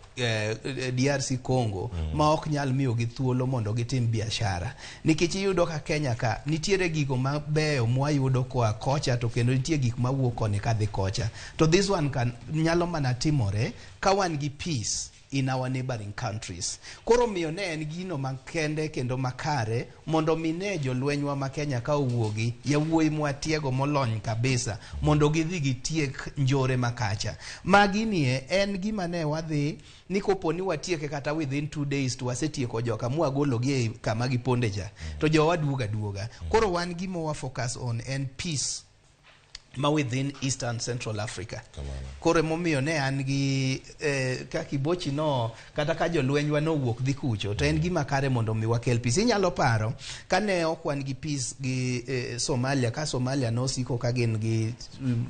DRC Congo ma ok nyal miyogi thuolo mondo gitim biashara. Nikech iyudo ka Kenya ka nitiere gigo mabeyo mwayudo koa kocha, to kendo nitie gik mawuok koni kadhi kocha. To this one can nyalo mana timore ka wan gi peace in our neighboring countries. Koro miyo ne en gino makende kendo makare mondo mi ne jolwenywa ma Kenya ka owuogi, yawuoyi mwatiego molony kabisa, mondo gidhi gitiek njore makacha. Magi nie en gima ne wadhi ni kopo ni watieke kata within 2 days to wasetieko joka mwagologi e kama giponde cha, to jowa duoga duoga. Koro wan gima wa focus on en peace ma within Eastern Central Africa. Koro emomiyo ne an gi ka Kibochi no kata ka jolwenywa nowuok dhi kucho, to en gima kare mondo mi wakel peace. Inyalo paro kane ok wan gi peace gi Somalia, ka Somalia nosiko ka gin gi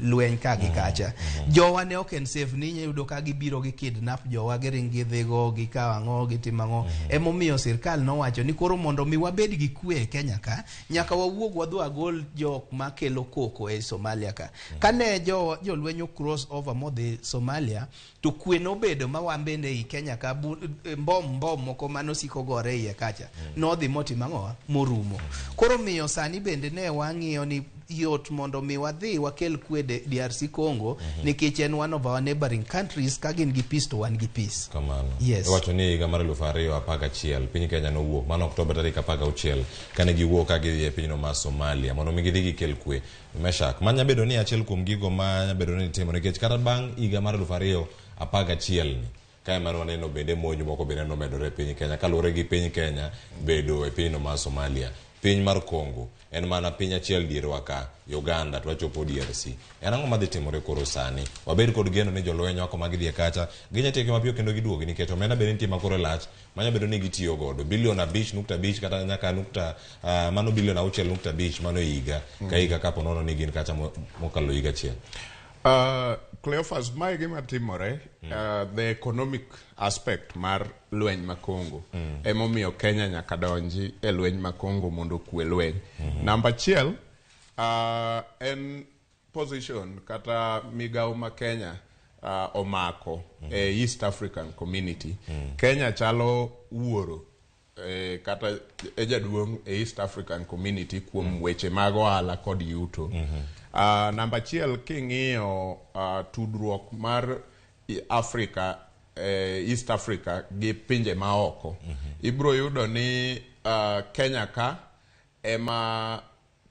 lweny ka gi kacha, jowa ne ok en safe, ni iyudo ka gibiro gi kidnap jowa, giring gidhigo, gikawo ang'o, gitimo ang'o. Emomiyo sirkal nowacho ni koro mondo mi wabed gi kwe e Kenya ka, nyaka wawuog wadhi wagol jok makelo koko e Somalia ka. Kane jolweny o cross over modhi Somalia, to kwe nobedo ma wan bende ei Kenya ka mbom moko manosiko gore iye kacha nodhi motimo ang'o, morumo. Koro miyo sani bende ne wang'iyo ni yot mondo mi wadhi wakel kwe DRC Congo, nikech en one of our neighboring countries, ka gin gi peace to wan gi peace. Kamano. Yes. Iwacho ni higa mar 2011 piny Kenya nowuok, mano Oktoba tarik 16, kane giwuok ka gidhi e pinyno mar Somalia mondo mi gidhi gikel kwe. Meshak, ma nya bedo ni achiel kuom gigo ma nya bedo ni timo, nikech kata bang' higa mar 2011 ni, kae mane waneno bende monj moko bende nomedore e piny Kenya kaluwore gi piny Kenya bedo e pinyno mar Somalia. Piny mar Congo en mana piny achiel dierwa ka Uganda to wachopo DRC. En ang'o madhi timore koro sani? Wabed kod geno ni jolweny wako ma gidhi e kacha ginya tieke mapiyo kendo giduogi, nikech omenda bende nitie makoro lach manya bedo ni gitiyo godo bilion 5.5 kata nyaka nukta mano bilion 6.5 mano higa ka higa kapo nono ni gin kacha mokalo higa achiel. Cleophas, mae gima timore, the economic aspect mar lweny ma Congo emomiyo Kenya nyaka donji e lweny ma Congo mondo okwe lweny. Namba achiel, en position kata migawo ma Kenya omako e East African Community. Kenya chalo wuoro kata e jaduong' e East African Community kuom weche mag ohala kod yuto. Namba achiel, king'iyo tudruok mar Africa, East Africa gi pinje maoko, ibro yudo ni Kenya ka ema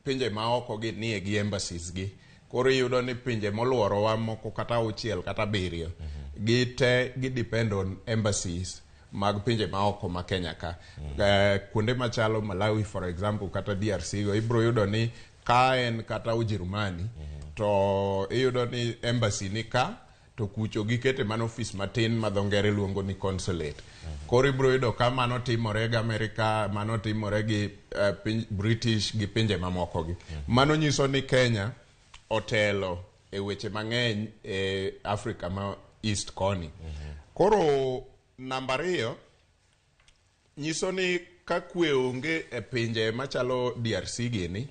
pinje maoko gi nie gi embassies gi. Koro iyudo ni pinje moluorowa moko kata 6 kata 7 gi te gi depend on embassies mag pinje maoko ma Kenya ka. Kuonde machalo Malawi for example kata DRC go, ibro yudo ni ka en kata Ujerumani, to iyudo ni embassy ni ka, to kucho gikete mana ofis matin ma dho ngere luongo ni consulate. Koro ibro yudo ka mano timore gi Amerika, mano timore gi piny British gi pinje mamoko gi. Mano nyiso ni Kenya otelo e weche mang'eny e Africa ma East koni. Koro namba 2 nyiso ni ka kwe onge e pinje machalo DRC gini,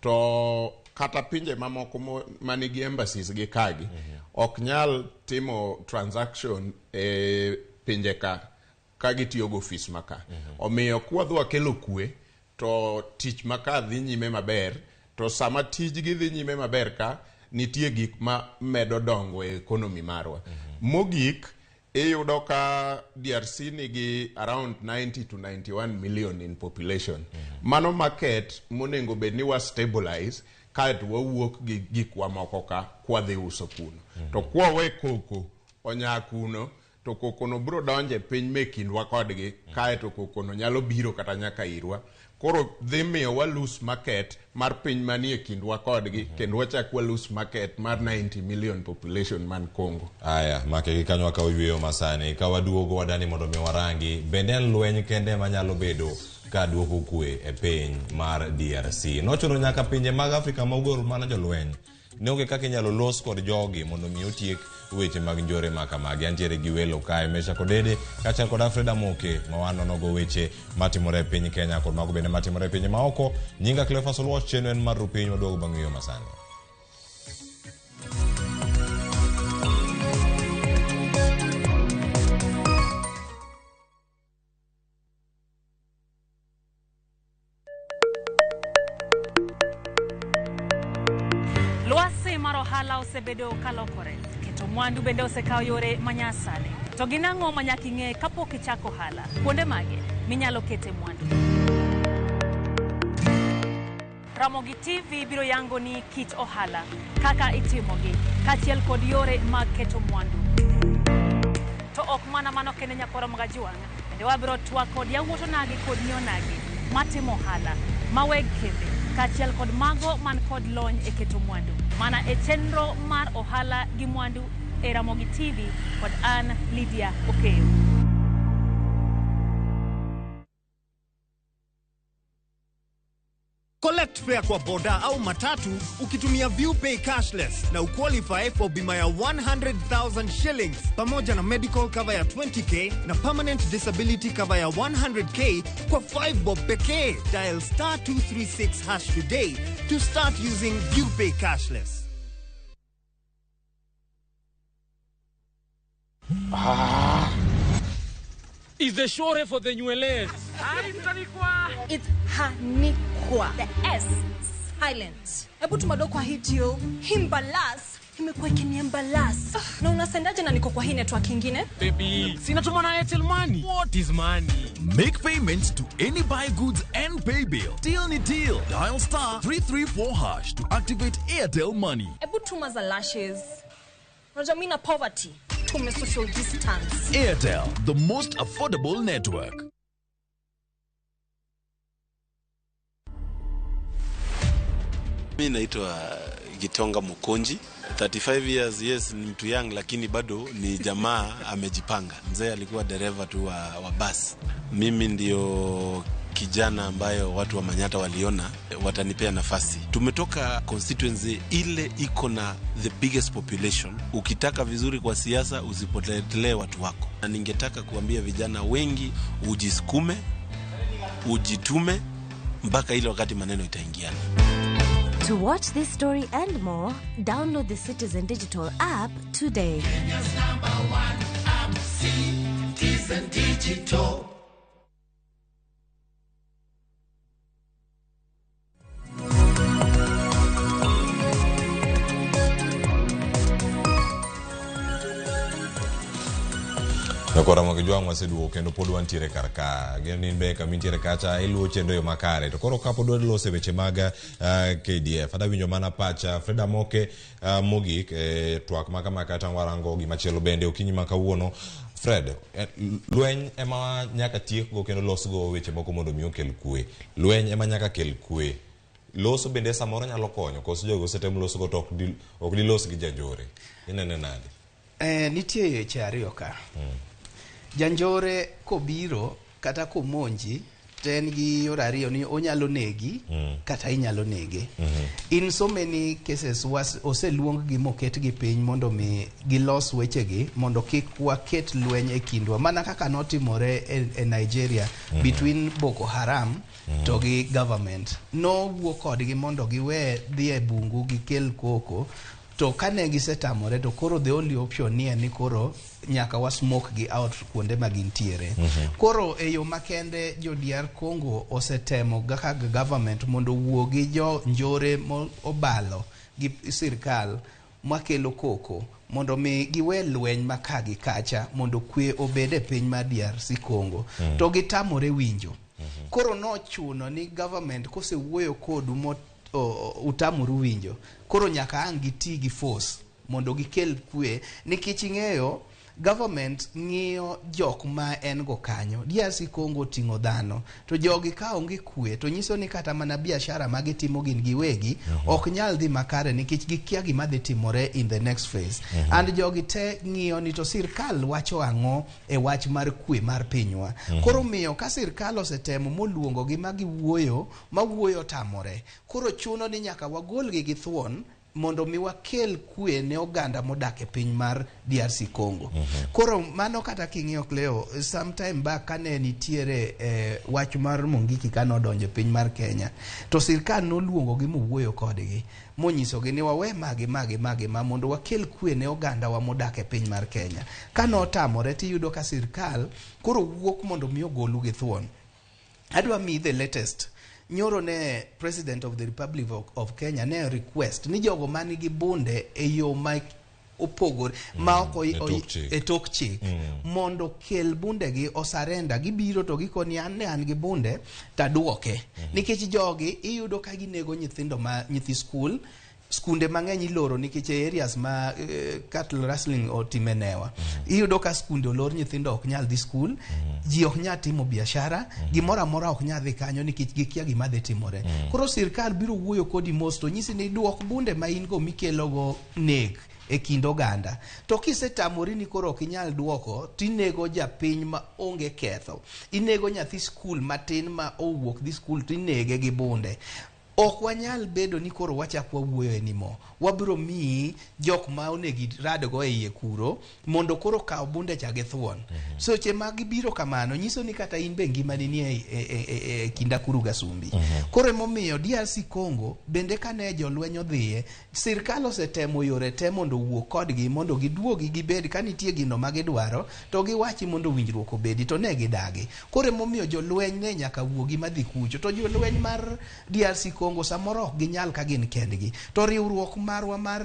to kata pinje mamoko manigi embassies gi kagi ok nyal timo transaction e pinje ka gitiyo gi ofis maka. Omiyo kwadhi wakelo kwe to tich maka dhi nyime maber, to sama tijgi dhi nyime maber ka nitie gik ma medo dongo e economy marwa. Mogik, iyudo ka DRC nigi around 90 to 91 million in population. Mano market monego bed ni wa stabilize kaeto wawuok gi gikwa moko ka kwadhi uso kuno. To kwawe koko onya kuno, to koko no biro donjo e piny me kindwa kodgi, kaeto koko no nyalo biro kata nyaka irwa. Koro dhi miyo wa lose market mar piny manie kindwa kodgi, kendo wachak wa lose market mar 90 million population man Congo. Aya, make gi kanyo wakawo yweyo masani, ka waduogo wadani mondo mi warangi bende en lweny kende manyalo bedo ka duoko kwe e piny mar DRC. Nochuno nyaka pinje mag Afrika ma ugor mana jolweny. Ne onge kaka inyalo los kod jogi mondo mi otiek weche mag njore ma kamagi. Antiere gi welo kae, Meshack Odede kaachiel kod Alfred Amoke ma wanonogo weche matimore e piny Kenya kod mago bende matimore e pinje maoko. Nyinga Cleophas Oluoch, chenro en mar Rupiny, waduogo bang' yweyo masani. ohala osebedo kalokore. Keto mwandu bende osekawo yore manyasani. To gin ang'o ma nyaka ing'e kapok ichako ohala? Kuonde mage minyalo kete mwandu? Ramogi TV biro yango ni kit ohala, kaka itimogi, kaachiel kod yore mag keto mwandu. To ok mana mano kende nyakwaro Magajuang', bende wabiro twak kod yawuot onagi kod nyi onagi matimo ohala, ma weg kembe, kaachiel kod mago man kod lony e keto mwandu. Mana e chenro mar ohala gi mwandu e Ramogi TV kod an Lydia Okeyo. Collect fare kwa boda au matatu ukitumia ViewPay cashless na uqualify for bima ya 100,000 shillings pamoja na medical cover ya 20k na permanent disability cover ya 100k kwa 5 bob pekee. Dial star 236 hash today to start using ViewPay cashless. Is the shore for the nywele. It's Hanikwa. The S silent. Hebu tumado kwa hii deal. Himbalas imekuwa ikiniembalas. Na unasendaje na niko kwa hii network ingine? Baby, sina tuma na Airtel Money. What is money? Make payments to any buy goods and pay bill. Deal ni deal. Dial star 334 hash to activate Airtel Money. Hebu tuma za lashes. Unajua mimi na poverty. Tume social distance. Airtel, the most affordable network. Mi naitwa Gitonga Mukonji, 35 years, yes, ni mtu young lakini bado ni jamaa amejipanga. Mzee alikuwa dereva tu wa basi. Mimi ndio kijana ambayo watu wa Manyata waliona watanipea nafasi. Tumetoka constituency ile iko na the biggest population. Ukitaka vizuri kwa siasa usipotelee watu wako. Na ningetaka kuambia vijana wengi ujisukume, ujitume mpaka ile wakati maneno itaingiana. To watch this story and more, download the Citizen Digital app today. Kenya's number one app, Citizen Digital. Kora Ramogi waseduogo kendo pod wantiere kar ka. Ageno ni in be kama intiere kacha iluwo chenro e yo makare. To koro kapod waloso e weche mag KDF, adwa winjo mana pacha Fred Amoke mogik e twak ma kama kata warango gimachielo bende okinyi ma kawuono. Fred, lweny ema nyaka tiekgo kendo losgo weche moko mondo mi okel kwe. Lweny ema nyaka kel kwe. Loso bende samoro nyalo konyo, koso jogo osetemo losogo to ok dilos gi janjore. Inene nade? Nitie weche ariyo ka. Janjore kobiro kata komonji to en gi yore ariyo ni onyalo negi kata inyalo nege. In so many cases oseluong gi moket gi piny mondo mi gilos wechegi mondo kik waket lweny e kindwa mana kaka notimore e Nigeria between Boko Haram to gi government. Nowuo kodgi mondo giwe dhi e bungu gikel koko. To kane gisetamore to koro the only option ni en ni koro nyaka wa smoke gi out kuonde ma gintiere. Koro e yo makende jo DR Congo osetemo kaka government mondo owuo gi jo njore obalo gi sirkal makelo koko mondo mi giwe lweny ma ka gi kacha mondo kwe obed e piny mar DRC Congo. To gitamore winjo. Koro nochuno ni government kosewuoyo kodu utamuru winjo. Koro nyaka ang' giti gi force mondo gikel kwe nikech ing'eyo government ng'iyo jok ma en go kanyo. DRC Congo oting'o dhano to jogi ka onge kwe to nyiso ni kata mana biashara ma gitimo gin giwegi ok nyal dhi makare nikech gikia gima dhi timore in the next phase. And jogi te ng'iyo ni to sirkal wacho ang'o e wach mar kwe mar pinywa. Koro miyo ka sirkal osetemo moluongo gi ma giwuoyo ma wuoyo tamore. Koro chuno ni nyaka wagolgi gi thuon mondo mi wakel kwe ne oganda modak e piny mar DRC Congo. Koro mano kata king'iyo Cleo, sometime back kane nitiere wach mar Mungiki kane odonjo e piny mar Kenya, to sirkal noluongo gi mowuoyo kodgi monyisogi ni wawe magi magi magi ma mondo wakel kwe ne oganda wa modak e piny mar Kenya. Kane otamore tiyudo ka sirkal koro wuok mondo mi ogolu gi thuon. Adwa miyi the latest. Nyoro ne President of the Republic of Kenya ne request ni jogo man gi bunde e yo ma opogore ma ok e tok chik. E tok chik mondo kel bundegi osarenda. Gibiro to gikoni an ne an gi bunde taduoke, nikech jogi iyudo ka ginego nyithindo ma nyithi skul. Skunde mang'eny iloro nikech e areas ma cattle rustling otime newa, iyudo ka skunde olor, nyithindo ok nyal dhi skul, ji ok nyal timo biashara, gimoro amora ok nyal dhi kanyo nikech gikia gima dhi timore. Koro sirkal biro wuoyo kodi mos to nyisi ni duok bunde ma in go mikelogo nek e kind oganda. To kisetamori ni koro ok inyal duoko, tinego japiny ma onge ketho, inego nyathi skul matin ma owuok dhi skul, tinege gi bunde. Ok wanyal bedo ni koro wachak wawuoyo anymore. Wabiro miyi jok ma onego iradgo e iye kuro mondo koro kaw bunde cha gi thuon. Seche ma gibiro kamano nyiso ni kata in be ngimani ni e kind akuru gasumbi. Koro emomiyo DRC Congo bende kane jolweny odhiye, sirkal osetemo yore te mondo owuo kodgi mondo giduogi gibed ka nitie gino ma gidwaro to giwachi mondo winjruok obedi, to ne gidagi. Koro emomiyo jolweny ne nyaka wuogi madhi kucho. To jolweny mar DRC Congo samoro ok ginyal ka gin kendgi. To riwruok marwa mar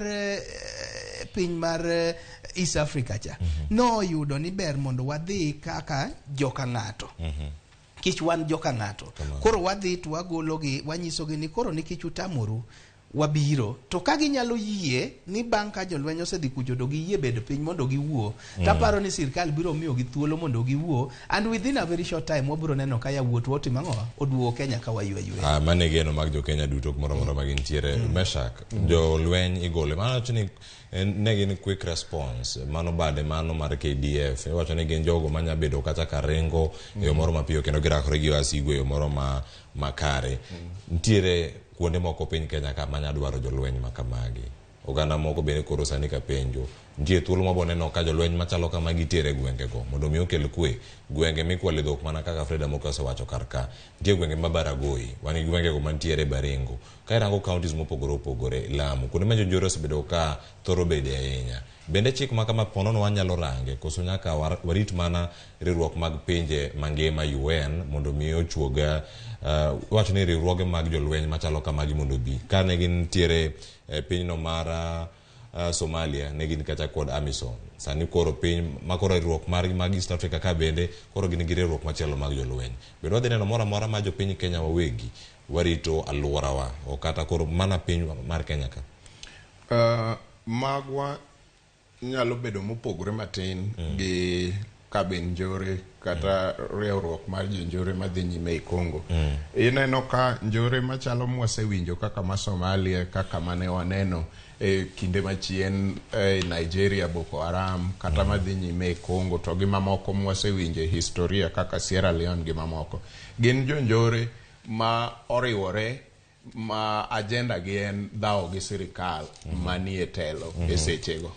piny mar East Africa cha noyudo ni ber mondo wadhi kaka joka ng'ato. Kich wan joka ng'ato. Koro wadhi to wagologi, wanyisogi ni koro nikech utamoru wabiro. To ka ginyalo yie ni bang' ka jolweny osedhi kucho to giyie bedo piny mondo giwuo, taparo ni sirkal biro miyogi thuolo mondo giwuo, and within a very short time wabiro neno ka yawuotwa otimo ang'o, oduogo Kenya ka waywe ywe. Ah, mano e geno mag jo-Kenya duto kumoro amora ma gintiere. Meshak, jolweny igolo. Mano wacho ni ne gin quick response. Mano bade mano mar KDF. Iwacho ni gin jogo manya bedo kata ka ringo e yo moro mapiyo kendo girakore gi wasigu e yo moro ma makare. Nitiere kuonde moko piny Kenya ka manya dwaro jolweny ma kamagi. Oganda moko bende koro sani ka penjo. Nitie thuolo mabo neno ka jolweny machalo kamagi itere e gwengego mondo mi okel kwe. Gwenge mikwale dhok mana kaka Freda Moka osewacho kar ka. Nitie gwenge ma Baragoi, wan gi gwengego mantiere Baringo. Ka irango counties mopogore opogore, Lamu, kuonde ma jonjore osebedo ka thoro bede ahinya. Bende chik ma kama ponono wanyalo range koso nyaka warit mana riwruok mag pinje mangima UN mondo mi ochuog wacho ni riwruoge mag jolweny machalo kamagi mondo obi. Kane gintiere e pinyno mar Somalia ne gin kacha kod AMISOM. Sani koro piny makoro riwruok margi mag East Africa ka bende koro gin gi riwruok machielo mag jolweny. Bende wadhi neno moro amora ma jopiny Kenya wawegi warito alworawa o kata koro mana piny mar Kenya ka. Magwa nyalo bedo mopogore matin gi kabi njore kata riwruok mar jonjore madhi nyime e Congo. Ineno ka njore machalo mwasewinjo kaka ma Somalia, kaka mane waneno e kinde machien e Nigeria, Boko Haram, kata madhi nyime e Congo to gi mamoko mwasewinjo e historia kaka Sierra Leone gi mamoko. Gin jonjore ma oriwore ma agenda gi en dhawo gi sirikal manie telo e sechego.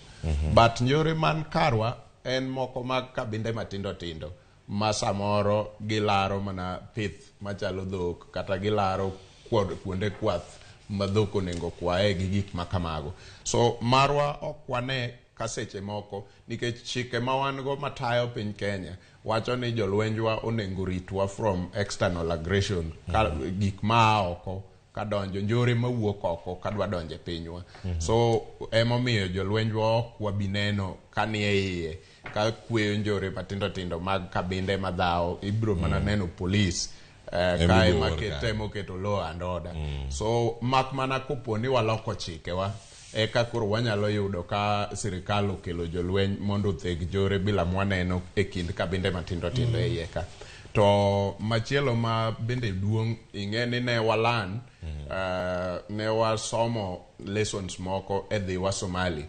But njore man karwa en moko mag kabinde matindo tindo ma samoro gilaro mana pith machalo dhok kata gilaro kuonde kwath ma dhok onego kwaye gi gik ma kamago. So marwa ok wane ka seche moko nikech chike ma wan go matayo piny Kenya wacho ni jolwenjwa onego ritwa from external aggression, ka gik ma oko kadonjo, njore mawuok oko kadwa donjo e pinywa. So emomiyo jolwenjwa ok wabi neno ka nie iye ka kweyo njore matindo tindo mag kabinde madhawo. Ibiro mana neno polis ka ema temo keto law and order. So mak mana kopo ni waloko chikewa eka koro wanyalo yudo ka sirikal okelo jolweny mondo otheg jore bila mwaneno e kind kabinde matindo tindo e iye ka. To machielo ma bende duong', ing'e ni ne walan ne wasomo lessons moko e dhiwa Somali.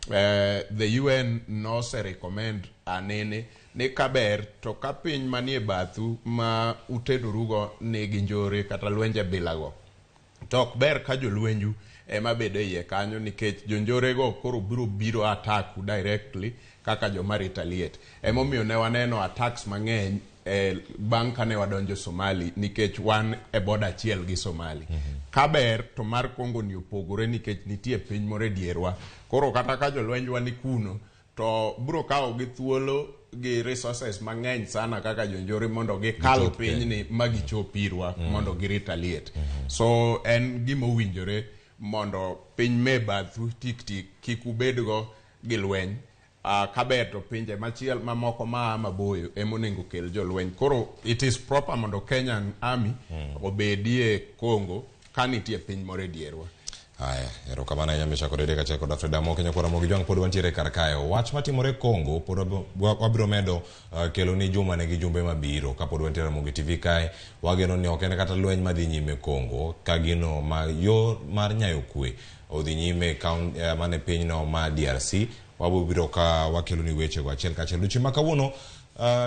The UN nose recommend anene ni kaber to ka piny manie bathu ma utedorugo nigi njore kata lwenje bilago, to ok ber ka jolwenju ema bedo e iye kanyo nikech jonjorego koro biro biro attack u directly kaka joma retaliate. Emomiyo ne waneno attacks mang'eny bang' kane wadonjo Somali nikech wan e border achiel gi Somali. Kaber to mar Congo ni opogore nikech nitie piny moro e dierwa. Koro kata ka jolwenjwa ni kuno to biro kawo gi thuolo gi resources mang'eny sana kaka jonjore mondo gikal Gichop pinyni ma gichop irwa mondo gi retaliate. So en gima owinjore mondo piny me bathu tik tik kik ubedgo gi lweny. Kaber to pinje machiel mamoko maa maboyo ema onego kel jolweny. Koro it is proper mondo Kenyan Army obedie Congo ka nitie piny moro e dierwa. Haya, erokamano ahinya Meshack Odede kaachiel kod Alfred Amoke nyakwar Ramogi Jwang' pod wantiere kar kae. Wach matimore Congo pod wabiro medo kelo ni juma nigi jumbe mabiro kapod wantiere Ramogi TV kae. Wageno ni ok en kata lweny madhi nyime Congo ka gino ma yo mar nyayo kwe odhi nyime mane pinyno ma DRC. Wabiro ka wakelo ni wechego achiel kachiel. Odiochieng' ma kawuono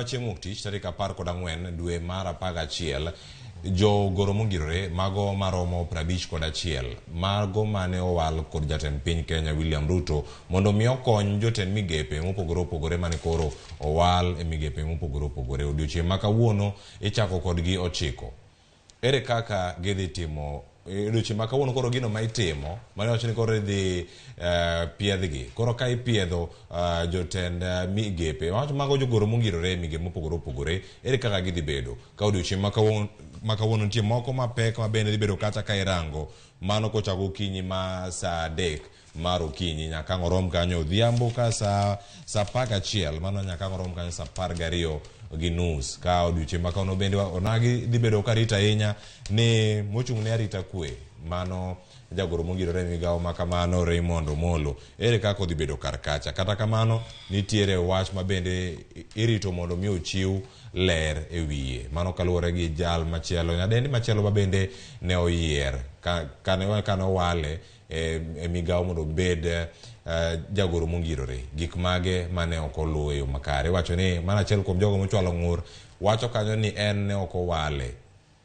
chieng' wuok tich tarik 14 dwe mar 11 jogoro mongirore mago maromo 51 mago mane owal kod jatend piny Kenya William Ruto mondo mi okony jotend migepe mopogore opogore mane koro owal e migepe mopogore opogore. Odiochieng' ma kawuono ichako kodgi 9. Ere kaka gidhi timo odiochieng' ma kawuono koro gino ma itimo mane wacho ni koro idhi piedhgi. Koro ka ipiedho jotend migepe wacho mago jogoro mongirore e migepe mopogore opogore ere kaka gidhi bedo ka odiochieng' ma kawuono nitie moko mapek ma bende dhi bedo kata ka irango mano kochako okinyi ma saa 3 mar okinyi nyaka ang' orom kanyo odhiambo ka saa 11 mano nyaka ang' orom kanyo saa 12:30 ka odiochieng' ma kawuono bende onagi dhi bedo karito ahinya ni mochung' ne arita kwe mano jagoro mongirore e migawo ma kamano Raymond Omolo ere kaka odhi bedo kar kacha. Kata kamano nitiere wach ma bende irito mondo mi ochiw ler e wiye mano kaluwore gi jal machielo nyadendi machielo ma bende ne oyier kane owale e migawo mondo obed jagoro mongirore gik mage mane ok oluw e yo makare. Iwacho ni mano achiel kuom jogo mochwalo ng'ur wacho kanyo ni en ne ok owale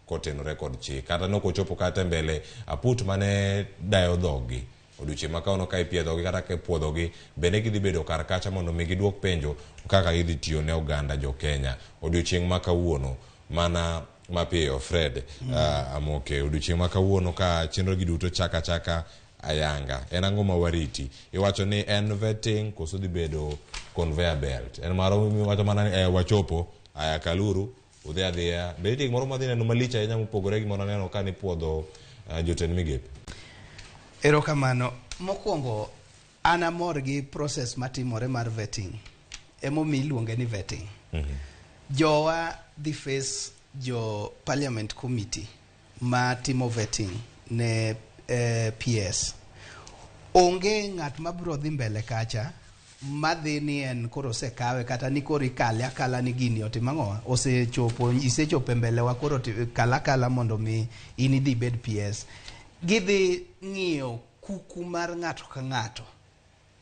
kotenore kod chik kata ne ok ochopo kata e mbele aput mane dayo dhoggi. Odiochieng' ma kawuono ka ipiedhogi kata ka ipuodhogi bende gidhi bedo kar kacha mondo mi giduok penjo kaka gidhi tiyo ne oganda jo Kenya. Odiochieng' ma kawuono mana mapiyo Fred Amoke odiochieng' ma kawuono ka chenro gi duto chaka chaka ayanga en ang'o ma wariti? Iwacho ni en vetting koso dhi bedo conveyor belt? En maro miwacho mana ni wachopo aya kaluru udhi adhiya. Be nitie gimoro madhi neno malich ahinya mopogore gi mano neno ka nipuodho jotend migepe? Erokamano. Mokwongo an amor gi process matimore mar vetting. Emomiyo iluonge ni vetting. Jowa dhi face jo parliament committee ma timo vetting ne PS. Onge ng'at mabiro dhi mbele kacha madhi ni en koro osekawe kata ni koro ikale akala ni gini otimo ang'o osechopo isechopo e mbele wa koro kala akala mondo mi in idhi ibed PS. Gidhi ng'iyo kuku mar ng'ato ka ng'ato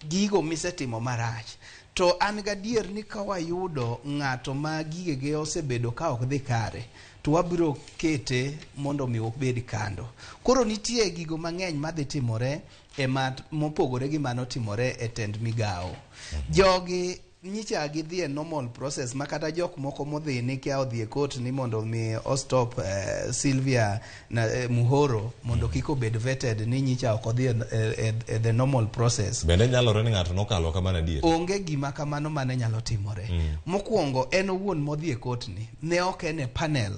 gigo misetimo marach. To an gadier ni ka wayudo ng'ato ma gigege osebedo ka ok dhi kare to wabiro kete mondo mi obed kando. Koro nitie gigo mang'eny madhi timore e mopogore gi mano timore e tend migawo. Jogi nyicha gidhi e normal process ma kata jok moko modhi ni kia odhi e court ni mondo mi ostop Sylvia Muhoro mondo kik obed vetted ni nyicha ok odhi e the normal process. Bende nyalore ni ng'ato nokalo kamano adier? Onge gima kamano mane nyalo timore. Mokwongo en owuon modhi e court ni ne ok en e panel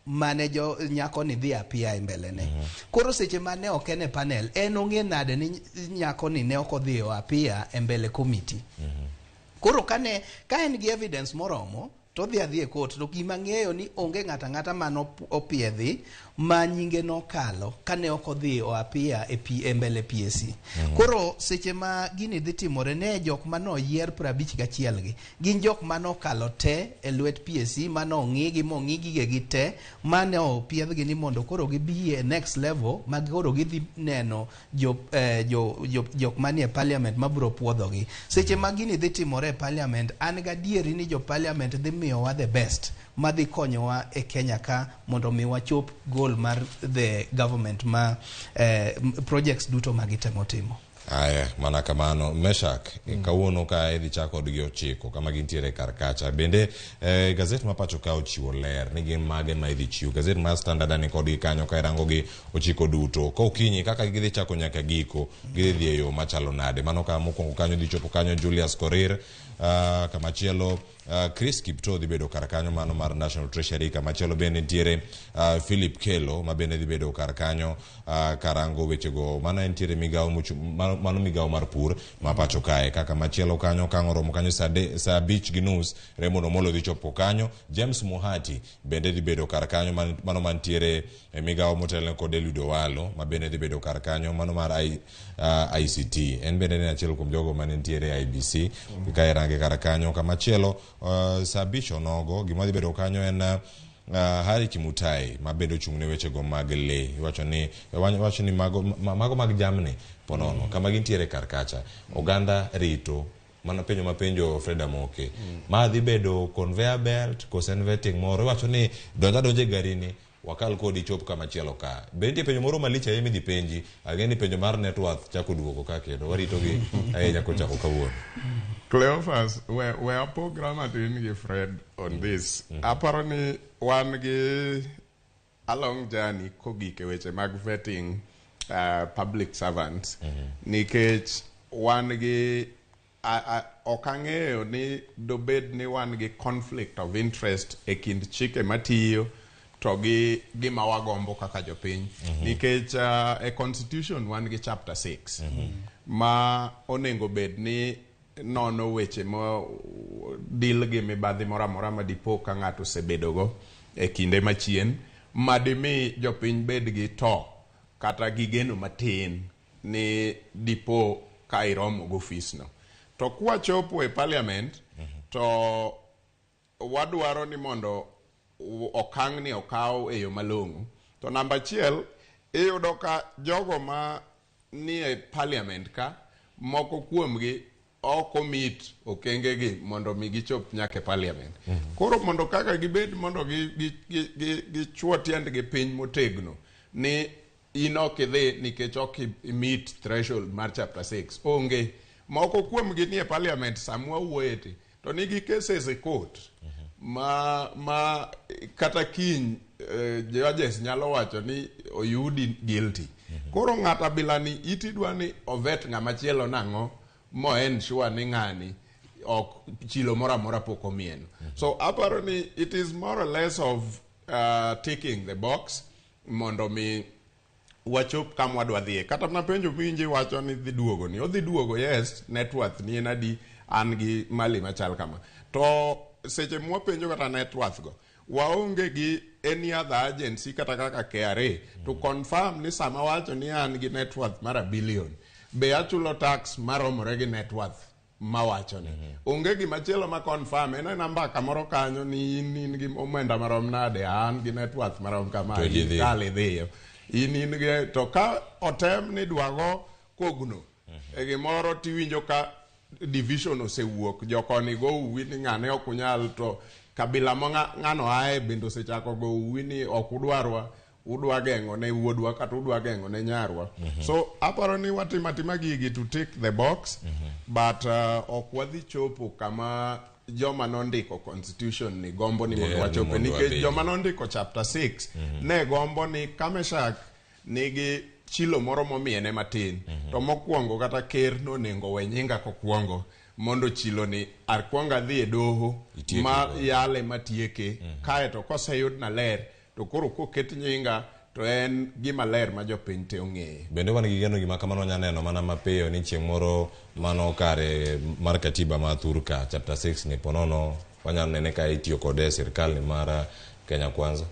mane jo nyako ni dhi apia e mbele ne. Koro seche mane ok en e panel en ong'e nade ni nyako ni ne ok odhi apia e mbele committee. Koro ka en gi evidence moromo to odhi adhi e court to gima ng'eyo ni onge ng'ato ang'ata mane opiedhi ma nyinge nokalo kane ok odhi oapia e mbele PSC. Koro seche ma gini dhi timore ne jok mane oyier 51 gi gin jok mane okalo te e lwet PSC mane ong'i gi mong'i gigegi te mane opiedhgi ni mondo koro gibi e next level ma koro gidhi neno jok manie parliament mabiro puodhogi. Seche ma gini dhi timore e parliament an gadieri ni jo parliament dhi miyowa the best madhi konyowa e Kenya ka mondo mi wachop goal mar the government ma projects duto ma gitemo timo. Aya, mana kamano. Meshak, kawuono ka idhi chak kodgi 9 kama gintiere kar kacha. Bende gazet ma pacho ka ochiwo ler ni gin mage ma idhi chiw. Gazet mar Standard ni kodgi kanyo ka irango gi 9 duto. Ka okinyi kaka gidhi chako nyaka giko, gidhi dhi e yo machalo nade. Mano ka mokwongo kanyo dhi chopo kanyo Julius Korir, kamachielo Chris Kiptoo dhi bedo kar kanyo mano mar National Treasury. Kamachielo bende nitiere Philip Kelo ma bende dhi bedo kar kanyo karango wechego. Mano nitiere migawo mano migawo mar pur ma pacho kae. Kaka machielo kanyo ka ang' oromo kanyo saa 5:30 Raymond Omolo dhi chopo kanyo. James Muhati bende dhi bedo kar kanyo mano mantiere e migawo motelne kod Eliud Owalo ma bende dhi bedo kar kanyo mano mar ICT. En bende en achiel kuom jogo mane nitiere IBC ka irange kar kanyo. Kamachielo saa 5:00 gima dhi bedo kanyo en Harry Kimutai ma bende ochung' ne wechego mag lee. Iwacho ni mago mag jamni ponono kama gintiere kar kacha oganda rito. Mano penjo ma penjo Fred Amoke. Ma dhi bedo conveyor belt kose en vetting moro. Iwacho ni donja donja e garini wakal kodi chop kama chielo ka. Be nitie penjo moro malich ahinya midhi penji. Ang'e ni penjo mar net worth chako duogo ka kendo warito gi ahinya kochako kawuono. Cleophas, we apogra matin gi Fred on this. Aparo ni wan gi a long journey kogik e weche mag vetting public servants. Nikech wan gi ok ang'eyo ni dobed ni wan gi conflict of interest e kind chike matiyo to gi gima wagombo kaka jopiny. Nikech e constitution wan gi chapter 6 ma onego bed ni nono weche ma deal gi mibadhi moro amora ma dipo ka ng'ato osebedogo e kinde machien madimi jopiny bed gi to kata gi geno matin ni dipo ka iromo go ofis no. To kwachopo e parliament to wadwaro ni mondo okang' ni okaw e yo malong'o. To namba achiel, iyudo ka jogo ma nie parliament ka moko kuomgi ok omit okengegi mondo mi gichop nyaka e parliament. Koro mondo kaka gibed mondo gichwo tiendgi piny motegno ni in ok idhi nikech ok imit threshold mar chapter 6. Onge. Moko kuomgi nie parliament sama wawuoye ti to nigi cases e court ma kata kiny judges nyalo wacho ni oyudi guilty. Koro ng'ato abila ni iti dwa ni ovet ng'ama chielo nang'o mo ensure ni ng'ani ok chilo moro amora pok omieno. So aparo ni it is more or less of ticking the box mondo mi wachop kama wadwa dhiye. Kata mana penjo miwinjo iwacho ni dhi duogo ni odhi duogo, yes, net worth ni en adi, an gi mali machal kama. To seche mwapenjo kata net worth go, waonge gi any other agency kata kaka KRA to confirm ni sama wacho ni an gi net worth mar a billion, be achulo tax maromore gi net worth mawacho ni. Onge gimachielo ma confirm, en ena mbaka moro kanyo ni in gi omenda marom nade, an gi net worth marom kama, To ji dhi. kal idhiyo. In gi, to ka otem ni dwago kogno, e gimoro tiwinjo ka division osewuok, jokoni go uwi ni ng'ane ok unyal, to kabila ma ng'ano ae bende osechako go uwi ni ok udwarwa, udwa geng'o ne wuodwa kata udwa geng'o ne nyarwa. So aparo ni watimo atima gigi to tick the box, but ok wadhi chopo kama joma nondiko constitution ni gombo ni mondo wachope, mondo nikech wabedi. joma nondiko chapter 6 ne gombo ni Kameshak nigi chilo moro momiene matin. To mokwongo kata ker nonego we nyinga kokwongo mondo chilo ni akwong adhi e doho Itieke ma godo. yale matieke. Kaeto koseyudna ler to koro koket nyinga to en gima ler ma jopiny te ong'eyo. Bende wan gi geno gima kamano wanya neno mana mapiyo ni chieng' moro mano kare mar katiba ma thurka chapter 6 ni ponono wanyalo nene ka itiyo kode e sirkal ni mar Kenya Kwanza.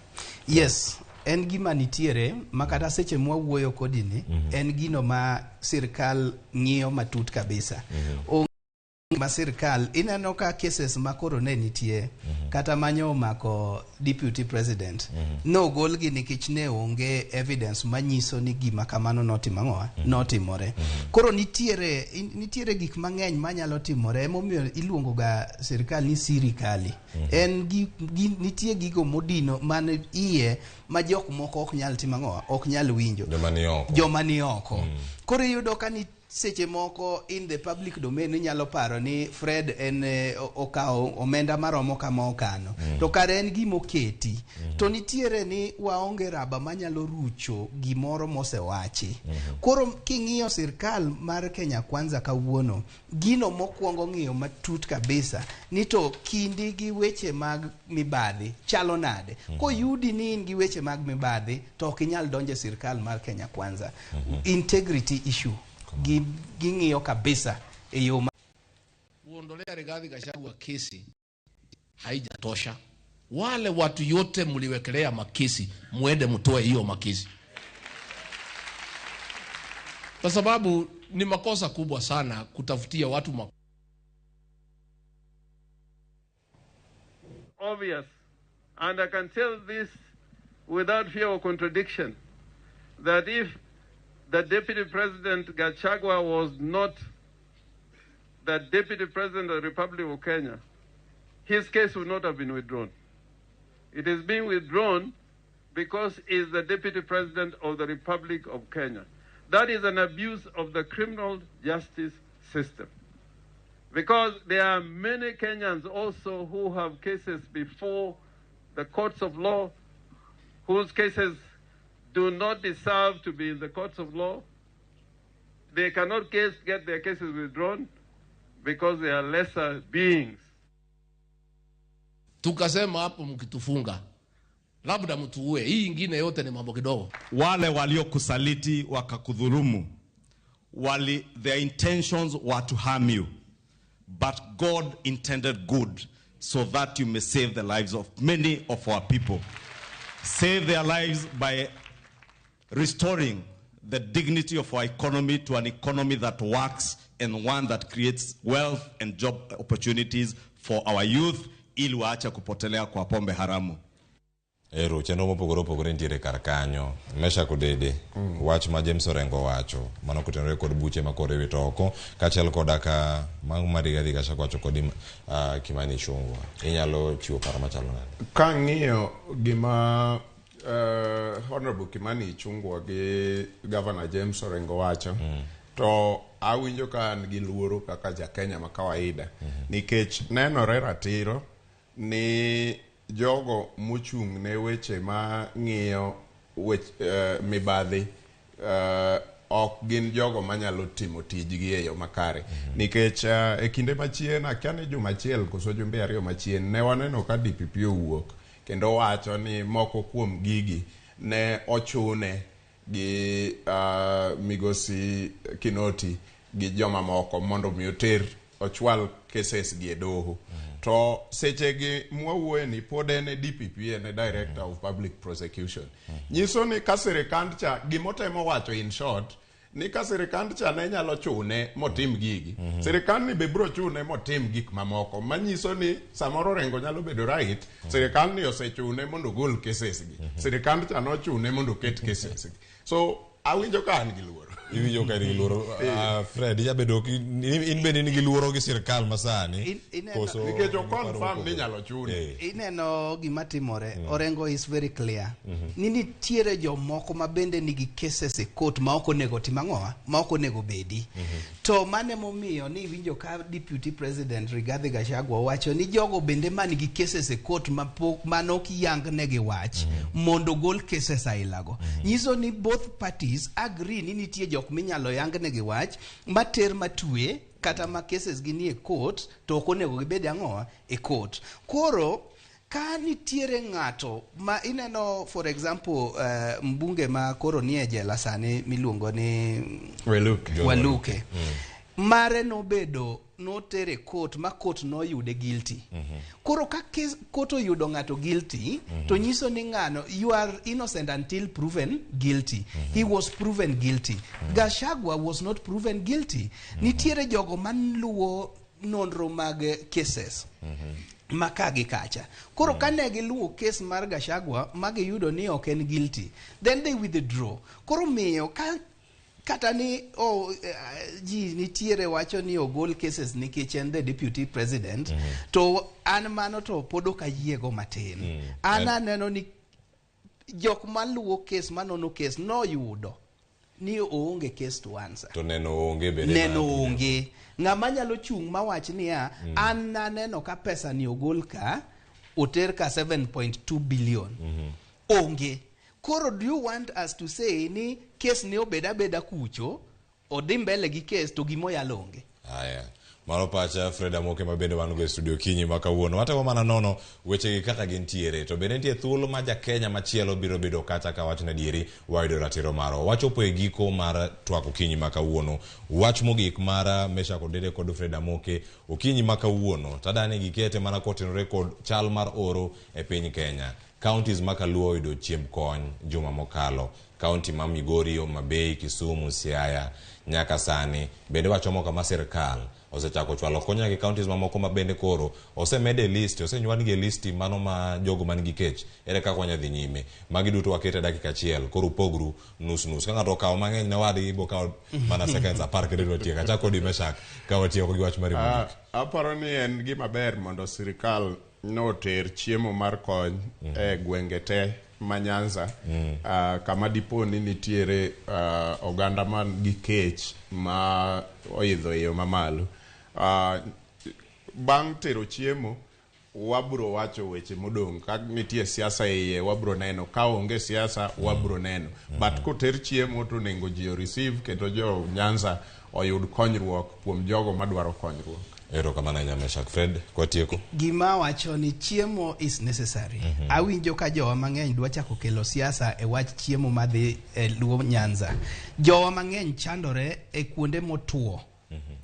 Yes, en gima nitiere ma kata seche mwawuoyo kodi ni, en gino ma sirkal ng'iyo matut kabisa. Ma sirkal ineno ka cases ma koro ne nitie, kata manyo omako deputy president, nogolgi nikech ne onge evidence manyiso ni gima kamano notimo ang'o, notimore. Koro nitiere gik mang'eny manyalo timore, emomiyo iluongo ga sirkal ni sirikali. En nitie gigo modino man iye ma jok moko ok nyal timo ang'o, ok nyal winjo. Joma ni oko. Joma ni oko. Koro iyudo ka ni Seche moko in the public domain inyalo paro ni Fred en okawo omenda maromo kama okano. To kare en gima oketi. To nitiere ni waonge raba manyalo rucho gimoro mosewachi. Koro king'iyo sirkal mar Kenya Kwanza kawuono, gino mokwongo ng'iyo matut kabisa ni to kindi gi weche mag mibadhi chalo nade. Koyudi ni in gi weche mag mibadhi to ok inyal donjo e sirkal mar Kenya Kwanza. Integrity issue ging'iyo kabisa e yo ma Kuondolea Rigathi Gachagua kesi haijatosha. Wale watu yote mliwekelea makesi, muende mtoe hiyo makesi, kwa sababu ni makosa kubwa sana kutafutia watu Obvious, and I can tell this without fear of contradiction, that if the Deputy President Gachagua was not the Deputy President of the Republic of Kenya, his case would not have been withdrawn. It is being withdrawn because he is the Deputy President of the Republic of Kenya. That is an abuse of the criminal justice system. Because there are many Kenyans also who have cases before the courts of law, whose cases do not deserve to be in the courts of law. They cannot get their cases withdrawn because they are lesser beings. Tukasema hapo mkitufunga labda mtuue, hii ingine yote ni mambo kidogo. Wale waliokusaliti wakakudhulumu, their intentions were to harm you, but God intended good so that you may save the lives of many of our people. Save their lives by restoring the dignity of our economy to an economy that works and one that creates wealth and job opportunities for our youth, ili waache kupotelea kwa pombe haramu. Ero, chenro mopogore opogore nitiere kar kanyo. Meshack Odede, wach ma James Orengo wacho, mano kotenore kod buche ma koro iwito oko, kaachiel koda ka mago ma Rigathi Gachagua wacho kod Kimani Ichung'wa. Inyalo chiwo paro machalo nade? Kang'iyo gima Honorable Kimani Ichung'wa gi Governor James Orengo wacho, to awinjo ka an gi luoro kaka ja Kenya ma kawaida, nikech nenore ratiro ni jogo mochung' ne weche ma ng'iyo mibadhi ok gin jogo manyalo timo tijgi e yo makare. Nikech e kinde machien, akia ni juma achiel koso jumbe ariyo machien, ne waneno ka DPP owuok kendo wacho ni moko kuom gigi ne ochune gi migosi Kinoti gi joma moko mondo mi oter ochwal cases gi e doho. To seche gi mwawuoye ni pod en e DPP, en e Director of Public Prosecution. Nyiso ni ka sirikand cha, gimotemo wacho in short, ni ka sirikand cha ne nyalo chune motim gigi, sirikand ni be biro chune motim gik mamoko, manyiso ni samoro Orengo nyalo bedo right, sirikand ni osechune mondo ogol cases gi, sirikand cha nochune mondo oket cases gi. So awinjo ka an gi luoro. Iwinjo ka in gi luoro. Fred, ijabedo in bende in gi luoro gi sirikal masani? Koso Nikech o confirm ni nyalo chune. Ineno gima timore. Orengo is very clear. Ni nitiere jomoko ma bende nigi cases e court ma ok onego tim ang'owa, ma ok onego bedi. To mane momiyo ni iwinjo ka Deputy President Rigathi Gachagua wacho ni jogo bende man gi cases e court ma pok manok yang negi wach mondo gol cases ailago. Nyiso ni both parties agree ni nitie jok minyalo yang negi wach mater matwe kata ma cases gi nie court to ok onego gibed ang'owa e court. Koro ka nitiere ng'ato ma ineno, for example, mbunge ma koro nie jela sani miluongo ni Waluke. Waluke. Mare nobedo notere court ma court noyude guilty. Koro ka court oyudo ng'ato guilty, to nyiso ni ng'ano, you are innocent until proven guilty. He was proven guilty. Gachagua was not proven guilty. Nitiere jogo maluwo nonro mag cases maka gi kacha. Koro kane giluwo case mar Gachagua ma giyudo ni ok en guilty, then they withdraw. Koro miyo ka kata ni ji nitiere wacho ni ogol cases nikech en the deputy president, to an mano to pod ok ayiego matin. An aneno ni jok maluwo case manono case noyudo ni oonge case to answer. To neno onge bende. Neno onge. Ng'ama nyalo chung' mawach niya, an naneno ka pesa ni ogol ka, oter ka 7.2 billion. Onge. Koro do you want us to say ni case ne obed abeda kucho, odhi mbele gi case to gimoyalo onge? Aya. Mano pacha Fred Amoke ma bende wan go e studio kinyi ma kawuono. Watemo mana nono wechegi kaka gintiere. To bende nitie thuolo ma ja Kenya machielo biro bedo kacha ka wach adieri wayudo ratiro marwa. Wachopo e giko mar twak okinyi ma kawuono. Wach mogik mar Meshack Odede kod Fred Amoke okinyi ma kawuono. Tadani gikete mana kotenore kod chal mar oro e piny Kenya. Counties ma kaluo oyudo chiemb kony juma mokalo. County ma Migori, Homa Bay, Kisumu, Siaya nyaka sani bende wachomo kama sirkal osechako chwalo kony nyaka e counties mamoko ma bende koro osemed e list, osenywandgi e listi mano ma jogo man gi kech. Ere kaka wanya dhi nyime? Magi duto wakete dakika achiel, koro upogru nus nus. Ka ng'ato okawo mang'eny ne wadgi, ibo kawo mana seconds 10 kende dwa tieko. Achak kodi Meshack, ka watieko gi wach mari mogik. Aparo ni en gima ber mondo sirikal noter chiemo mar kony e gwenge te ma Nyanza, kama dipo ni nitiere oganda man gi kech ma oidho e yo mamalo. Bang' tero chiemo wabro wacho weche modong'. Ka nitie siasa e iye wabro neno, ka onge siasa wabro neno, but koter chiemo to onego ji receive kendo jo Nyanza oyud konyruok kuom jogo madwaro konyruok. Erokamano ahinya Meshack. Fred, kwatieko. Gima wacho ni chiemo is necessary. Awinjo ka jowa mang'eny dwa chako kelo siasa e wach chiemo madhi e Luo Nyanza. Jowa mang'eny chandore e kuonde motuo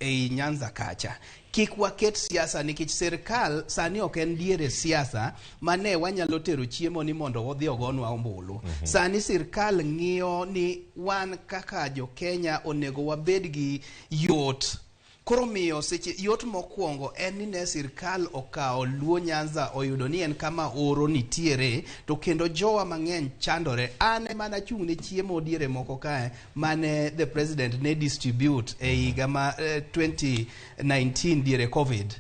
ei Nyanza kacha. Kik waket siasa nikech sirkal sani ok en diere siasa mane wanyalo tero chiemo ni mondo odhi ogonwa ombulu. Sani sirkal ng'iyo ni wan kaka jo Kenya onego wabed gi yot. Koro miyo seche yot mokwongo en ni ne sirkal okawo Luo Nyanza oyudo ni en kama oro nitiere to kendo jowa mang'eny chandore. An ema nachung' ne chiemo diere moko kae mane the president ne distribute e higa ma 2019 diere Covid.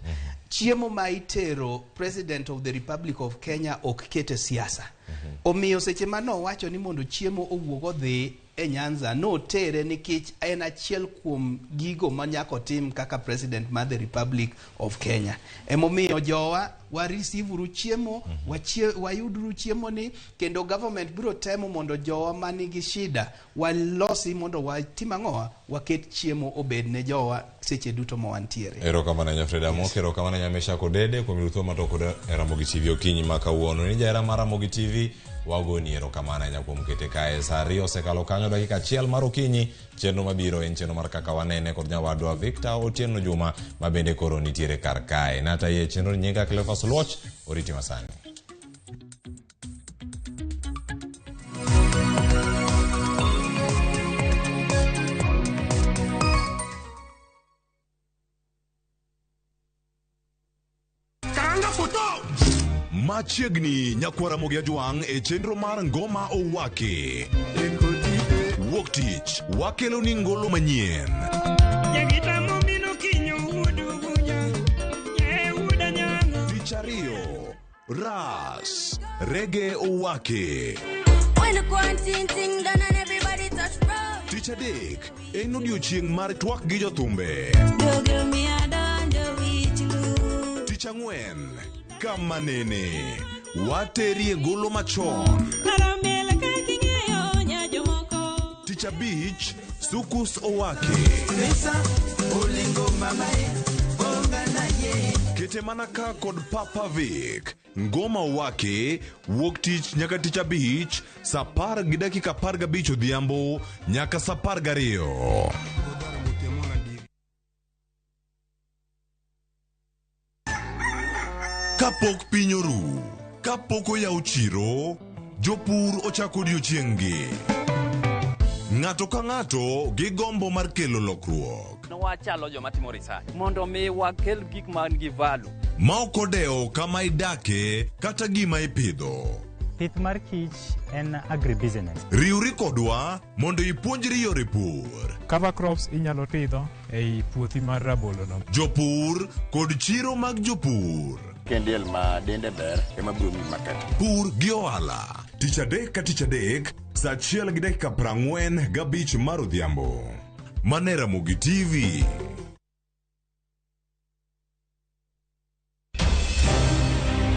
Chiemo ma itero President of the Republic of Kenya ok kete siasa. Omiyo seche mane owacho ni mondo chiemo owuog odhi e Nyanza notere nikech en achiel kuom gigo ma nyaka otim kaka President mar the Republic of Kenya. Emomiyo jowa wa receive uru chiemo, wayuduru chiemo ni kendo government biro temo mondo jowa manigi shida walosi mondo watim ang'owa waket chiemo obed ne jowa seche duto ma wantiere. Erokamano ahinya Fred Amoke, erokamano ahinya Meshack Odede kuom yudo thuolo mar kod e Ramogi TV okinyi ma kawuono. Ni jahera mar Ramogi TV, wagoni erokamano ahinya kuom kete kae. Sa 2 osekalo kanyo dakika 1 mar okinyi. Chenro mabiro en chenro mar kaka wanene kod nyawadwa Victor Otieno Juma ma bende koro nitiere kar kae. Nata iye chenro nyinga Cleophas Oluoch, oriti masani. Karanga foto! Machiegni nyakwar Ramogi Ajwang' e chenro mar Ngoma Owaki. Wuok tich wakelo ni ngolo manyien. Tich ariyo, Ras, Rege Owaki. When the quarantine thing done and everybody touch road. Tich adek, en odiochieng' mar twak gi jothumbe. Tich ang'wen, kama nene, waterie golo machon. Tich abich, Sukus Owaki. Kete mana ka kod Papa Vic. Ngoma Owaki, wuok tich nyaka tich abich, sa 10:15 odhiambo nyaka sa 12. Kapok piny oru, kapok oyaw chiro, jopur ochako odiochieng'-gi. Ng'ato ka ng'ato gi gombo mar kelo lokruok. Wachalo joma timo research mondo mi wakel gik man gi value. Ma ok odewo kama idake kata gima ipidho. Pith mar kich en agribusiness. Riwri kodwa mondo ipuonjri yore pur. Cover crops inyalo pidho ei puothi mar rabolo no. Jopur kod chiro mag jopur. Kendiel ma dende ber ema biro miyi market. Pur gi ohala. Tich adek ka tich adek, sa 1:45 mar odhiambo. Mane Ramogi TV.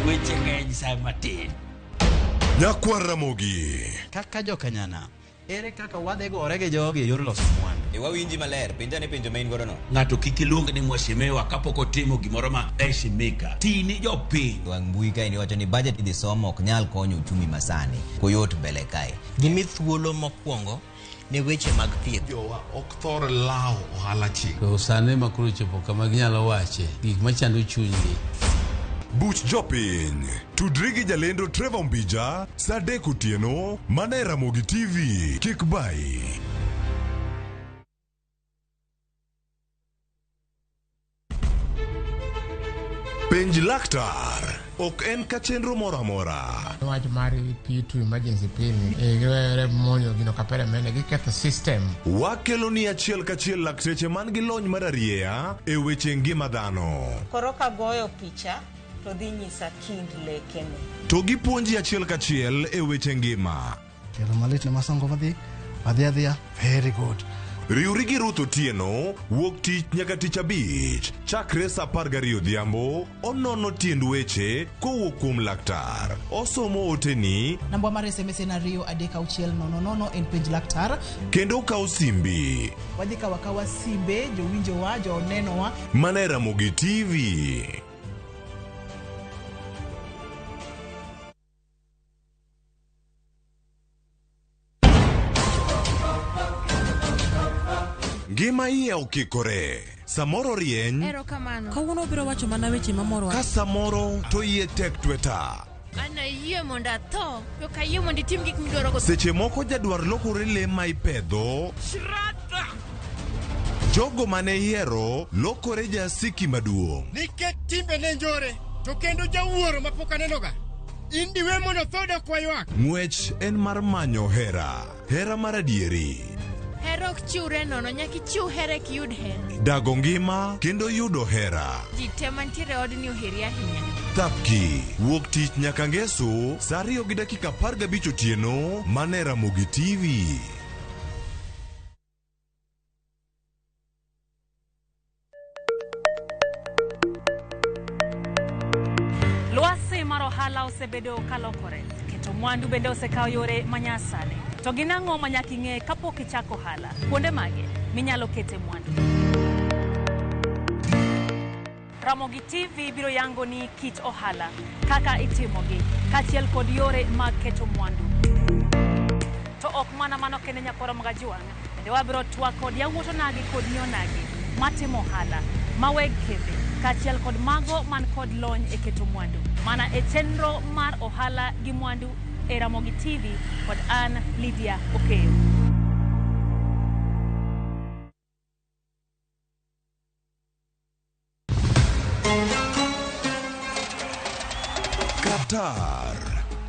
Weche ng'eny sa matin. Nyakwar Ramogi. Kaka jokanyana, ere kaka wadhi gore gi jogi e yor loso mwandu? E wawinji maler, penja ne penjo ma in godo no. Ng'ato kik iluong ni mheshimiwa kapok otimo gimoro ma heshimika. Ti ni jopiny. Wang' mbui kae ni wacho ni budget idhi somo ok nyal konyo uchumi masani. Koyot mbele kae. Gimi thuolo mokwongo ne weche mag thieth. Jowa ok thor lawo ohala chik. To sani ma koro ochopo kama ginyalo wache gik machando chunygi. Buch jopiny. Tudri gi jalendo Trevor Mbija sa 3 otieno mana e Ramogi TV. Kik bayi. Penj laktar ok en ka chenro moro amora. Wach mar P2 emergency pill ni giwere monyo gino kapere mene giketho system. Wakelo ni achiel kachiel lakteche man gi lony mar arieya e weche ngima dhano. Koro kagoyo picha to dhi nyisa kind lekene. To gipuonji achiel kachiel e weche ngima. Tielo malit ne masongo madhi adhi adhiya very good. Riwri gi Ruth Otieno wuok tich nyaka tich abich chakre sa 12 odhiambo onono tiend weche kowuok kuom laktar. Osomo oteni Namba mar SMS en 2 3 6 0 0 en penj laktar. kendo okawo simbi. Wadhi kawo akawa simbe jowinjowa, jonenowa. Mana e Ramogi TV. Ngima iye okikore. Samoro rieny Erokamano. Kawuono obiro wacho mana weche mamorowa. ka samoro to iye tek tweta. An ayie mondo atho, to ok ayie mondo itim gik midwaro go. Seche moko jadwar lokore le ma ipedho. Jogo mane ihero lokore jasiki maduong'. Nikech timbe ne njore, to kendo jawuoro mapok anenoga. In diwe mondo tho dok waywak. Ng'wech en mar manyo hera. Hera mar adieri. Hera ok chiwre nono, nyaka ichiw hera eka iyud hera. Dago ngima kendo yudo hera. Ji te mantiere e odni oheri ahinya. Thapki wuok tich nyaka ngeso sa 2:15 otieno mana e Ramogi TV. Lwasi mar ohala osebedo kalokore. Keto mwandu bende osekawo yore manyasani. To gin ang'o ma nyaka ing'e kapok ichako ohala? Kuonde mage minyalo kete mwandu? Ramogi TV biro yango ni kit ohala, kaka itimogi, kaachiel kod yore mag keto mwandu. To ok mana mano kende nyakwar Magajuang', bende wabiro twak kod yawuot onagi kod nyi onagi matimo ohala, ma weg kembe, kaachiel kod mago man kod lony e keto mwandu. Mana e chenro mar ohala gi mwandu e Ramogi TV kod an Lydia Okeyo. Qatar.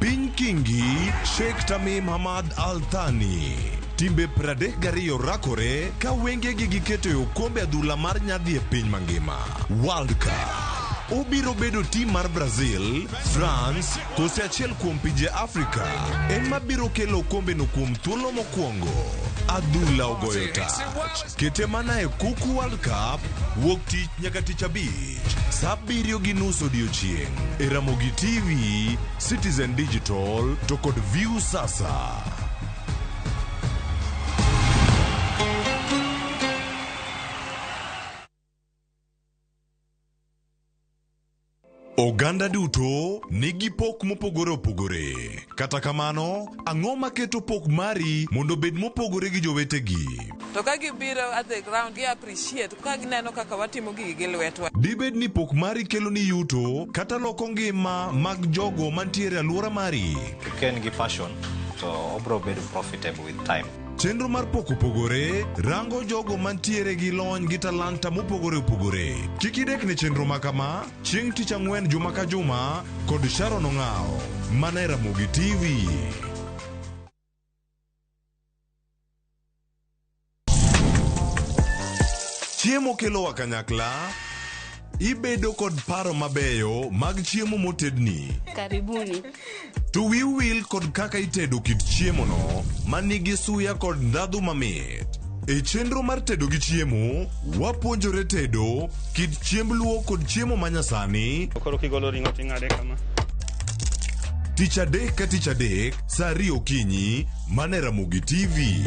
Piny Kingi, Sheikh Tamim Hamad Al Thani. Timbe 32 rakore ka wengegi giketo e okombe adhula mar nyadhi e piny mangima. World Cup. Obiro bedo tim mar Brazil, France, kose achiel kuom pinje Afrika ema biro kelo okombeno kuom thuolo mokwongo. Adhula ogoyo tach. Kete mana e Kuku World Cup wuok tich nyaka tich abich sa 7:30 odiochieng' e Ramogi TV, Citizen Digital to kod View Sasa. Oganda duto nigi pok mopogore opogore. Kata kamano, ang'o maketo pok mari mondo obed mopogore gi jowetegi? To ka gibiro at the ground, gi appreciate ka gineno kaka watimo gigi gi lwetwa. Dibed ni pok mari kelo ni yuto kata loko ngima mag jogo mantiere e alwora mari? Ka en gi passion to obro bedo profitable with time. Chenro mar pok opogore rango jogo mantiere gi lony gi talanta mopogore opogore. Kik idek ne chenro ma kama chieng' tich ang'wen juma ka juma kod Sharon Ong'awo mana e Ramogi TV. Chiemo kelowa kanyakla, Ibedo kod paro mabeyo mag chiemo motedni. Karibuni. To wiu wil kod kaka itedo kit chiemono manigi suya kod ndhadhu mamit. E chenro mar tedo gi chiemo, wapuonjore tedo kit chiemb luo kod chiemo manyasani. Koro kigolo ring'o ting'ade kama. Tich adek ka tich adek, saa ariyo okinyi, mana e Ramogi TV.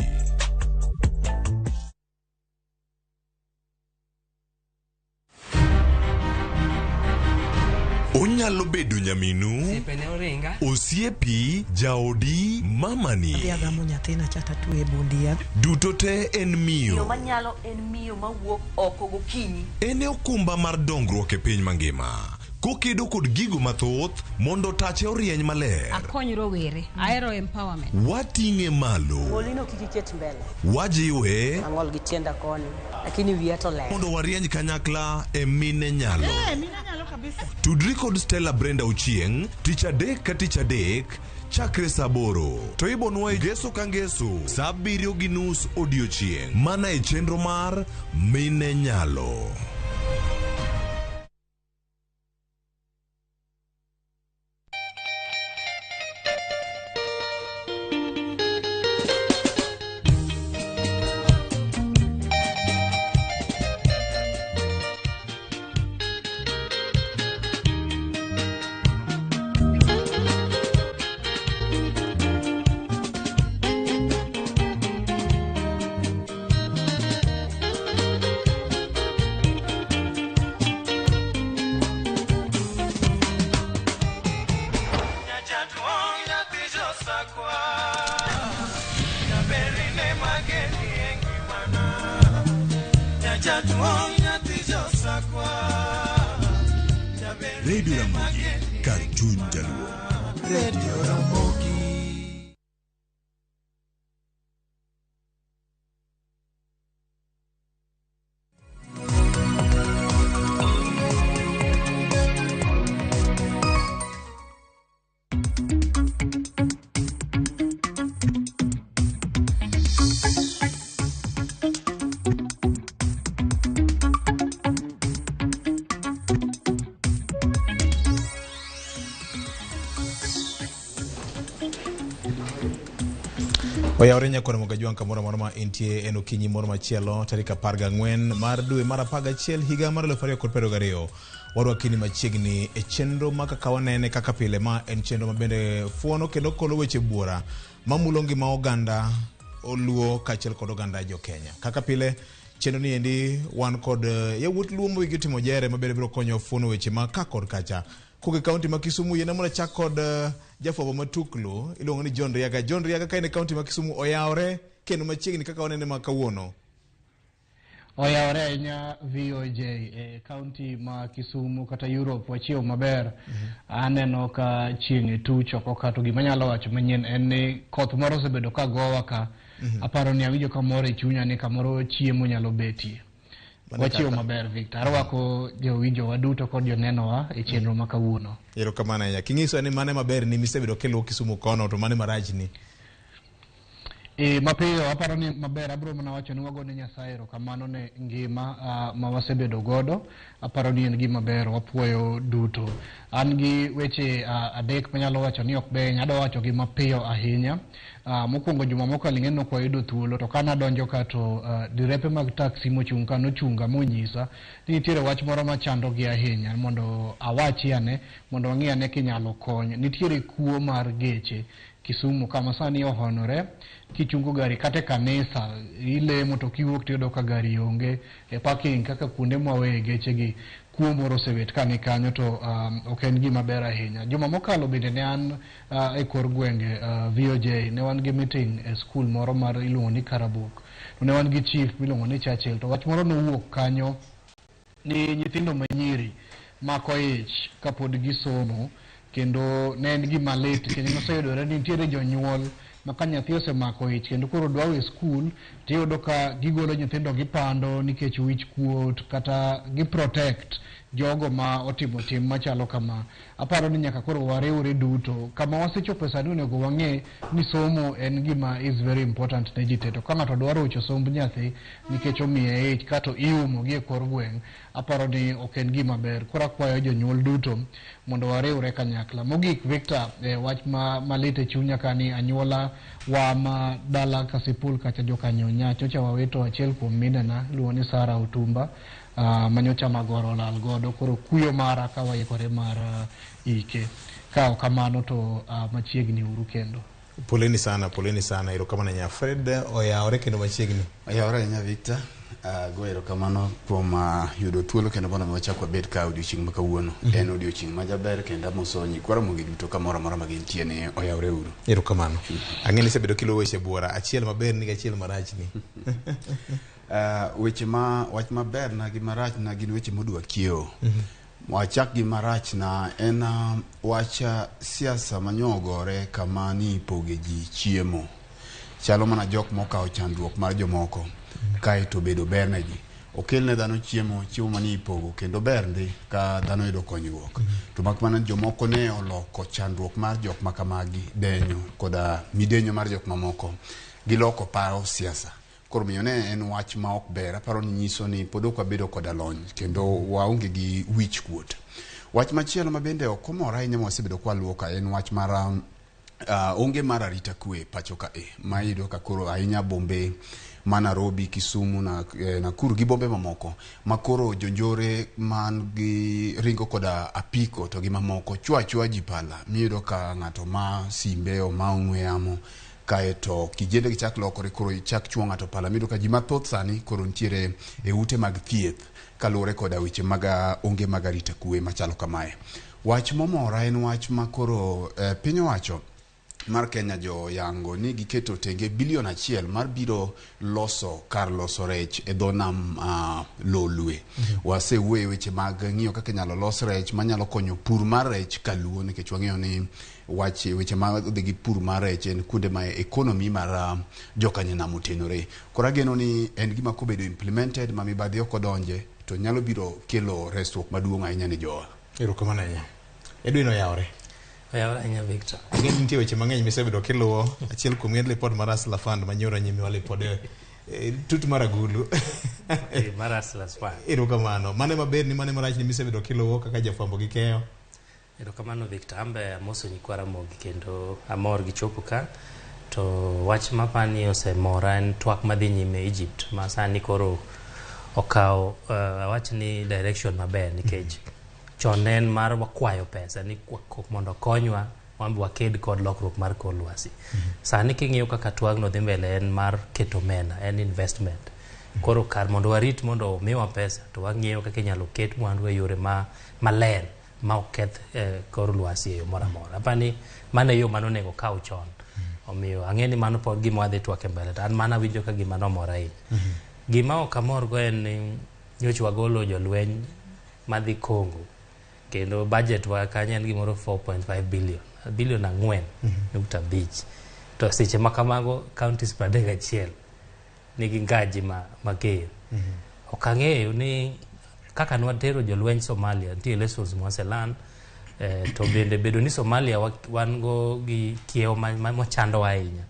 Onyalo bedo nyaminu, Osiepe ne oringa. osiepi, jaodi, mamani. Adhi agamo nyathina cha tatwe e bund yath. Duto te en Miyo miyo. manyalo en miyo mawuok oko gokinyi. En e okumba mar dongruok e piny mangima. Kokedo kod gigo mathoth mondo tache orieny maler. Akony rowere. Ahero empowerment. Wating'e malo. Olino kik iket mbele. Wajiwe Ang'ol gi tienda koni, lakini wiya to ler. mondo warieny kanyakla e mine nyalo. mine nyalo kabisa. Tudri kod Stella Brenda Ochieng' tich adek ka tich adek chakre saa aboro to ibonwa e ngeso ka ngeso saa abiriyo gi nus odiochieng' mana e chenro mar Mine Nyalo. Radio Ramogi, kar chuny jaluo. Radio Ramogi. Oyawore nyakore Mogajwang' kamoro amora ma entie en okinyi moro machielo tarik 14 mar dwe mar 11 higa mar 2022. Warwakini machiegni e chenro ma kaka wanene kaka pile ma en chenro ma bende fuono kendo kolo weche buora mamulo ngima oganda oluo kaachiel kod oganda jo Kenya. Kaka pile chenro ni endi wan kod yawuot luo ma wigi otimo jere ma bende biro konyo fuono weche ma ka kod kacha. Kowuok e kaunti ma Kisumu yiena mondo achak kod jafwambo matuklu iluongo ni John Riaga. John Riaga ka en e kaunti ma Kisumu oyawore kendo machiegni kaka wanene ma kawuono. Oyawore ahinya VOJ e kaunti ma Kisumu kata Europe wachiew maber. Aneno ka chieng' tuch oko ka to gima anyalo wacho manyien en ni koth moro osebedo ka gowa ka. Aparo ni awinjo kamoro e chunya ni kamoro chiemo nyalo betie. Wachiew maber Victor. Arwako jowinjowa duto kod jonenowa e chenro ma kawuono. Erokamano ahinya. King'iso ni mane maber ni misebedo kiluwo Kisumu kono to mane marachni? Mapiyo aparo ni maber abiro mana wacho ni wagone Nyasaye erokamano ne ngima ma wasebedo godo. Aparo ni en gima ber wapuoyo duto. An gi weche adek manyalo wacho ni ok ber, adwa wacho gi mapiyo ahinya. Mokwongo juma mokalo ing'e ni ok wayudo thuolo to kana donjo ka to direpe mag taxi mochung' ka nochunga monyisa ni nitiere wach moro machando gi ahinya mondo awachi ane mondo wang'i ane kinyalo kony. Nitiere kuo mar geche Kisumu kama sani ohonore kichungo gari kata e kanisa ilemo to kiwuok tiyudo ka gari onge e parking kaka kuonde mwaweye geche gi kuo moro osebet ka ni kanyo to ok en gima ber ahinya. Juma mokalo bende ne an e kor gwenge VOJ ne wan gi meeting e skul moro mar iluongo ni Karabok to ne wan gi chief miluongo ni Churchill to wach moro nowuok kanyo ni nyithindo manyiri mako ich kapod gisomo kendo ne en gima lit kendo noseyudore ni nitiere jonyuol ma ka nyathi osemako ich kendo koro dwa we skul Tiyudo ka gigolo nyithindo gipando nikech wich kuot kata gi protect jogo ma otimo tim machalo kama. Aparo ni nyaka koro wariwre duto. Kama wasechopo sani onego wang'e ni somo en gima is very important ne ji te. To ka ng'ato dwaro rocho somb nyathi nikech omiye ich kato iumo gi e kor gweng', aparo ni ok en gima ber. Koro akwayo jonyuol duto mondo wariwre kanyakla. Mogik Victor, wach malit e chunya ka ni anyuola wa ma dala Kasipul kacha jokanyonya nyocha wawito achiel kuom minena iluongo ni Sara Otumba, manyocha magoro olal godo. Koro kuyo mara ka waikore mar ike. Ka ok kamano to machiegni uru kendo. Poleni sana, poleni sana. Erokamano nya Fred, oyawore kendo machiegni. Oyawore ahinya Victor. Go erokamano kuom yudo thuolo kendo mondo mi wachak wabed ka odiochieng' ma kawuono. En odiochieng' ma jaber kendo amoso nyikwa Ramogi duto kamoro amora ma gintie ni oyawre uru. Erokamano. Ang'e ni isebedo kiluwo weche buora, achiel maber ni gi achiel marach ni. Weche ma wach maber na gi marach na gin weche modwa kiewo. Wachak gi marach na en wach siasa manyogore kama ni ipoge ji chiemo. Chalo mana jok mokawo chandruok mar jomoko kaeto bedo ber ne ji. Okel ne dhano chiemo, chiemo mani ipogo kendo ber ndi ka dhano yudo konyruok. To mak mana jomoko ne oloko chandruok mar jok makamagi, denyo koda midenyo mar jok mamoko. Giloko paro siasa. Koro miyo ne en wach ma ok ber. Aparo ni nyiso ni pod ok wabedo koda lony kendo waonge gi wich kuot. Wach machielo ma bende ok omora ahinya ma wasebedo kwa luwo ka en wach mar onge mar arita kwe pacho ka e ma iyudo ka koro ahinya bombe ma Nairobi, Kisumu na Nakuru gi bombe mamoko ma koro jonjore man gi ringo koda apiko to gi mamoko chwa achwa ji pala miyudo ka ng'ato ma simbe o ma ong'we yamo kaeto kijende gi chak lokore koro ichak chuo ng'ato pala miyudo ka ji mathoth sani koro nitiere e ute mag thieth kaluwore koda weche mag onge mag arita kwe machalo kamae. Wach momora en wach ma koro piny owacho mar Kenya jo yango ni giketo tenge bilion 1 mar biro loso kar loso rech e dho nam Lolwe. Wasewuoye weche mag ng'iyo kaka inyalo los rech manyalo konyo pur mar rech kaluo nikech wang'eyo ni wach weche mag dhi gi pur mar rech en kuonde ma economy mar jokanyanam otenore. Koro ageno ni en gima kobedo implemented ma mibadhi ok odonje to nyalo biro kelo resruok maduong' ahinya ne jowa. Erokamano ahinya. Edwin oyawore. Oyawore ahinya Victor. Ang'e ni nitie weche mang'eny misebedo kiluwo. Achiel kuom en lipod mar Hustler Fund manyoro nyimiwa lipode tut mar agulu. Mar Hustler Fund. Erokamano. Mane maber ni mane marach ni misebedo kiluwo kaka jafwambo gi keyo? Erokamano Victor. Ambe amoso nyikwa Ramogi kendo amor gi chopo ka. To wach mapani osemora en twak madhi nyime Egypt ma sani koro okawo awach ni direction maber nikech chon ne en mar wakwayo pesa ni mondo okonywa wan be waked kod lokruok mar kor lwasi. Sani king'iyo kaka twagno dhi mbele en mar keto omenda, en investment. Koro kar mondo warit mondo omiwa pesa to wang'iyo kaka inyalo ket mwandu e yore maler ma ok keth kor lwasi e yo moro amora. Apani mano e yo mane onego kaw chon. Omiyo ang'e ni mano pod gima wadhi twak e mbele to an mana awinjo ka gima nomora ahinya. Gima ok amorgo en ni nyocha wagolo jolweny madhi Congo kendo budget wa kanyo en gimoro 4.5 billion, billion 4.5. To seche ma kamago counties 31 nigi ngaji mager. Ok ang'eyo ni kaka nwatero jolweny Somalia, nitie lessons mwaselan, to bende bedo ni Somalia wan go gi kiewo machandowa ahinya.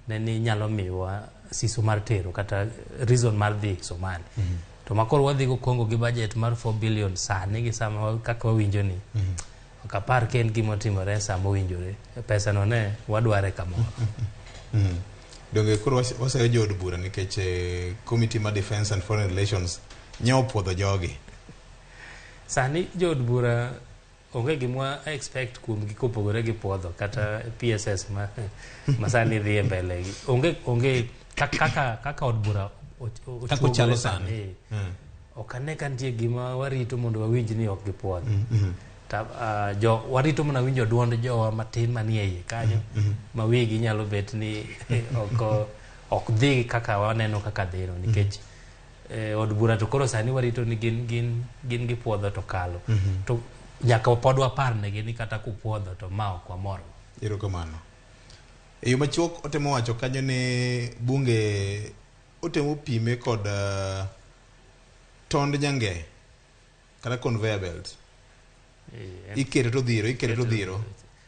Ne ni nyalo miyowa siso mar tero kata reason mar dhi Somalia. To makoro wadhi go Congo gi budget mar 4 billion sani gi sama kaka wawinjo ni. Ok apar ka en gima otimore sama owinjore. Pesa no ne wadware kamoro. Donge koro waseyo jood bura nikech Committee mar Defense and Foreign Relations nye opuodho jogi. Sani jood bura onge gima expect kuomgi kopogore gi puodho kata PSS ma sani dhi e mbele gi. Onge kaka od bura kaka ochalo sani. Ok ane ka nitie gima warito mondo wawinj ni ok gipuodho. Jo warito mana winjo duond jowa matin manie iye kanyo ma wigi nyalo bet ni ok dhi kaka waneno kaka dhino nikech od bura to koro sani warito ni gin gipuodho to kalo. To nyaka pod wapar negi ni kata kupuodho to ma ok wamor. Erokamano. E yo machuok otemo wacho kanyo ni bunge otemo pime kod tond nyange kata conveyor belt. Iketo to dhiro, iketo to dhiro.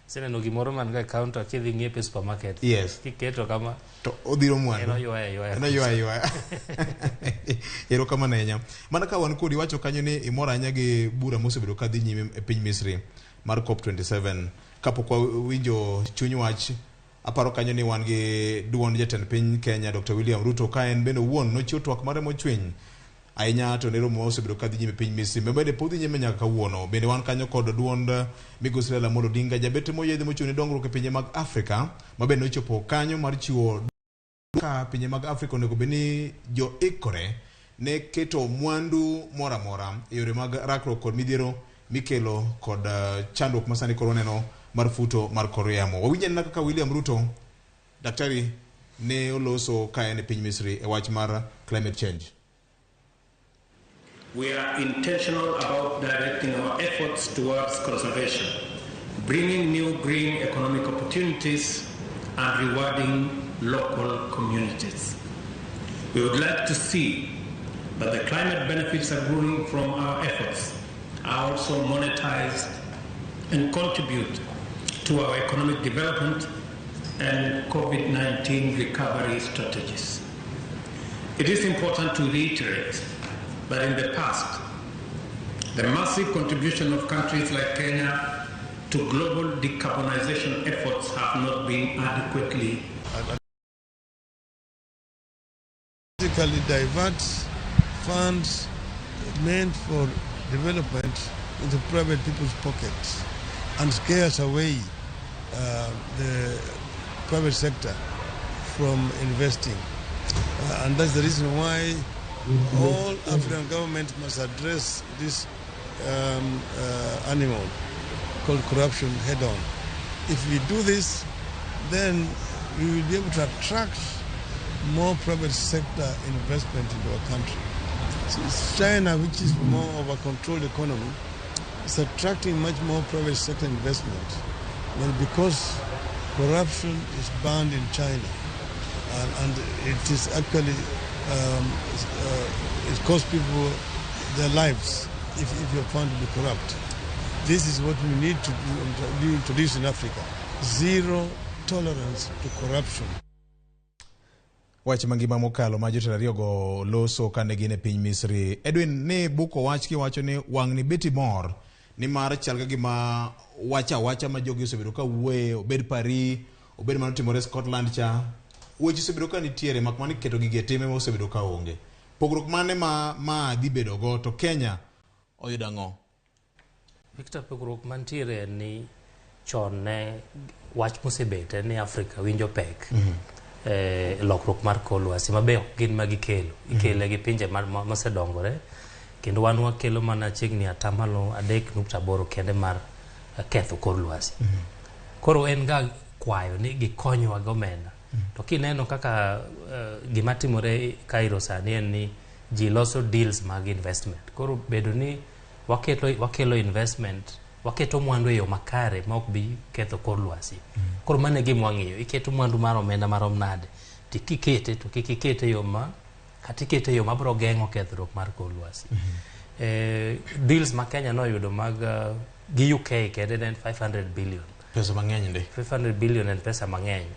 Seneno gimoro man ga e counter kidhi ng'iepo e supermarket. Yes. Kiketo kama to odhiro mwandu. En oywaya ywaya. En oywaya ywaya. Erokamano ahinya. Mana ka wan kodi wacho kanyo ni imor ahinya gi bura mosebedo ka dhi nyime e piny Misri mar COP27. Kapok wawinjo chuny wach, aparo kanyo ni wan gi duond jatend piny Kenya Dr. William Ruto ka en bende owuon nochiwo twak mare mochwiny ahinya to ne romo ma osebedo ka dhi nyime e piny Misri ma bende pod dhi nyime nyaka kawuono. Bende wan kanyo kod duond migosi Raila Amolo Odinga jabete moyiedhi mochung' ne dongruok e pinje mag Afrika ma bende nochopo kanyo mar chiwo ka pinje mag Afrika onego bed ni joikore ne keto mwandu moro amora e yore mag rakruok kod midhiero mikelo kod chandruok masani koro waneno mar futo mar kor yamo. Wawinj anena kaka William Ruto daktari ne oloso ka en e piny Misri e wach mar climate change. We are intentional about directing our efforts towards conservation, bringing new green economic opportunities and rewarding local communities. We would like to see that the climate benefits accruing from our efforts are also monetized and contribute to our economic development and COVID-19 recovery strategies. It is important to reiterate that in the past, the massive contribution of countries like Kenya to global decarbonization efforts have not been adequately. Basically divert funds meant for development into private people's pockets and scares away the private sector from investing. And that's the reason why all African governments must address this animal called corruption head on. If we do this, then we will be able to attract more private sector investment into our country. So China, which is more of a controlled economy, is attracting much more private sector investment. Well, because corruption is banned in China, and it is actually it costs people their lives if you're found to be corrupt. This is what we need to do, introduce in Africa. Zero tolerance to corruption. Wach mangima mokalo ma jotelo ariyogo loso kane gin e piny Misri. Edwin, ne buko wach kiwacho ni wang'ni beti mor nimar chal ka gima wacha awacha ma jogi osebedo ka wuoye, obed Paris, obed mano timore Scotland cha, weche osebedo ka nitiere mak mana keto gigi e tim ema osebedo ka onge. Pogruok mane ma dhi bedo go to Kenya oyudo ang'o? Victor, pogruok mantiere en ni chon ne wach mosebet en ni Afrika winjo pek. Lokruok mar kor lwasi ma be ok gin ma gikelo. Ikele gi pinje mosedongore kendo wan wakelo mana chiegni 3.8% kende mar ketho kor lwasi. Koro en ga kwayo ni gikonywa gi omenda. To kineno kaka gima timore Cairo sani en ni ji loso deals mag investment. Koro bedo ni wakelo investment, waketo mwandu e yo makare ma ok bi ketho kor lwasi. Koro mano e gima wang'iyo, iketo mwandu mar omenda marom nade, to kikete to kik ikete e yo ma kata ikete e yo mabiro geng'o kethruok mar kor lwasi. Deals ma Kenya noyudo mag gi UK kende ne en 500 billion. Pesa mang'eny ndi. 500 billion en pesa mang'eny.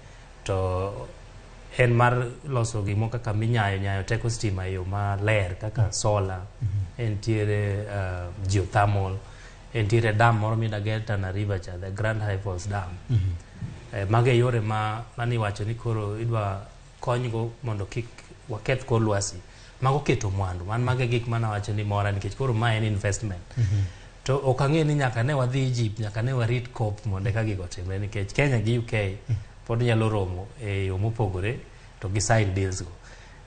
To en mar loso gimoro kaka minyayo nyayo teko stima e yo maler kaka solar, entiere geothermal, entiere dam moro mida ger Tana River cha, the Grand High Falls Dam. Mago e yore ma maniwacho ni koro idwa konygo mondo kik waketh kor lwasi. Mago keto mwandu, man mago e gik manawacho ni mora nikech koro ma en investment. To ok ang'e ni nyaka ne wadhi Egypt, nyaka ne warit COP mondo eka gigo otimre nikech Kenya gi UK pod nyalo romo e yo mopogore to gi sign deals go.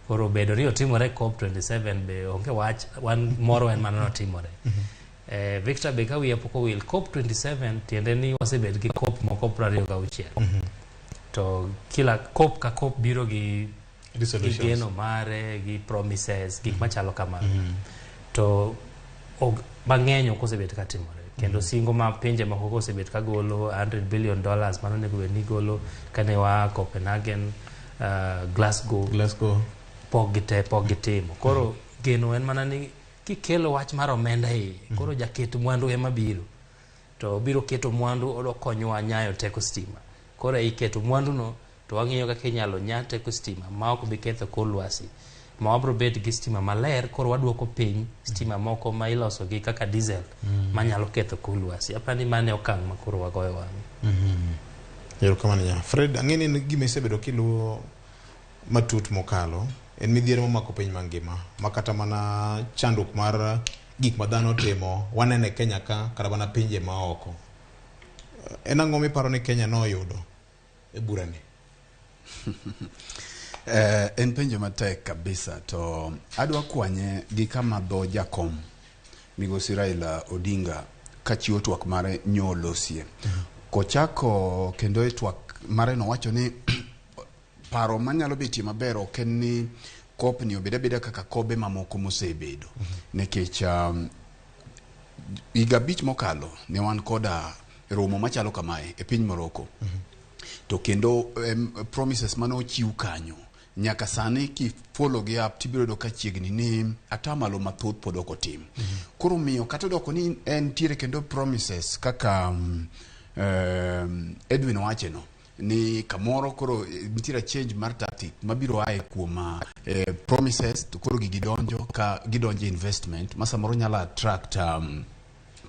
Koro bedo ni otimore COP27 be onge wach, wan moro en mana notimore. Victor be ka wiya pok owil, COP27 tiende ni wasebet gi COP moko 26. To kila COP ka COP biro gi geno mare, gi promises, gik machalo kamano. To mang'eny ok osebet ka timore. Kendo singo ma pinje moko osebet ka golo $100 billion mano onego bed ni golo kane waa Copenhagen, Glasgow. Pok gite pok gitimo. Koro geno en mana ni kikelo wach mar omenda iye, koro jaket mwandu ema biro. To obiro keto mwandu okonyowa nyayo teko stima. Koro ei keto mwandu no to wang'iyo kaka inyalo nya teko stima ma ok bi ketho kor lwasi. Ma wabro bet gi stima maler, koro waduoko piny stima moko ma iloso gi kaka diesel manyalo ketho kor lwasi. Aparo ni mano e okang' ma koro wagoyo wang'e. Erokamano nya. Fred, ang'e ni en gima isebedo kiluwo matut mokalo, en midhiero momako piny mangima, ma kata mana chandruok mar gik ma dhano timo waneno e Kenya ka kata mana pinje maoko. En ang'o miparo ni Kenya noyudo e burani? En penjo matek kabisa to adwa kwanye gi kama dho jakom migosi Raila Odinga kachiwo twak mare nyolosie. Kochako kendo e twak mare nowacho ni paro manyalo betie maber ok en ni COP ni obed abeda kaka kobe mamoko mosebedo. Nikech higa 5 mokalo ne wan koda romo machalo kamae e piny Morocco. To kendo promises mane ochiw kanyo nyaka sani ki follow gi up tibiro yudo ka chiegni ni atamalo mathoth pod ok otim. Koro miyo kata odoko ni entiere kendo promises kaka Edwin owache no ni kamoro koro nitiere change mar tactic mabiro ae kuom promises to koro gigi donjo ka gidonjo e investment ma samoro nyalo attract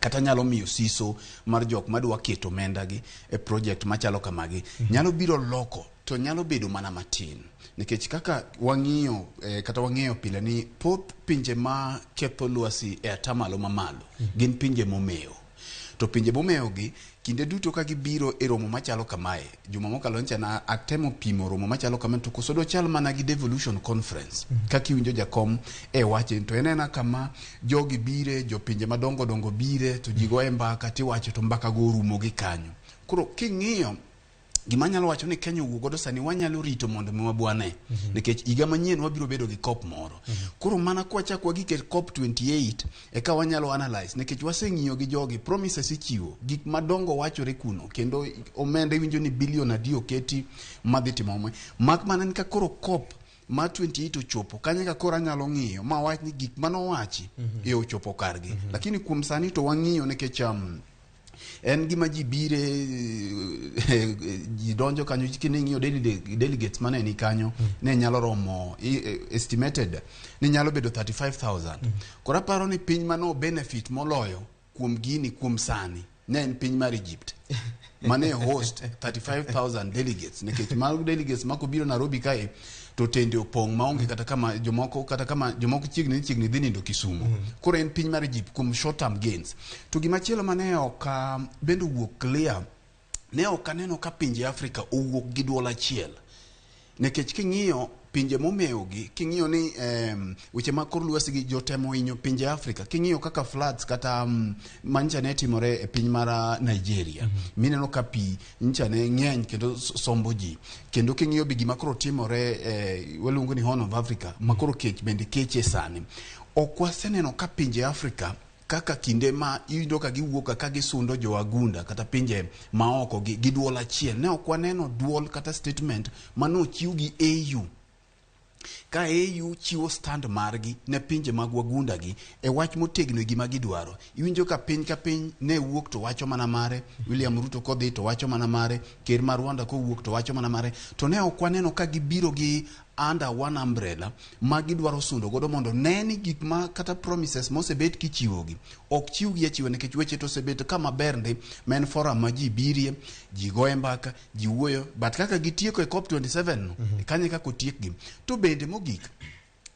kata nyalo miyo siso mar jok madwa keto omenda gi e project machalo kamagi. Nyalo biro loko to nyalo bedo mana matin nikech kaka wang'iyo kata wang'eyo pile ni thoth pinje ma ketho lwasi e atamalo mamalo gin pinje momewo. To pinje momewo gi kinde duto ka gibiro e romo machalo kamae, juma mokalo ncha na atemo pimo romo machalo kamae to koso dochal mana gi devolution conference. Kaka iwinjo jakom e wache to en ena kama jogi bire, jopinje madongo dongo bire to ji goye mbaka tiwacho to mbaka go orumo gi kanyo. Koro king'iyo gima anyalo wacho ni Kenya owuok godo sani wanyalo rito mondo mi wabwane. Nikech higa manyien wabiro bedo gi COP moro. Koro mana kwachak wagik e COP 28 eka wanyalo analyze nikech waseng'iyo gi jogi promises ichiwo gik madongo wachore kuno kendo omenda iwinjo ni bilion adi oketi madhi timo mwe. Mak mana ni ka koro COP ma 28 ochopo kanyo ka koro anyalo ng'iyo ma wach ni gik manowachi e ochopo kargi. Lakini kuom sani to wang'iyo nikech en gima ji bire, ji donjo kanyo kining'iyo delegates mane ni kanyo ne nyalo romo estimated ni nyalo bedo 35,000. Koro aparo ni piny mano benefit moloyo kuom gini kuom sani ne en piny mar Egypt mane host 35,000 delegates nikech mago delegates mako biro Nairobi kae to tende opong' maonge kata kama jomoko kata kama jomoko chiegni dhi nindo Kisumu. Koro en piny mar Egypt kuom short term gains. To gimachielo mane ok bende owuok clear, ne ok aneno ka pinje Afrika owuok gi duol achiel. Nikech king'iyo pinje momewo gi, king'iyo ni weche mag kor lwasi gi jotemo hinyo pinje Afrika, king'iyo kaka floods kata mancha ne timore e piny mar Nigeria, mineno ka pi ncha ne ng'eny kendo sombo ji. Kendo king'iyo bi gima koro timore waluongo ni Horn of Africa, ma koro kech bende keche sani. Ok waseneno ka pinje Afrika kaka kinde ma iyudo ka giwuok ka gisundo jo wagunda kata pinje maoko gi duol achiel. Ne ok waneno duol kata statement manochiw gi AU. Ka AU chiwo stand margi ne pinje mag wagunda gi e wach motegno e gima gidwaro. Iwinjo ka piny ka piny ne wuok to wacho mana mare, William Ruto kodhi to wacho mana mare, ker mar Rwanda kowuok to wacho mana mare. To ne ok waneno ka gibiro gi under one umbrella ma gidwaro sundo godo mondo ne ni gik ma kata promises mosebet kichiwogi ok chiwgi achiwa nikech weche to osebet kama ber ndi ma en forum ma ji birie, ji goye mbaka, ji wuoyo, but kaka gitieko e COP 27 no, kanyo e kaka otiekgi. To bende mogik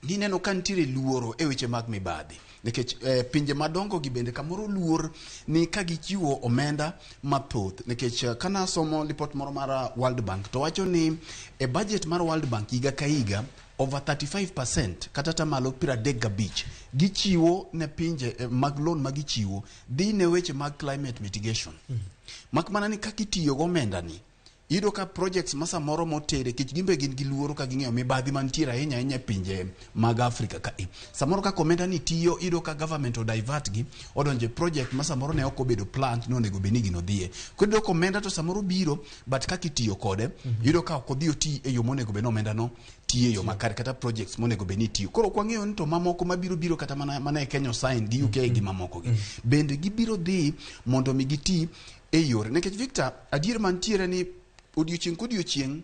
nineno ka nitiere luoro e weche mag mibadhi nikech pinje madongo gi bende kamoro luor ni ka gichiwo omenda mathoth nikech kana somo report moro mar World Bank to wacho ni e budget mar World Bank higa ka higa over 35% kata tamalo 35 gichiwo ne pinje mag loan ma gichiwo dhi ne weche mag climate mitigation. Mak mana ni kaka itiyo go omenda ni Iyudo ka projects ma samoro motere kech gimbe gin gi luoro ka ging'eyo mibadhi mantiere ahinya ahinya e pinje mag Afrika ka e. Samoro kaka omenda ni tiyo, iyudo ka government o divert gi odonjo e project ma samoro ne ok obedo planned ni onego bed ni gino dhiye. Koro iyudo ka omenda to samoro biro but kaka itiyo kode, iyudo ka ok odhi oti e yo monego bed ni omenda no tiyo e yo makare kata projects monego bed ni itiyo. Koro ok wang'eyo ni to mamoko mabiro biro kata mana, mana e Kenya osign gi UK gi mamoko gi. Bende gibiro dhi mondo mi giti e yore. Nikech Victor, adier mantiere ni odiochieng' kodiochieng'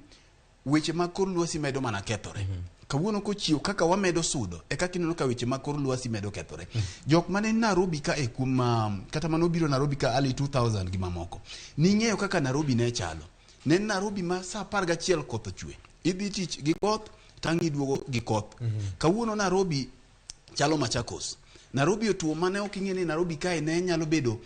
weche mag kor lwasi medo mana kethore. Kawuono kochiew kaka wamedo sudo e kaka ineno ka weche mag kor lwasi medo kethore. Jok mane ni Nairobi ka e kuom kata mane obiro Nairobi ka early 2000 gi mamoko, ning'eyo kaka Nairobi ne chalo. Ne en Nairobi ma saa 11 koth ochwe. Idhi tich gi koth, tang' iduogo gi koth. Kawuono Nairobi chalo Machakos. Nairobi otuo mane ok ing'e ni Nairobi kae ne nyalo bedo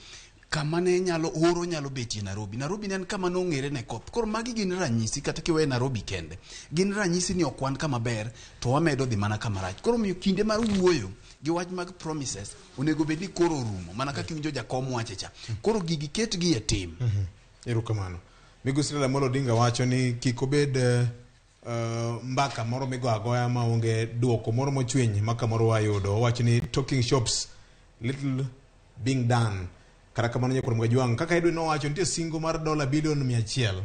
kama ne nyalo oro nyalo betie Nairobi. Nairobi ne en kama nong'ere ne koth. Koro magi gin ranyisi kata kiweyo Nairobi kende. Gin ranyisi ni ok wan kama ber to wamedo dhi mana kama rach. Koro omiyo kinde mar wuoyo gi wach mag promises onego bed ni koro orumo mana kaka iwinjo jakom wache cha. Koro gigi ketgi e tim. Erokamano. Migosi Raila Amolo Odinga wacho ni kik obed mbaka moro migo agoya maonge duoko moro mochwiny ma kamoro wayudo. Owacho ni talking shops little being done. Kata kamano nyakwar Mgajwang', kaka Edwin nowacho nitie singo mar dola bilion 100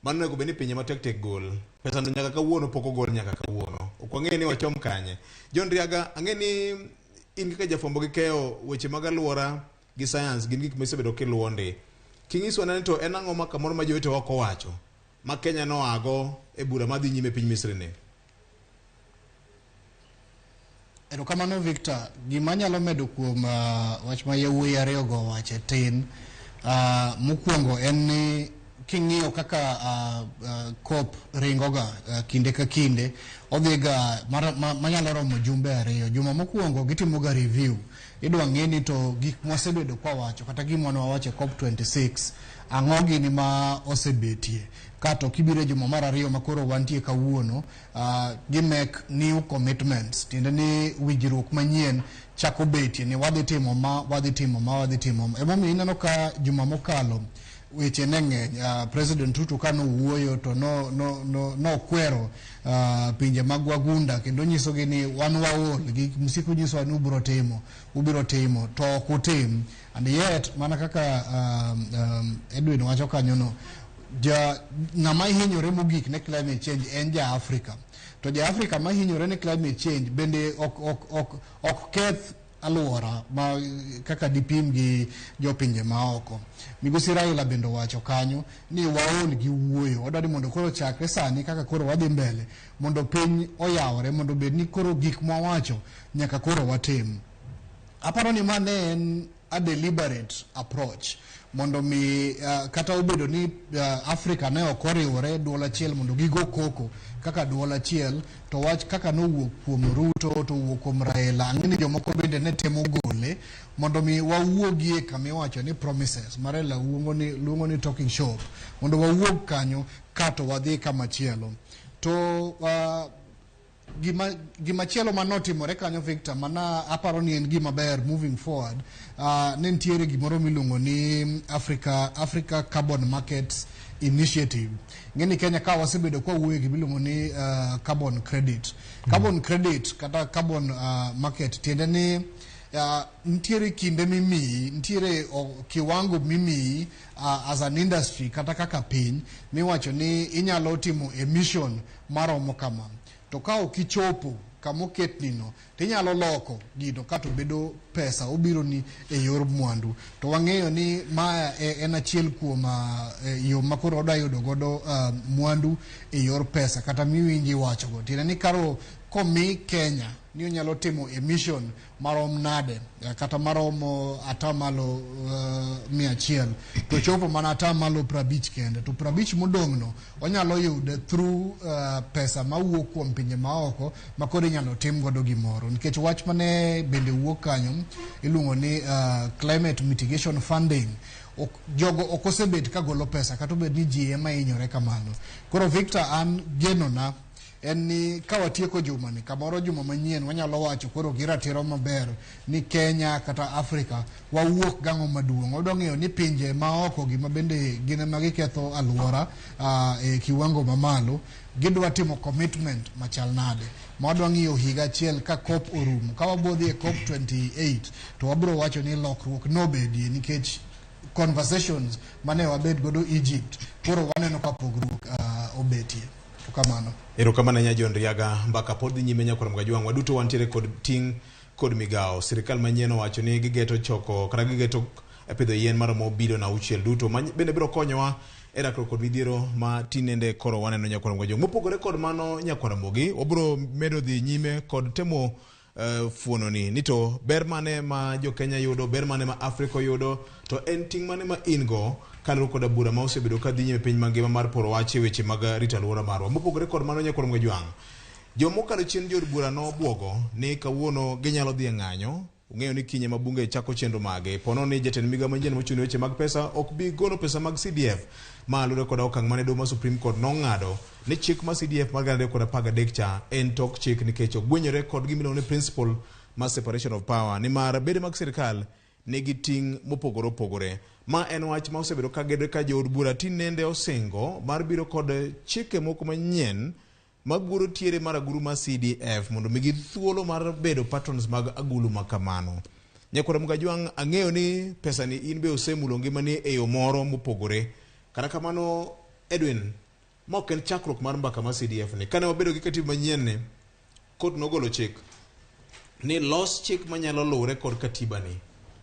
mano onego bed ni pinje matek tek gol. Pesa no nyaka kawuono pok ogol nyaka kawuono. Ok wang'e ni wachom kanye. John Riaga, ang'e ni in kaka jafwambo gi keyo weche mag alwora gi science gin gik misebedo kiluwo ndi. King'iswa nani to en ang'o ma kamoro ma jowetewa ok owacho ma Kenya noago e bura madhi nyime e piny Misri ni? Erokamano Victor, gima anyalo medo kuom wach ma yawuoyi ariyogo owacho tin. Mokwongo en ni king'iyo kaka COP ringoga kinde ka kinde, odhiga manyalo romo jumbe 2. Juma mokwongo gitimoga review. Idwa ng'e ni to gik mwasebedo kwawacho kata gima ne wawacho e COP 26, ang'o gini ma osebetie. Kato kibiro e juma mar 2 makoro wantie kawuono, gi make new commitments, tiende ni winjruok manyien chako betie ni wadhi timo ma, wadhi timo ma, wadhi timo ma. Emomiyo ineno ka juma mokalo weche ne ng'eny. President Ruto ka nowuoyo to nokwero pinje mag wagunda kendo nyisogi ni wan waol gi msiko nyisowa ni ubiro timo to ok utim. And yet mana kaka Edwin wacho kanyono, ng'ama hinyore mogik ne climate change en ja Afrika. To ja Afrika ma hinyore ne climate change bende ok keth alwora ma kaka dipim gi jopinje maoko. Migosi Raila bende owacho kanyo ni waol gi wuoyo, wadwa ni mondo koro chakre sani kaka koro wadhi mbele mondo piny oyawre, mondo bed ni koro gik mwawacho nyaka koro watim. Aparo ni ma ne en a deliberate approach mondo mi kata obedo ni Afrika ne ok oriwore duol achiel mondo gigo koko kaka duol achiel, to wach kaka nowuok kuom Ruto to owuok kuom Raila, ang'e ni jomoko bende ne temo gole mondo mi wawuogie kama iwacho ni promises ma Raila luongo ni talking shop, mondo wawuog kanyo kato wadhi kama chielo. To gima chielo manotimore kanyo Victor, mana aparo ni en gima ber moving forward, ne nitiere gimoro miluongo ni Africa Carbon Markets Initiative. Ng'eni Kenya ka wasebedo kwa wuoyo gima iluongo ni carbon credit. Carbon credit kata carbon market tiende ni nitiere kinde mimiyi, nitiere kiwango mimiyi as an industry kata kaka piny miwacho ni inyalo timo emission maromo kama. To ka ok ichopo kama oketnino, tinyalo loko gino kato bedo pesa obiro ni e yor mwandu. To wang'eyo ni ma en achiel kuom yo ma koro wadwa yudo godo mwandu e yor pesa kata miwinji iwachogo. Tiende ni karo komi Kenya ni onyalo timo emission marom nade kata maromo atamalo 100 to chopo mana atamalo 50 kende, to 50 modong'no onyalo yude through pesa mawuok kuom pinje maoko ma koro inyalo tim godo gimoro. Nikech wach mane bende wuok kanyo iluongo ni climate mitigation funding, jogo ok osebet ka golo pesa kata obed ni ji ema hinyore kamano. Koro Victor, an genona En ni ka watieko jumani, kamoro juma manyien wanyalo wacho koro gi ratiro maber ni Kenya kata Afrika wawuok gang'o maduong'. Wadwa ng'eyo ni pinje maoko gi ma bende gin ema giketho aluora e kiwango mamalo, gidwa timo commitment machal nade. Ma wadwa ng'iyo higa achiel ka COP orumo. Ka wabodhi e COP 28 to wabro wacho ni lokruok nobedie nikech conversations mane wabed godo Egypt koro waneno ka pogruok obetie. To kamano. Erokamano ahinya John Riaga. Mbaka pod dhi nyime nyakwar Mgajwang'. Waduto wantiere kod ting' kod migawo. Sirikal manyien owacho ni gigeto choko kata gigeto pidho yien maromo bilion 6 duto ma bende biro konyowa e rakruok kod midhiero ma tinende koro waneno nyakwar Mgajwang'. Mopogore kod mano nyakwar Ramogi, wabiro medo dhi nyime kod temo fuononi ni to ber mane ma jo Kenya yudo, ber mane ma Afrika yudo, to en ting' mane ma in go kaluwore koda bura ma osebedo ka dhi nyime piny mangima mar poro wach e weche mag rito alwora marwa. Mopogore kod mano nyakwar Mgajwang', jomokalo chien jood bura nobuogo ni kawuono ginyalo dhi e ng'anyo. Ung'eyo ni kinye ma bunge chako chenro mage, pono ni jatend migawo manyien mochung' ne weche mag pesa ok bi golo pesa mag CDF ma luwore kod okang' mane doho mar Supreme Court nong'ado ni chik mar CDF mar 2013 cha en tok chik nikech ogwenyore kod gima iluongo ni principle mar separation of power nimar bede mag sirikal nigi ting' mopogore opogore. Ma en wach ma osebedo ka gedo ka jood bura tinende osingo mar biro kod chike moko manyien maguro tiere mar agulu mar CDF mondo migi thuolo mar bedo patrons mag agulu ma kamano. Nyakwar Mgajwang', ang'eyo ni pesa ni in be osemulo ngimani e yo moro mopogore. Kata kamano, Edwin, ma ok en chakruok mar mbaka mar CDF ni. Kane wabedo gi katiba manyien ni, kot nogolo chik ni los chik manyalo luwre kod katiba ni.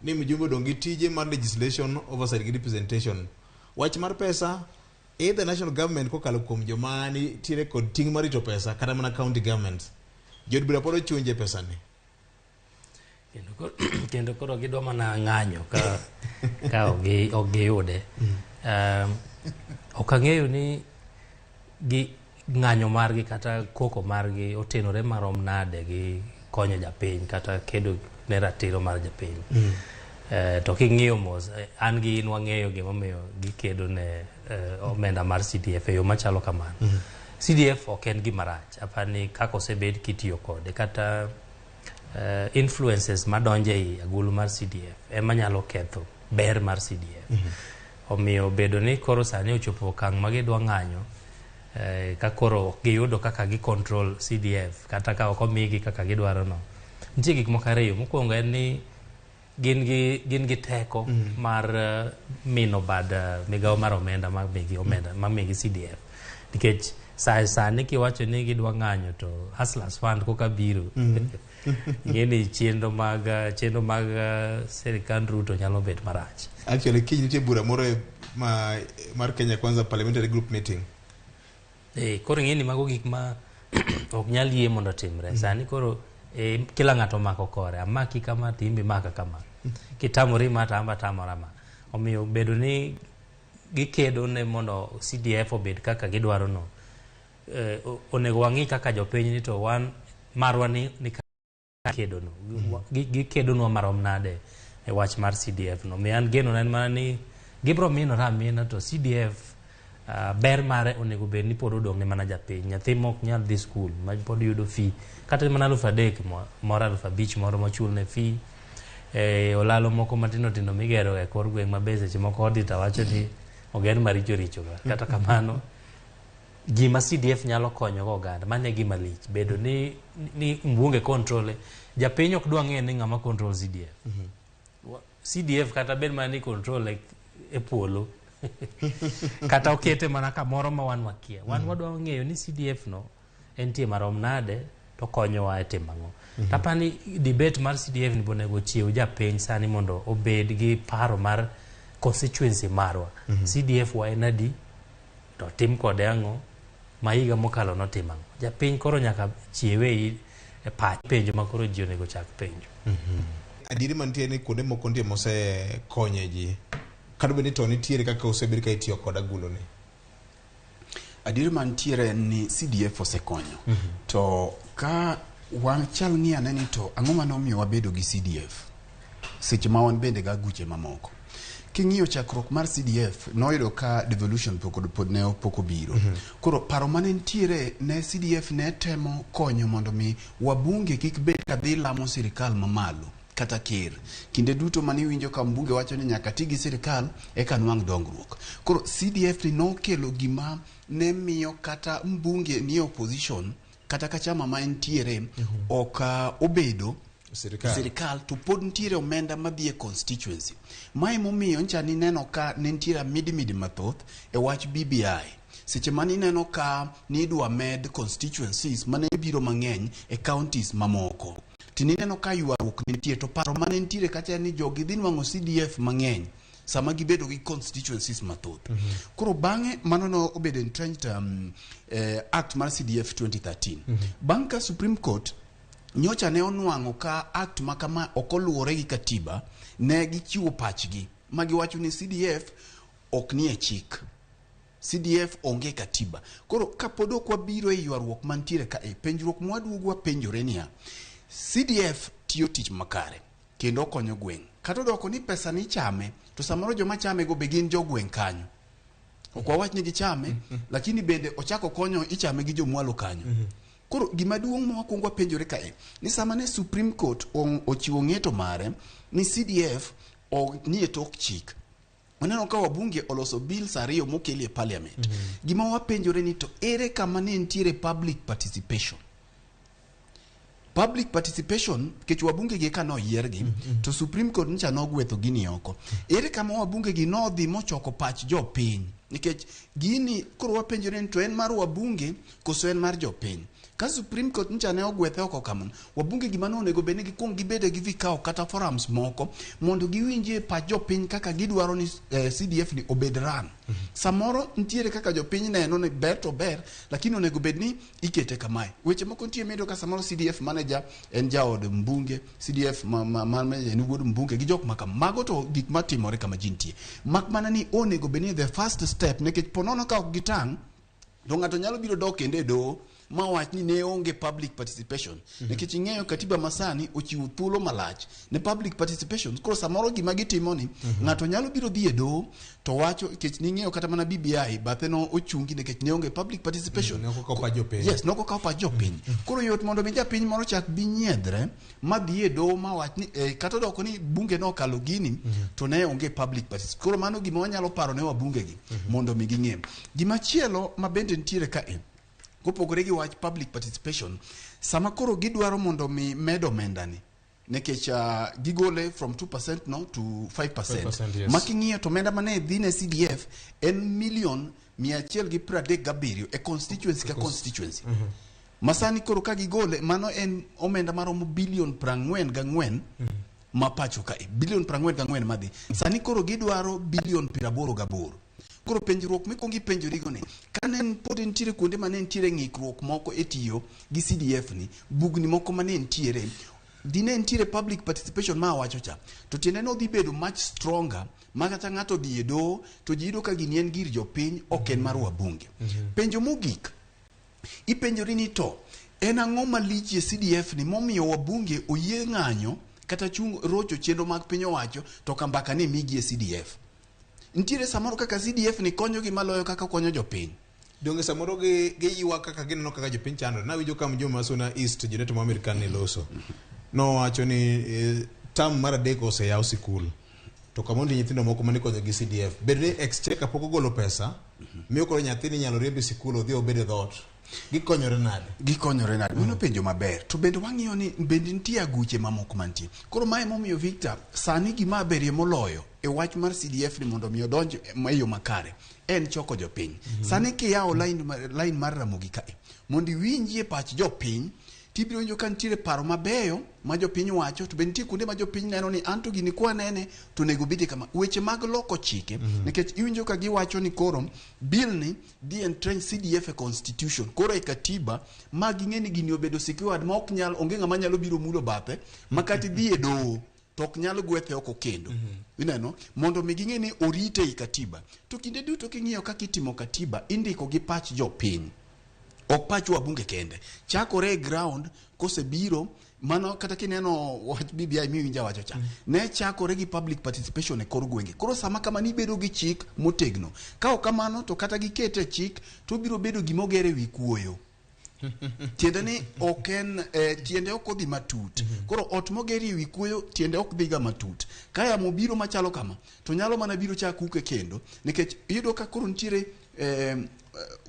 Ni mjumbe odong' gi tije mar legislation, oversight gi representation. Wach mar pesa, either national government kokalo kuom joma nitiere kod ting' mar rito pesa kata mana county government. Jood bura pod ochunje pesa ni. Kendo koro gidwa mana ng'anyo ka ok giyude. Ok ang'eyo ni gi ng'anyo margi kata koko margi otenore marom nade gi konyo japiny kata kedo ne ratiro mar japiny. To king'iyo mos, an gi in wang'eyo gimomiyo gikedo ne omenda mar CDF e yo machalo kamano. CDF ok en gima rach, apani kaka osebed kitiyo kode kata influences madonjo ei agulu mar CDF ema nyalo ketho ber mar CDF. Omiyo bedo ni koro sani ochopo okang' ma gidwa ng'anyo, ka koro ok giyudo kaka gi control CDF kata ka ok omigi kaka gidwaro no. Nitie gik moko ariyo. Mokwongo en ni gin gi teko mar mino bad migawo mar omenda ma migi omenda ma migi CDF. Nikech sani kiwacho ni gidwa ng'anyo to Hustlers Fund koka biro. Ing'e ni chenro mag sirikand Ruto nyalo bet marach. Actually kiny nitie bura moro mar Kenya Kwanza Parliamentary Group meeting. Koro ing'e ni mago gik ma ok nyal yie mondo otimre. Sani koro kila ng'ato omako kore, amaki kama to in be imaka kama. Kitamori ma to an be atamora ma. Omiyo bedo ni gikedo ne mondo CDF obed kaka gidwaro no, onego wang'i kaka jopiny ni to wan marwa ni kedo no. Gikedonwa marom nade e wach mar CDF no. Omiyo an geno na en mana ni gibro minore amina to CDF ber mare onego bed ni pod odong' ne mana japiny. Nyathi mok nyal dhi skul ma pod yudo fee kata mana 3,000 moro 5,000 moro mochulne fee. Olalo moko matindo tindo migero e kor gweng' ma be seche moko auditor wacho ni oger maricho richo ga. Kata kamano gima CDF nyalo konyo go oganda mano e gima lich. Bedo ni mbunge control japiny ok dwa ng'eyo ni ng'ama control CDF. CDF kata bed mana ni control e polo kata okete mana kamoro ma wan wakia. Wan wadwa ng'eyo ni CDF no entie marom nade to konyowa e timo ang'o. Tapani debate mar CDF ni bonego chiew japiny sani mondo obed gi paro mar constituency marwa. CDF wa en adi to tim kode ang'o ma higa mokalo notimo ang'o. Japiny koro nyaka chiewe e pach penjo ma koro ji onego chak penjo. Adieri mantie ni kuonde moko nitie mosekonye ji. Kata bed ni to nitiere kaka osebed ka itiyo kod agulo ni. Adieri mantiere en ni CDF osekonyo. To ka wachal ng'iyo ane ni to ang'o mane omiyo wabedo gi CDF seche ma wan bende gi aguche mamoko. King'iyo chakruok mar CDF noyudo ka devolution pok ne pok obiro. Koro paro mane nitiere ne CDF ne temo konyo mondo mi wabunge kik bed ka dhi lamo sirikal mamalo kata ker. Kinde duto mane iwinjo ka mbunge wacho ni nyaka ti gi sirikal eka nwang' dongruok. Koro CDF ni nokelo gima ne miyo kata mbunge ni opposition kata ka chama ma entiere ok obedo sirikal to pod nitiere omenda madhi e constituency. Mae momiyo ncha nineno ka ne nitiere midimidi mathoth e wach BBI. Seche mane ineno ka nidwa med constituencies mane biro mang'eny e counties mamoko. Tinineno ka ywaruok nitie to paro mane nitiere kacha ni jogi dhi nwang'o CDF mang'eny sama gibedo gi constituencies mathoth. Koro bang'e mano no obedo entrenched act mar CDF 2013. Bang' ka Supreme Court nyocha ne onwang'o ka act ma kama ok oluwore gi katiba, ne gichiwo pachgi ma giwacho ni CDF ok nie chik. CDF onge katiba. Koro kapod ok wabiro e ywaruok mantiere ka e penjruok mwaduogo wapenjore niya, CDF tiyo tich makare kendo okonyo gweng'. Kata odoko ni pesa ni chame, to samoro joma chame go be gin jogweng' kanyo. Ok wawach ni gichame, lakini bende ochako konyo ichame gi jomwalo kanyo. Koro gima duong' ma wakwongo wapenjore kae ni sama ne Supreme Court ochiwo ng'eto mare ni CDF ni e tok chik. Waneno ka wabunge oloso bills ariyo mokeli e parliament. Gima wapenjore ni to ere kama ne nitiere public participation? Public participation kech wabunge gi ka noyiergi to Supreme Court ncha nogwetho gini oko. Ere kama wabunge gi nodhi mochoko pach jopiny? Nikech gini koro wapenjore ni to en mar wabunge koso en mar jopiny? Ka Supreme Court ncha ne ogwethe oko kamano, wabunge gima nonego bed ni gikuong gibede gi vikao kata forums moko mondo giwinjie pach jopiny kaka gidwaro ni CDF ni obed run. Samoro nitiere kaka jopiny neno ni ber to ber, lakini onego bed ni ikete kamae. Weche moko nitie miyudo ka samoro CDF manager en jaod mbunge, CDF manager en wuod mbunge gi jok maka. Mago to gik matimore kama ji nitie. Mak mana ni onego bed ni the first step, nikech ponono ka ok gitang', to ng'ato nyalo biro dok kendo e doho ma wach ni ne onge public participation. Nikech ing'eyo katiba masani ochiwo thuolo malach ne public participation. Koro samoro gima gitimo ni ng'ato nyalo biro dhi e doho to wacho nikech ning'eyo kata mana BBI bathe no ochungi nikech ne onge public participation. Ne ok okaw pach jopiny. Yes, ne ok okaw pach jopiny. Koro yot mondo mi japiny moro chak bi nyiedhre ma dhi e doho ma wach ni kata odoko ni bunge nokalo gini to ne onge public participation. Koro mano gima wanyalo paro ne wabunge gi mondo mi ging'e. Gima chielo ma bende nitiere kae kopogore gi wach public participation, sama koro gidwaro mondo mi med omenda ni nikech gigole from 2% no to 5%. 5%, yes. Ma king'iyo to omenda mane dhi ne CDF en milion 137 e constituency ka constituency. Masani koro ka gigole mano en omenda maromo bilion 44 ma pacho kae, bilion 44 madhi. Sani koro gidwaro bilion 88. Koro penjruok mikwongo ipenjorigo ni kane pod nitiere kuonde mane nitiere ng'ikruok moko e tiyo gi CDF ni, bugni moko mane nitiere, dine nitiere public participation ma awacho cha, to tiende no dhi bedo much stronger ma kata ng'ato dhi e doho to ji yudo ka gini en gir jopiny ok en mar wabunge. Penjo mogik, ipenjori ni to en ang'o malich e CDF ni momiyo wabunge oyie ng'anyo kata chung' rocho chenro mag piny owacho to kambaka ni migi e CDF. Nitiere samoro kaka CDF ni konyogi maloyo kaka konyo jopiny. Donge samoro giywak kaka gineno kaka jopiny chandore. Nawinjo ka Mjumbe Suna East joneto ma Amerika ne loso. Nowacho ni term mar adek oseyaw sikul. To kama nitie nyithindo moko mane ikonyo gi CDF. Bed ni exchequer pok ogolo pesa, miyo koro nyathini inyalo riemb e sikul odhi obed e dhoot. Gikonyore nade? Gikonyore nade? Mano penjo maber. To bende wang'iyo ni bende nitie aguche mamoko mantie. Koro mae momiyo Victor, sani gima berie moloyo e wach mar CDF ni mondo mi odonj e yo makare en choko jopiny. Sani kiyawo line mar Ramogi kae mondo iwinjie pach jopiny, tibiro winjo ka nitiere paro mabeyo ma jopiny wacho, to bende nitie kuonde ma jopiny neno ni anto gini kwa nene to onego obedie kama. Weche mag loko chike, nikech iwinjo ka giwacho ni koro bill ni dhi entrench CDF e constitution, koro e katiba ma ging'e ni gini obedo secured ma ok nyal, onge ng'ama nyalo biro mulo bathe ma kata idhi e doho to ok nyal gwethe oko kendo. Ineno, mondo mi ging'e ni orite ei katiba. To kinde duto king'iyo kaka itimo katiba, indiko gi pach jopiny. Ok pach wabunge kende. Chakore e ground, kosebiro Mano kata kineno wach BBI miwinja wacho cha, ne chakore gi public participation e kor gwenge. Koro sama kama nibedo gi chik motegno, ka ok kamano to kata gikete chik to biro bedo gima oger e wi kuoyo. Tiende ni ok en tiende ok odhi matut. Koro ot moger e wi kuoyo tiende ok dhiga matut. Ka yamo biro machalo kama to nyalo mana biro chak uke kendo, nikech iyudo ka koro nitiere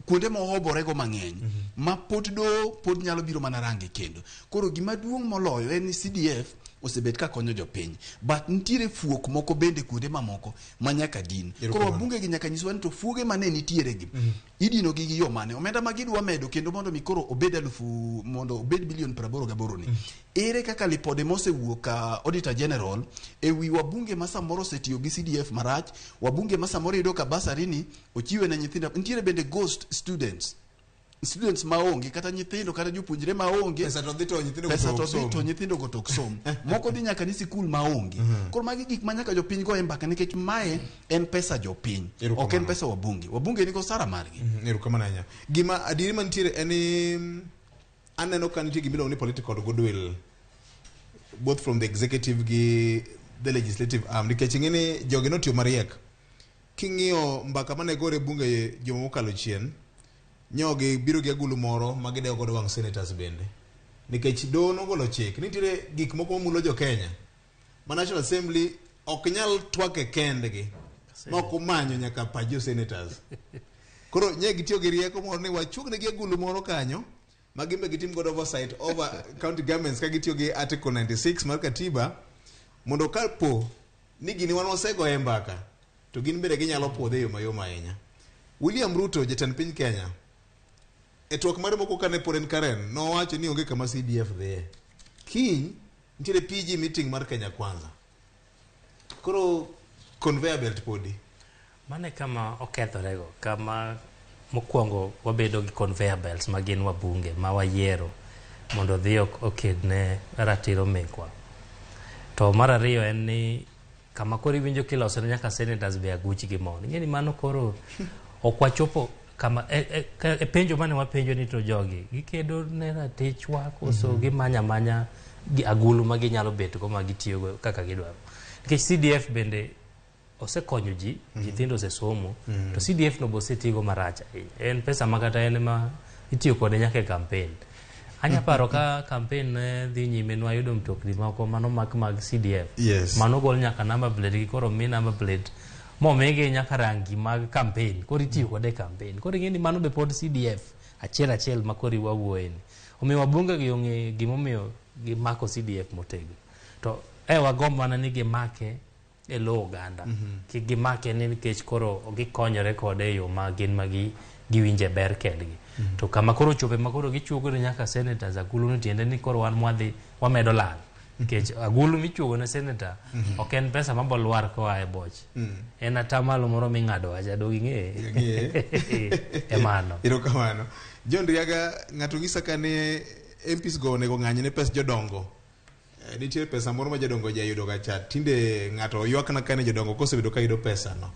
kuonde mohoborego mang'eny ma pod doho pod nyalo biro mana range kendo. Koro gima duong' moloyo en ni CDF osebet ka konyo jopiny, but nitiere fuok moko bende kuonde mamoko ma nyaka din. Koro wabunge gi nyaka nyiswa ni to fuoge mane nitiere gi idino gi gi yo mane, omenda ma gidwa medo kendo mondo mi koro obed alufu mondo obed bilion 88 ni. Ere kaka lipode mosewuok ka Auditor General e wi wabunge ma samoro osetiyo gi CDF marach, wabunge ma samoro yudo ka basari ni ochiwe ne nyithindo, nitiere bende ghost students, students maonge kata nyithindo kata jopuonjre maonge, pesa to dhi to nyithindo pesa to dhi to nyithindo go to ok som, moko dhi nyaka ni sikul maonge. Koro magi gik ma nyaka jopiny go e mbaka, nikech mae en pesa jopiny, ok en pesa wabunge. Wabunge nigi osara margi. Erokamano ahinya. Gima adieri mantiere en ni aneno ka nitie gima iluongo ni political goodwill both from the executive gi the legislative arm, nikech ing'e ni jogi notiyo mariek. King'iyo mbaka mane gore bunge juma mokalo chien, nyogi biro gi agulu moro ma gidewo godo wang' senators bende, nikech doho nogolo chik nitiere gik moko mamulo jo Kenya ma National Assembly ok nyal twak e kendgi ma ok omanyo nyaka pach jo senators. Koro nye gitiyo gi rieko moro ni wachuog negi agulu moro kanyo ma gin be gitim godo oversight over county governments ka gitiyo gi article 96 mar katiba, mondo kapo ni gini wan wasegoye mbaka to gin bende ginyalo puodhe e yo mayom ahinya. William Ruto, jatend piny Kenya, e twak mare moko kane pod en Karen, nowacho ni onge kama CDF dhiye. Kiny nitiere PG meeting mar Kenya Kwanza. Koro conveyor belt podi. Mano e kama okethorego, kama mokwongo wabedo gi conveyor belts ma gin wabunge ma wayiero mondo odhi oked ne ratiro mekwa. To mar ariyo en ni kama koro iwinjo kiloso ne nyaka senators be aguch gi mon. Ing'e ni mano koro ok wachopo kama e penjo mane wapenjo ni to jogi gikedo ne ratichwa koso gimanya manya gi agulu ma ginyalo bet go ma gitiyogo kaka gidwaro. Nikech CDF bende osekonyo ji, nyithindo osesomo, to CDF no be osetigo marach ahinya. En pesa ma kata en ma itiyo kode nyaka e campaign. Anya paro ka campaign ne dhi nyime nwayudo mtokni moko manomak mag CDF. Mano gol nyaka number plate gi, koro mi number plate momigi nyaka rangi mag campaign, koro itiyo kode e campaign. Koro ing'e ni mano be pod CDF achiel achiel ma koro iwawuoye ni. Omiyo wabunge gi ong'e gimomiyo gimako CDF motegno. To wagombo mana ni gimake e lo oganda. Kik gimake ni nikech koro gikonyore kode e yo ma gin ma giwinje ber kendgi. To kama koro chope ma koro gichuogo ne nyaka senators agulu ni tiende ni koro wan mwadhi wamedo lal. Nikech agulu michuogo ne senator ok en pesa ma bolwar koa e boch. En atamalo moro ming'ado aja dog ing'e. E mano. Erokamano. John Riaga, ng'ato ng'isa ka ne MPs go onego ng'any ne pes jodongo. Nitie pesa moro ma jodongo jayudo ga cha. Tinde ng'ato ywak na kane jodongo kosebedo ka yudo pesa no.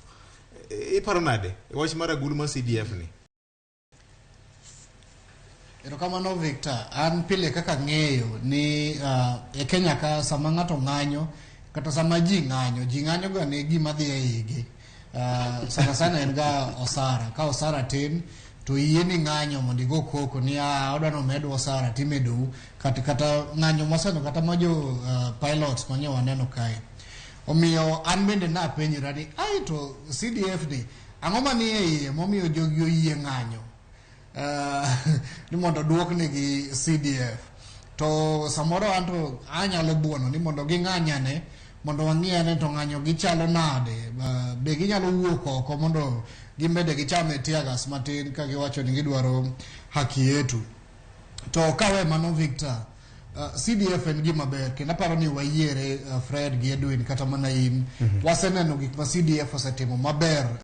Iparo nade wach mar agulu mar CDF ni? Erokamano Victor, an pile kaka ng'eyo ni e Kenya ka sama ng'ato ng'anyo kata sama ji ng'anyo, ji ng'anyo ga ne gima dhi e igi. Sana sana en ga osara. Ka osara tin to yie ni ng'anyo mondo igo koko ni odwa ni omedwa osara timedou, kata ng'anyo mwaseneno kata ma jo pilots ma nyo waneno kae. Omiyo an bende napenjora ni ai to CDF ni ang'o manie iye momiyo jogi oyie ng'anyo ni mondo duoknegi CDF. To samoro anto anyalo buono ni mondo ging'anyane mondo wang'i ane to ng'anyo gichalo nade, be ginyalo wuok oko mondo gibende gichame tear gas matin ka giwacho ni gidwaro haki yetu. To kawe mano Victor, CDF en gima ber kendo aparo ni wayiere, Fred gi Edwin kata mana in. Waseneno gik ma CDF osetimo maber.